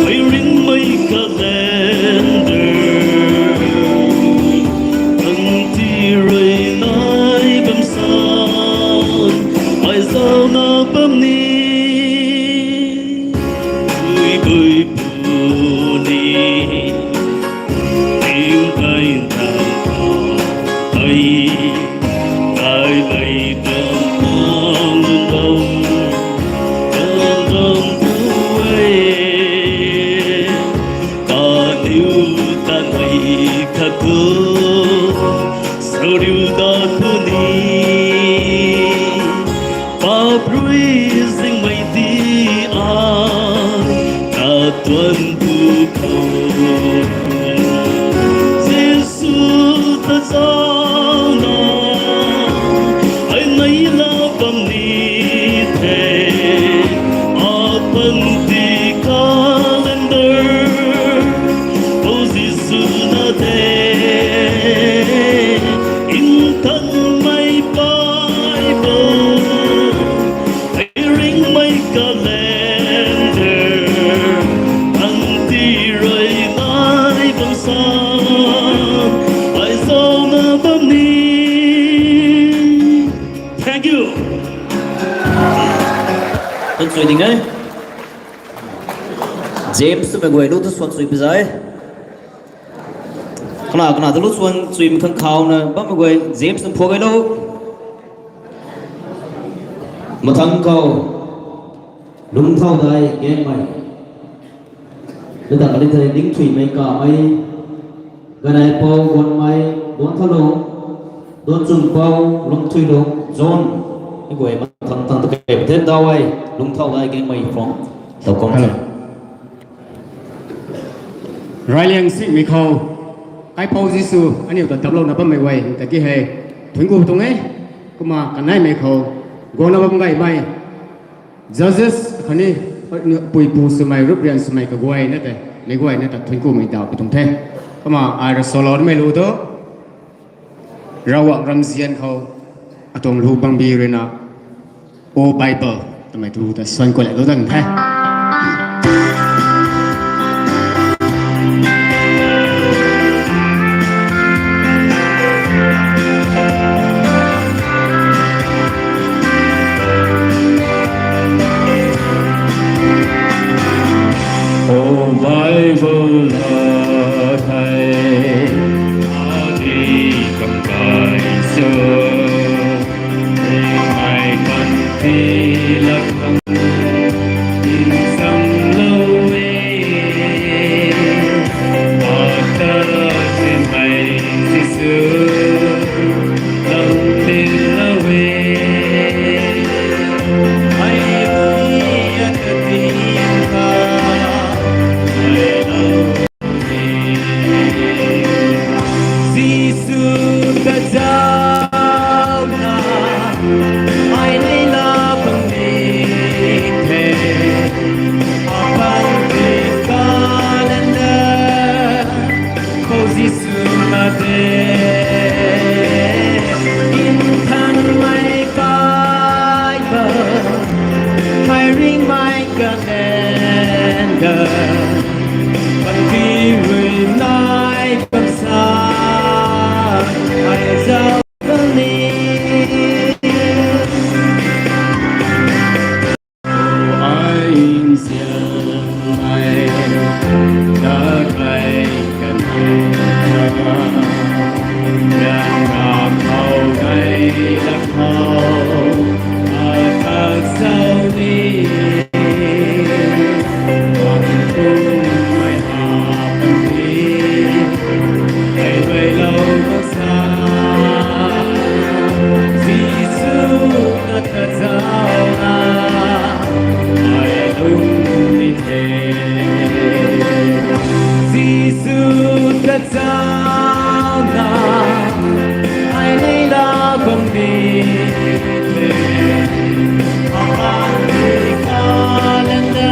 Ringmei calendar, kang ti rui nai bam san, ai zauna bam ni, bui bui pu ni, ting kai ntang ai, ai mei bam bam bam bam bam bam bam. Kaniw tanmei khat tu, sariu dat puni, pap rui zingmei di a, katuan pu khou. Jisu ta zauna ai neila bam ni the, apanty calendar khou Jisu na de. Nthanmei Bible, Ringmei calendar, kang ti rui nai bam san, ai zauna bam ni. Thank you. Thuanc sui ding e. James twmei guay lu tu suan chui pizai. Kana kana tu lu suan chui mi khang khau na bammei guay James na phuak gay lo. Mathang khou lungthau dai gangmei. Nata kali thei dingthuimei kamei. Ganei pou guanmei, guan thalung, duan chung pou, lungthui lung, John. Ni guay mathang thang tu kei ten dau ai, lungthau dai gangmei from Taukom. Rayliang simei khou, kaipou Jisu aniu ta daplou na bammei guay ta ki hei, thuanc ku tuang e. Kumna kaneimei khou, guangna bam gaymei judges khatni puipu swmei, ruprian swmei kaguay na tei, meic guay na ta thuanc kumei daw pi tuang the. Kumna ai ra solo mei lu tu, Ravguangc ramzian khou atuang lu bangbi ruina, O Bible twmei tu ta suan kuat lou dang the. O Bible la thei, adi kam kai so, ringmei panty lak khang, insam lou e, ata simei Jisu, lam tin lou e, ai ui ata tin ka, ai lou Jisu ta zaucna, ai nei la bam ni the, apan ti kalanda, kou Jisu na de, nthanmei kai ba, kai ringmei kalanda. Panty rui nai bam sa, ai zau bam ni. Ai nzian ai, da kai kan na, ran ra khou nai la khou, a kak zau ni. Jisu ta zaucna, ai nei la bam ni the, apan ti kalanda,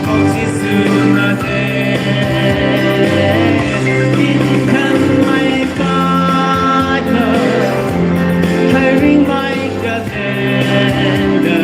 kou Jisu na de, nthanmei kai ba, kai ringmei kalanda.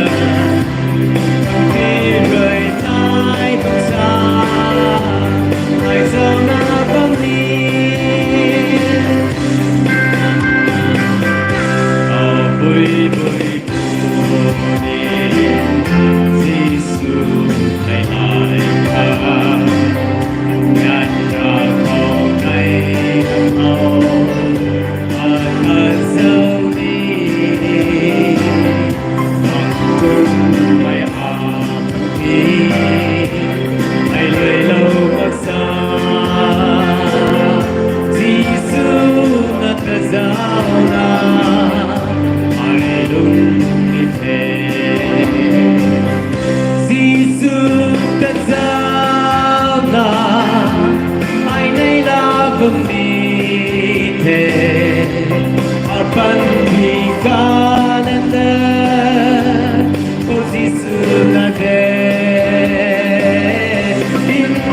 Jisu na ta zaucna, ai lung ni the. Jisu ta zaucna, ai nei la bam ni the, apan ti kalanda, kou Jisu na de,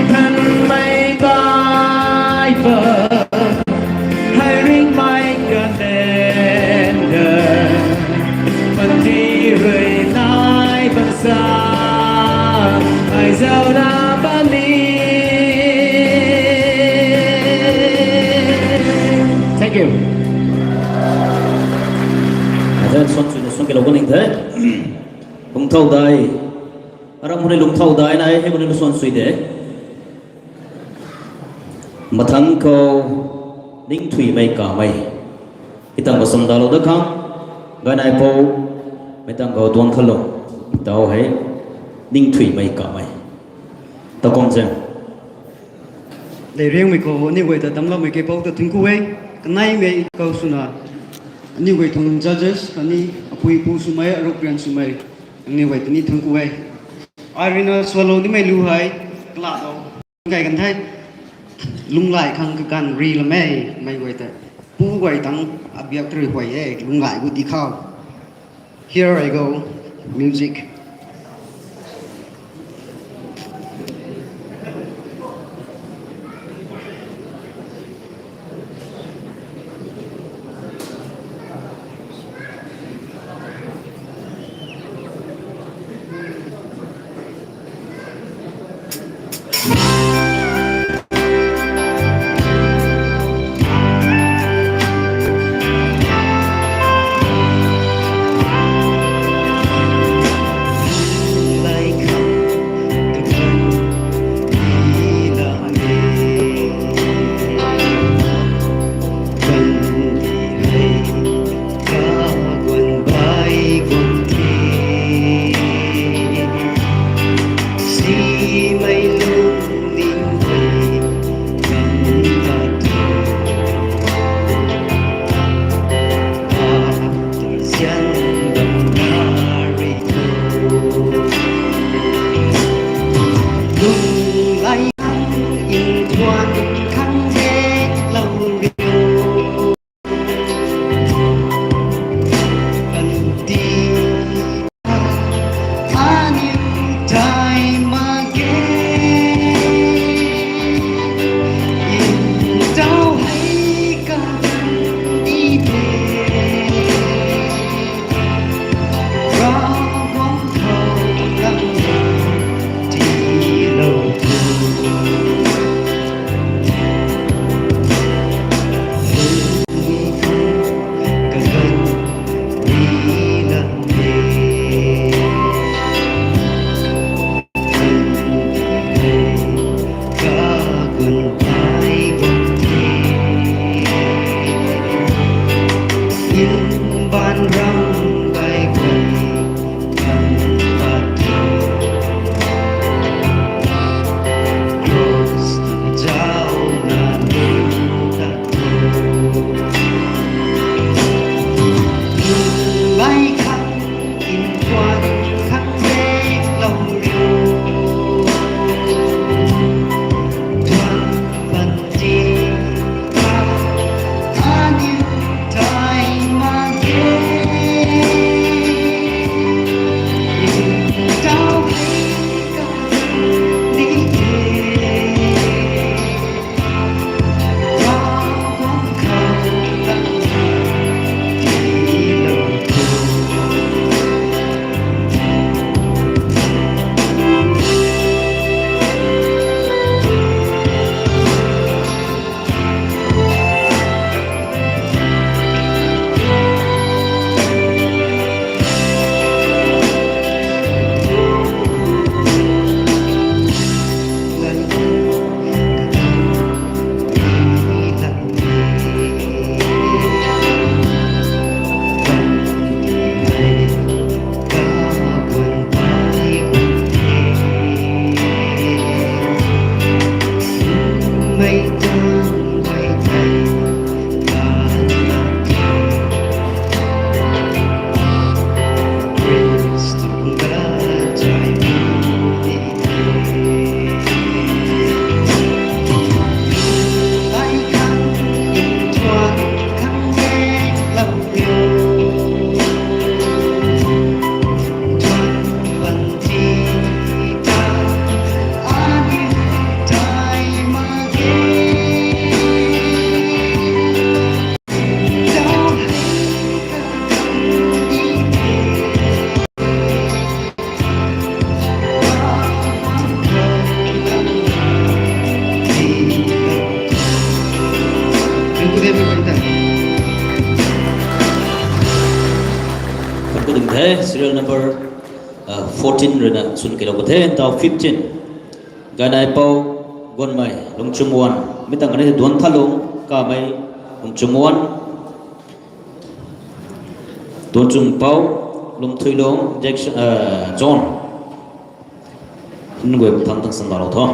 nthanmei kai ba, kai ringmei kalanda, panty rui nai bam sa, ai zaucna bam ni. Thank you. Then suan chui na suan kei lou kan ning the. Lungthau dai. Aram huni lungthau dai nai, hei muni luson sui de. Mathang khou ningthuimei kamei. Hitang kasam dalou da khang, ganai pou, mei tang khou duang khalou. Tau hei, ningthuimei kamei. Takum zeng. Leiriangmei khou aniu guay ta damloumei kepou ta thingku e. Kaneimei khou swna aniu guay tuang judges khatni apui pu swmei, aruk rian swmei, aniu guay ta ni thingku e. Ai rui na swalou nimei lu hei, kala dou. Kai kan the. Lunglai khang kaganv ri lam e, mei guay ta. Pu guay tang abiak tari huay e, lunglai gu di khou. Here I go, music. Thank you, the serial number, fourteen ruina swn keylou ka the, ntau fifteen. Gainaipou Gonmei, Lungchumwan, mi tang kani Duanthalung Kamei, Lungchumwan. Duanchumpou Lumthuilung Jackson, John. Nunc guay thang tang san lou tho.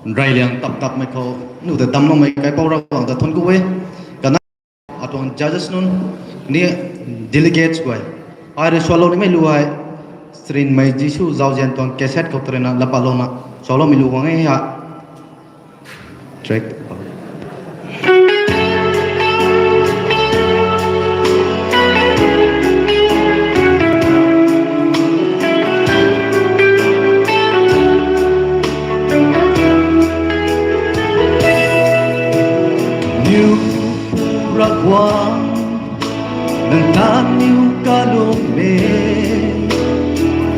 Nreyliang tap tapmei khou nu ta damloumei kaipouc Ravguangc ta thuanc ku e. Kana atuang judges nunc ni delegates guay, ai rui sualou nimei lu hei, Srinmei Jisu Zauzian tuang cassette khou tarina lapatlouna sualoumei lu guang e ha. Track. Niu Pu Ravguangc, nang ta niw kalum e,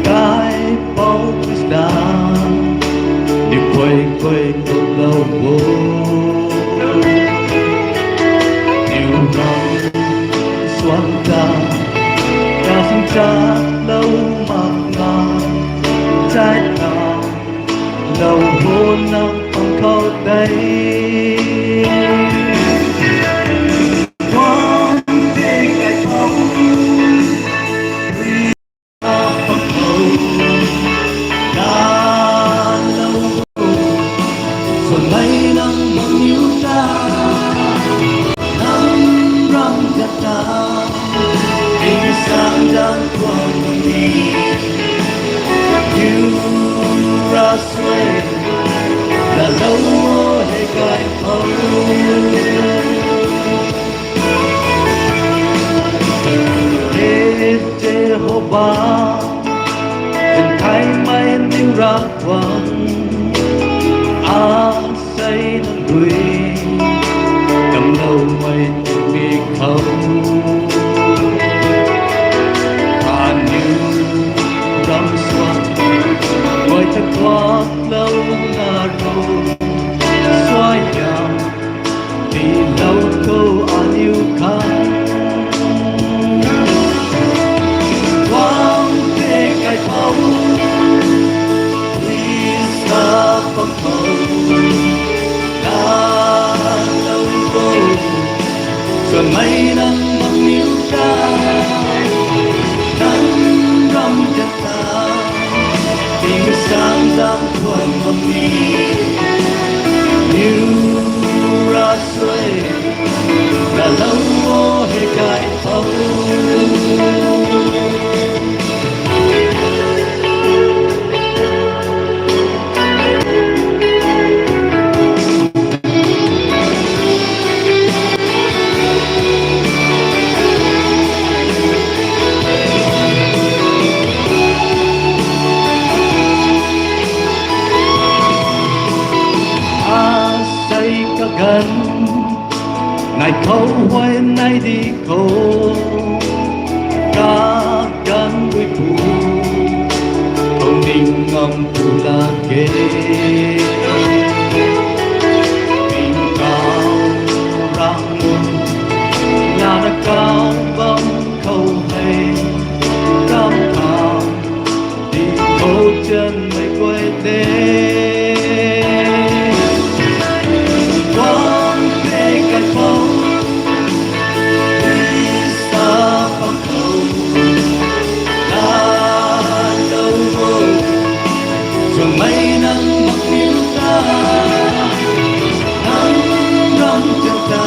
Kaipouc Khrista, niw kuai kuai kuaklou o. Niw ram suan ta, kasing chatlou mak na, chai ta, lou ho nang pang khou tei. Guang tei Kaipouc, Jehova, nthaimei niw Ravguangc, asei nang rui kamloumei tingmik khou, aniw ram suan guay ta kuaklou na ru, suaihiam tiilou khou aniw khang. Guang tei Kaipouc, Khrista pang khou, kalou o. Suanmei nang mak niw ta, nang ram ta, tingsaengzaeng thuan bam ni, niw ravsuai, kalou o he Kaipouc. Asei kaganv nai khou huayney di khou, kaganv rui pu, khou ning ngam tu lak ge. Tingkauh rang nunc lana kau bam khou hei, kam khang di khou chanmei guay tei. Guang tei Kaipouc, Khrista pang khou, kalou o. Suanmei nang mak niw ta, nang ram ta,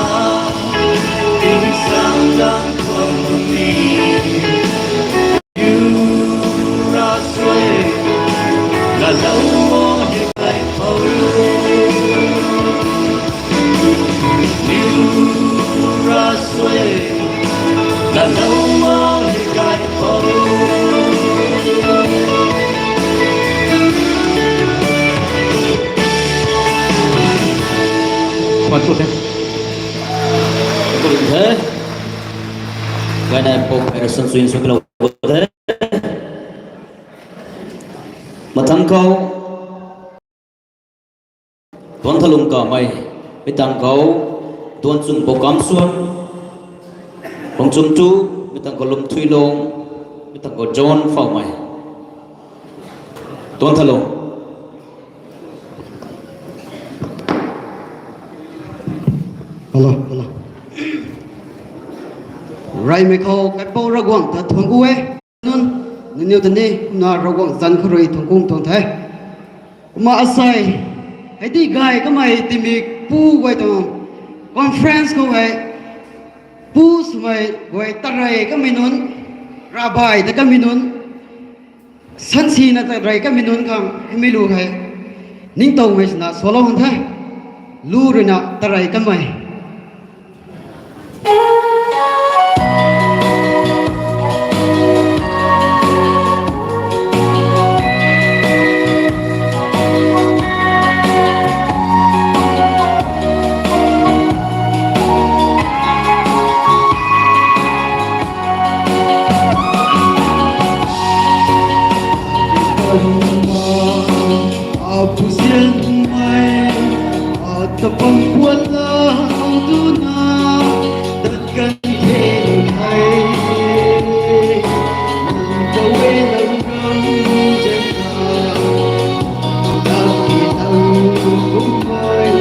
tingsaengzaeng thuan bam ni, niw ravsuai, kalou o he Kaipouc. Niw ravsuai, kalou o he Kaipouc. Kwan tu the. Tu the. Gainaipou Phairasang Suin Sukilou the. Mathang khou Duanthalung Kamei, mi tang khou Duanchumpou Kamsuan, Lungchumtu, mi tang khou Lumthuilung, mi tang khou John Phoumei. Tuan tha lo. Hello, hello. Reymei khou kaipouc Ravguangc ta thuanc ku e. Nunc, nangniw ta ni kumna Ravguangc zanc khou rui thuanc ku tuang the. Kumna asei, hei di gay kamei timik pu guay tuang conference khou hei, pu swmei guay tarey kamei nunc, ravbay ta kamei nunc, sansina tarey kamei nunc khang hei mi lu hei, ningtowmei swna salou han the, lu ruina tarey kamei. Apu sianmei, atapam puan lau duna, dat kan the hai. Nang ta we lam ram jan ta, dat ki tang kum mai.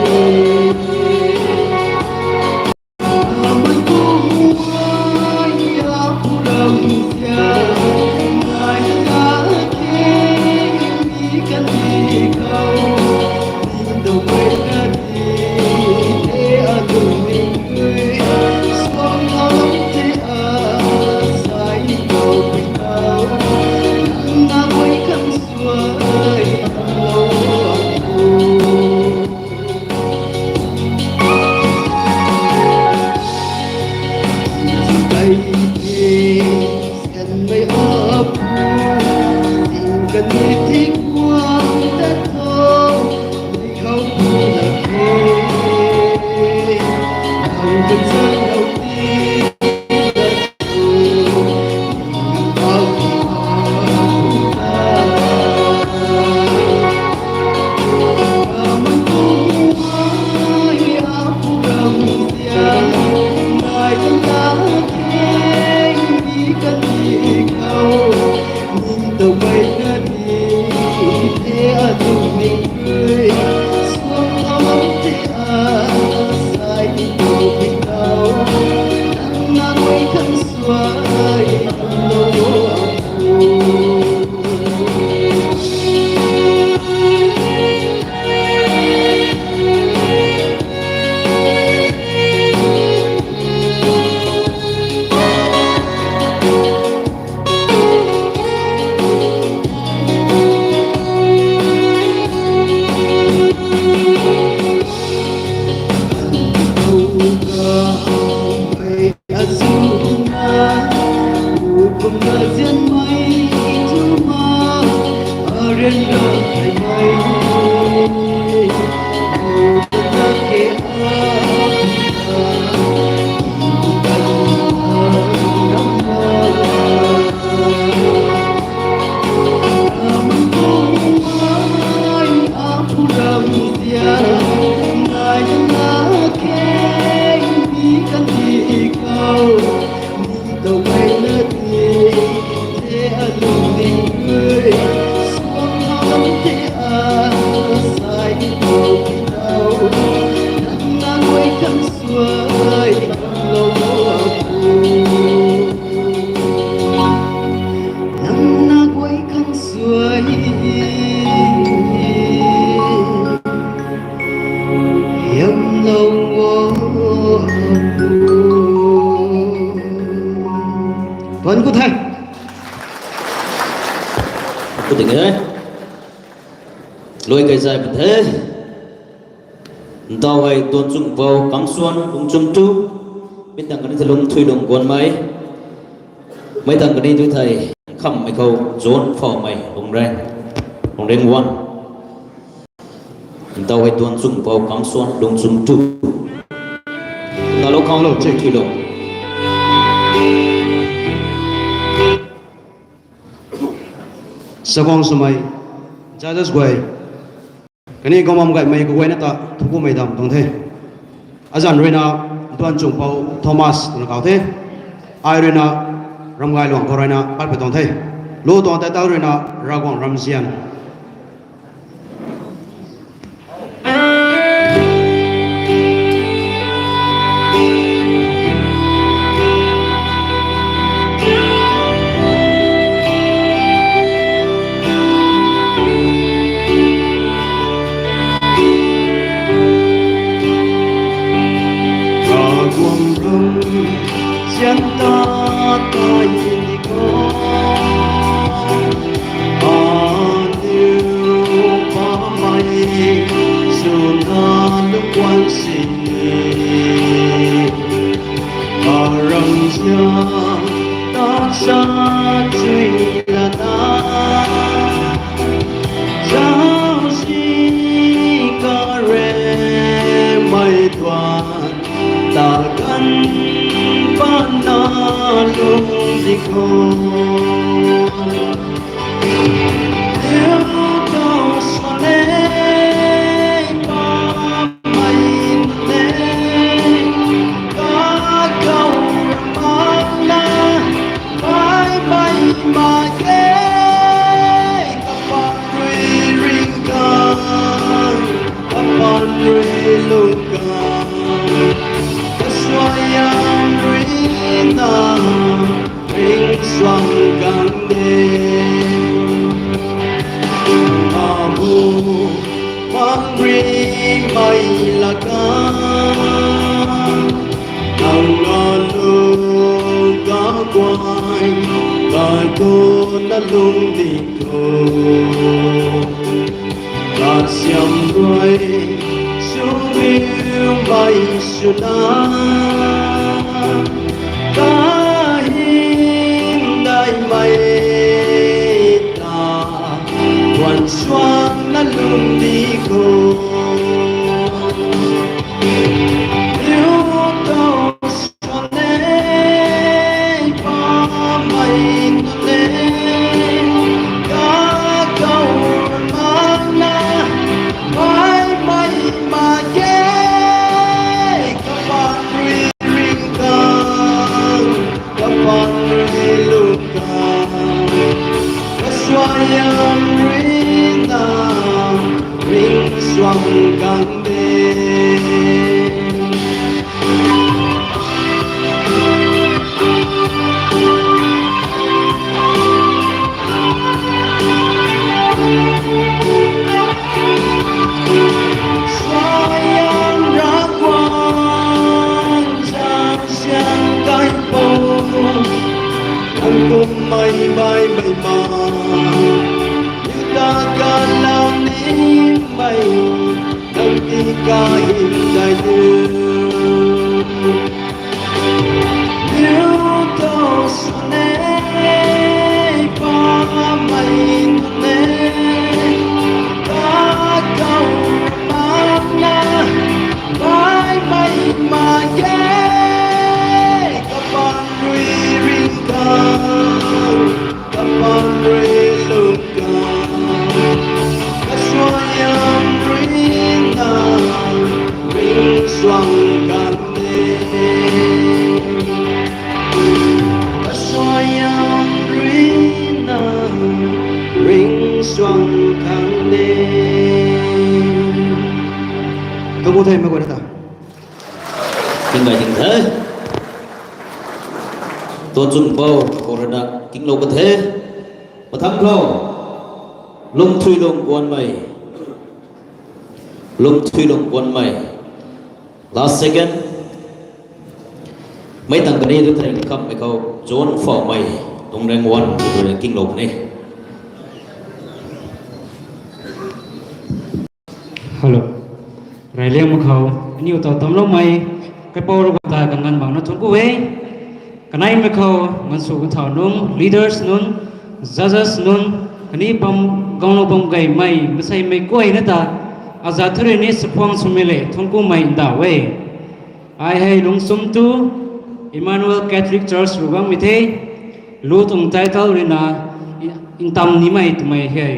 Nang na guay khang suai, hiamlou o. Tuan ku the. Ku ding e. Lui kai zai pu the. Ntaw hei tuan chung pou Kamsuan, lung chung tu. Mi tang kani the lung thui lung guan mei. Mei tang kani tu thei. Kham mei khou zon phou mei lung reng. Lung reng wan. Ntaw hei tuan chung pou Kamsuan, lung chung tu. Ntaw lou khang lou chung thui lung. Sakong swmei, judges guay. Kani gomam gaymei kaguayna ta thukumei dam tuang the. Azanc ruina tuan chung pou Thomas twna kau the. Ai ruina Ramgayluang khou ruina pat pui tuang the. Lu tuang title ruina Ravguangc Ramzian. Kan ta tai ni ko, aniu pamei swna lungc guang sini. Aram zian ta sa chui lana, zausi karemei tuang ta kan pana lung di kho. Liu tho swan e, pamei nunc e, kakhou ramna, baihmei mak ge, kapan rui ring kan, kapan rui lung kan, kasuaihiam rui na ringcsuang kan de. Amu mang rimei laka, nang na lung kaguay, kai tu na lung di kho. Kasiam rui sumimei swna, kahin daihmei ta, guan suang na lung di kho. Liu tho swan e, pamei nunc e, kakhou ramna, baihmei mak ge, kapan rui ring kan, kapan rui lung kan, kasuaihiam rui na ringcsuang kan de. Suaihiam Ravguangc, zausian kaipouc, nang kummei baihmei ma, liu ta kanlou nimei, nang ti kahymdai tu. Liu tho swan e, pamei nunc e, kakhou ramna, baihmei mak ge, kapan rui ring kan, kapan rui lung kan, kasuaihiam rui na ringcsuang kan de. Kasuaihiam rui na ringcsuang kan de. Kabu thei mei guay ta. Tingkai ting the. Tuanchunpou khou rui na kinglou ka the. Mathang khou, Lungthuilung Guanmei. Lungthuilung Guanmei. Last second. Mei tang kani tu thei khammei khou John Phoumei, Lungreng One, khou rui na kinglou ka ni. Hello. Reyliangmei khou aniw taw tamloumei, kaipouc Ravguangc ta kanganv bangna thuanc ku e. Kaneimei khou nganvsw kathau nunc, leaders nunc, judges nunc, khatni bam, ganglou bam gaymei maseimei guayna ta, aza thu rui ni chakhwang swmei le thuanc kumei ndauh e. Ai hei lungcsum tu Emmanuel Catholic Church rui guangmei the, lu tuang title rui na, i, ntam nimei twmei hei.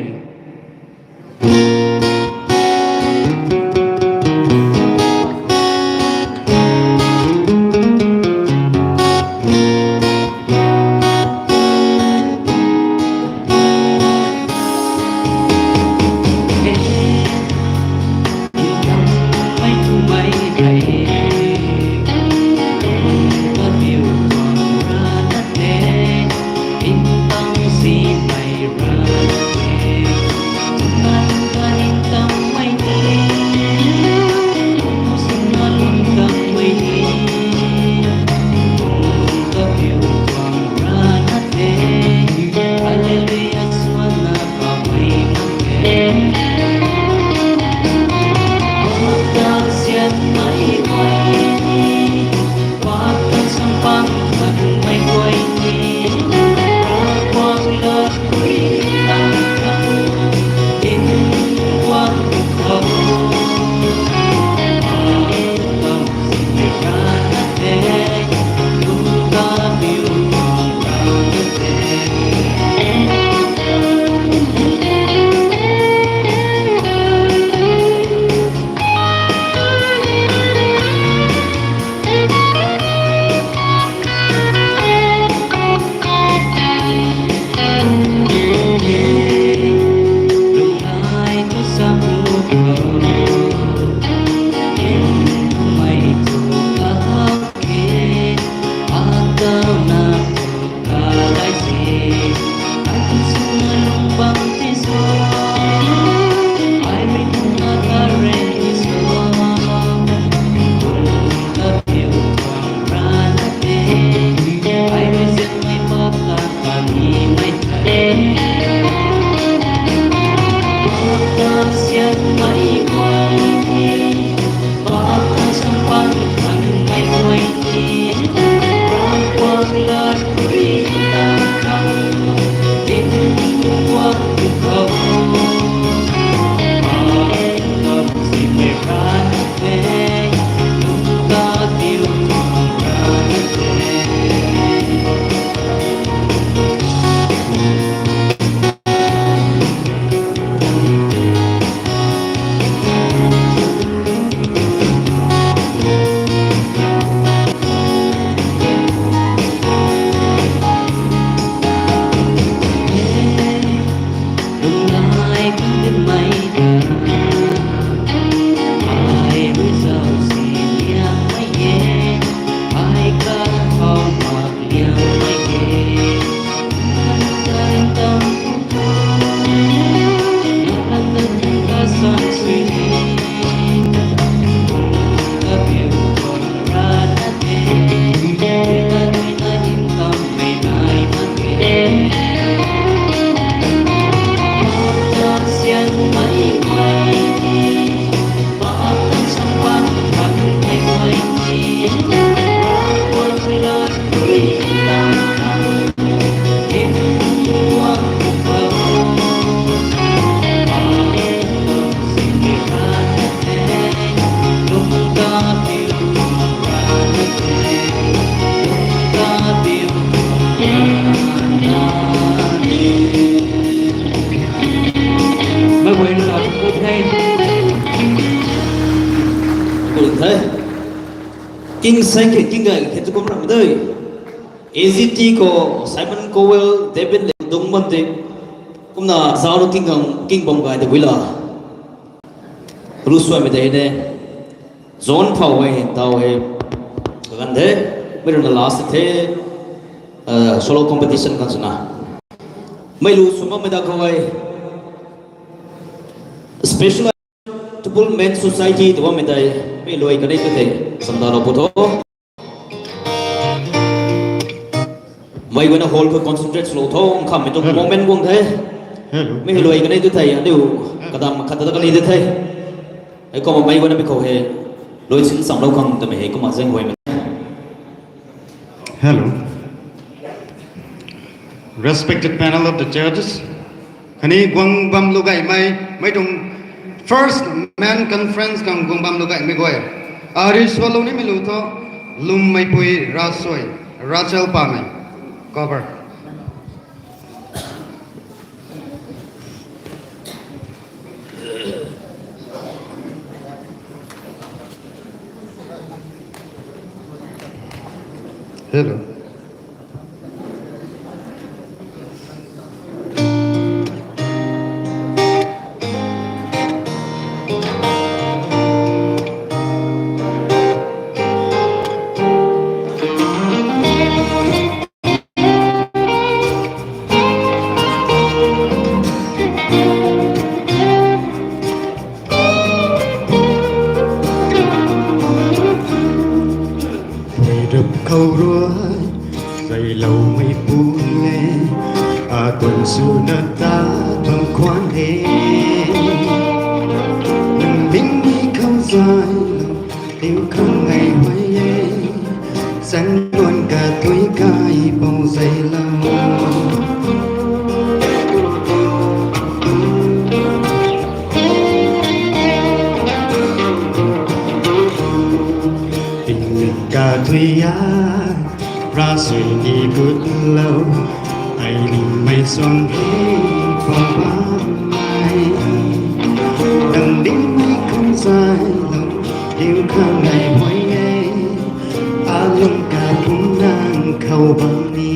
King Saeng khe, King Gay khe tu kum ram de. A G T khou Simon Cowell, David le dung bam te. Kumna zauc nu King Gang, King Bam Gay de guila. Lu suaimei de ne. Zone phau hei, tau hei. Kagan de, mei rui na last the, uh, solo competition kan swna. Mei lu sw bammei da khou hei. Special Tupul Men's Society tu bammei tei, mei luai kanei tu the, samda lou pu tho. Mei guayna hall khou concentrate swlou tho, nkhammei tu Hello. Moment guang the. Hello. Mei luai kanei tu the, aniu kadam khat ta kanei de the. Hei kumna mei guayna mei khou hei, luai sin samlou khang twmei hei kumna zaeng huaymei. Hello. Respected panel of the judges, khatni guang bam lu gaymei, mei tuang first men conference khang guang bam lu gaymei guay. Ari sualou nimei lu tho, lwmmeipui Rasuai, Rachel Pamei, cover. Hello. Phuirup khou rui, zailoumei pu e, a tuan swna ta tuang khwan e. Nang dingmei khou zaylou, liu khang ngai huay e, zan luan kathui kai bou zaylou. Tingmik kathui a, Rasuai ni gutlou, ai ningmei suang he khou bammei. Nang dingmei khou zaylou, liu khang ngai huay e, alung kapum nang khou bam ni.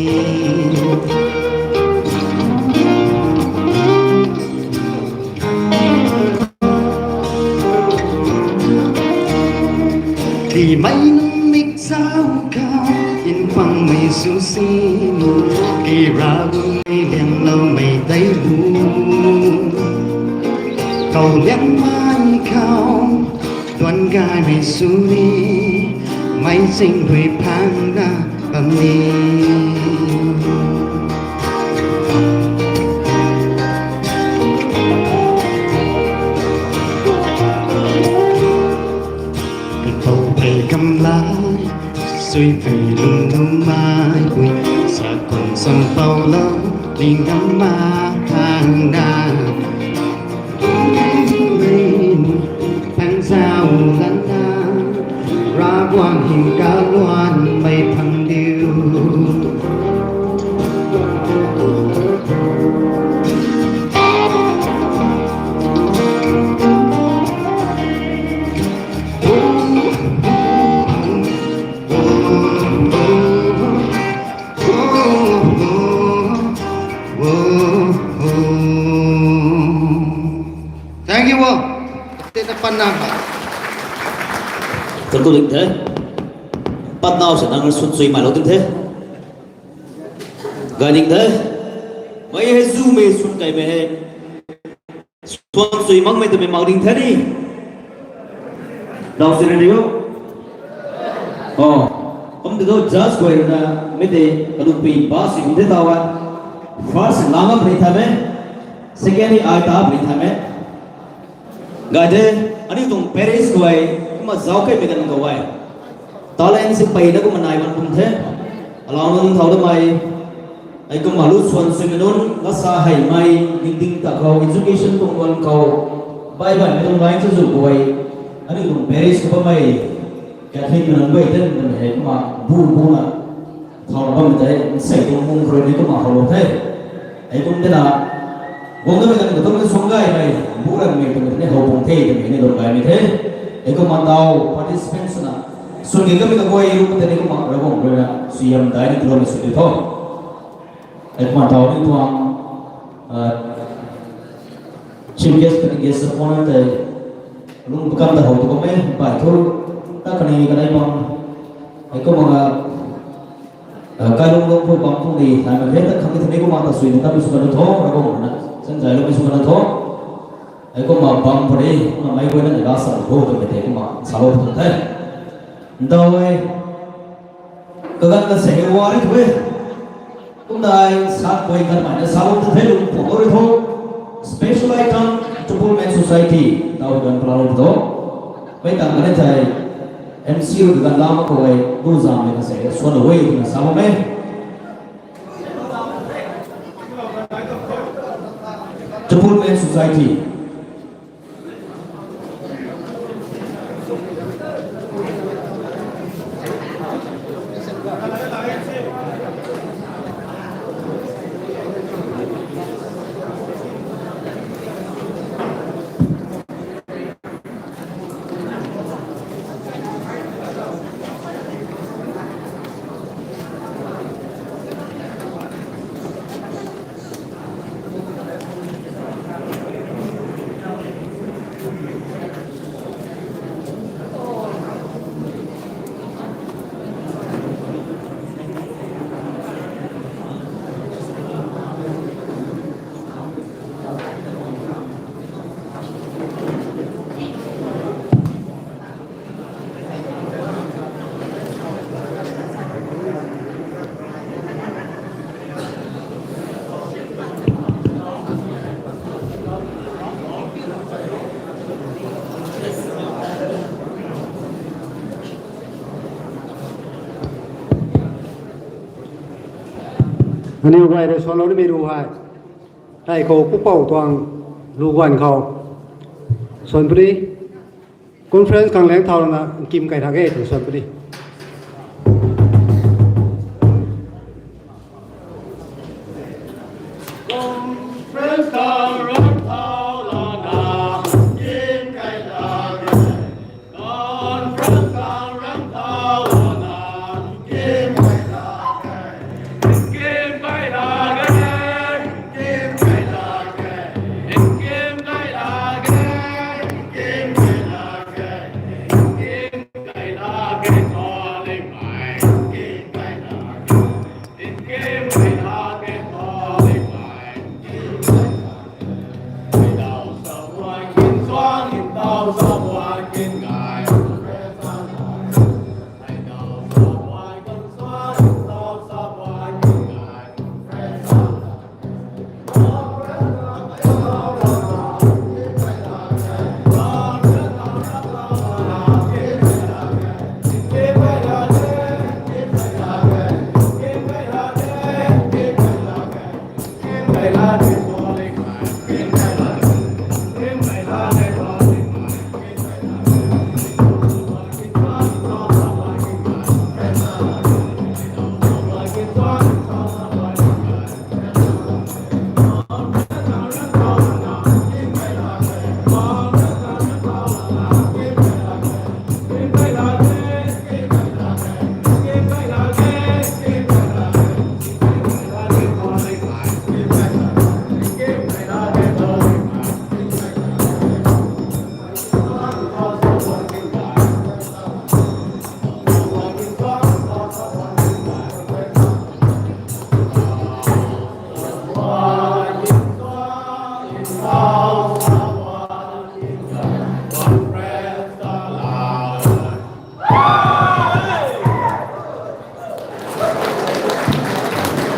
Timei nunc mik zauc khou, mpangmei sw sin, ki Ravguangc mei liangloumei tei bu. Khou liangmei khou, tuan gaymei sw ni, meic ching rui phangna bam ni. Pou phey kamlai, sui phey lung nuhmeipui, sa khwan sam poulou, ning gam ma khang na. Phang zauc lana, Ravguangc hym kaluanmei phang diu. Thank you all. Tei ta patna. Thank you ding the. Patna se nang sut sui mai lou ding the. Gay ding the. Mei hei zumei swn kaimei hei. Swan sui makmei twmei mak ding the ni. Dau si ri o. Oh, kum ti tu judge guay rui na mei tei kadupui ba si kum the taw a. First la ngam puni tha me. Second ni ai ta puni tha me. Gay the, aniu tuang parents guay, kumna zauc kaimei ganv khou e. Talent si peyna kumna nai bam kum the. Alauc nunc thau damei, hei kumna lu swan swmei nunc, ngasa heimei, dingding ta khou, education tuang luan khou, bai baihmei tuang line chu zu khou e, aniu tuang parish khou bammei, Catholic nunc guay ten, hei kumna, bu bu na, thau na bammei tei, nsei tuang mung khou rui ni kumna how lou the. Hei kum tena, guang damei kan khou tuang suang gaymei, bu ranmei tuang ni how pung the, twmei ni lung gaymei the. Hei kumna tau, participants na, swn ni kamei kaguay ru tei ni kumna, Ravguangc rui na, suaihiam dai ni tuloumei sw di tho. Hei kumna tau ni tuang, ah, chief guest khatni guest of honour tei, lung bakam ta how tu kamei, bai thu, ta khatni kanei bam, hei kumna, ah, kailung lung phu bam phu ni, hei ma the ta khang ni kumna ta sui ni ta mi sw kan tho, Ravguangc rui na, chan zai lung mi sw kan tho. Hei kumna bam phu ni, kumna mei guay na ni la sa tho, twmei tei kumna salou tu the. Ndau e, kaganv kasei hei wa ri thu e. Kumna ai sa guay kan mei na salou tu the lung phu rui tho. Special item, Tupul Men Society, ndau ganv palau tho. Mei tang kan thei, M C rui kaganv la mak khou e, du zammei kasei, swan the way, twna salou e. Tupul Men Society. Aniu guay rui suanlou nimei ru hei, tei khou pupouc tuang lu guan khou, suan puni, conference khang laeng thau lana nkim kai thak e twna suan puni.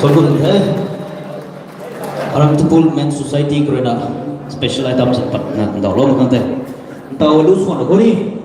Thank you the. Aram Tupul Men Society khou rui na special item sa pat na ndau lou kan the. Ndau lu swan khou ni.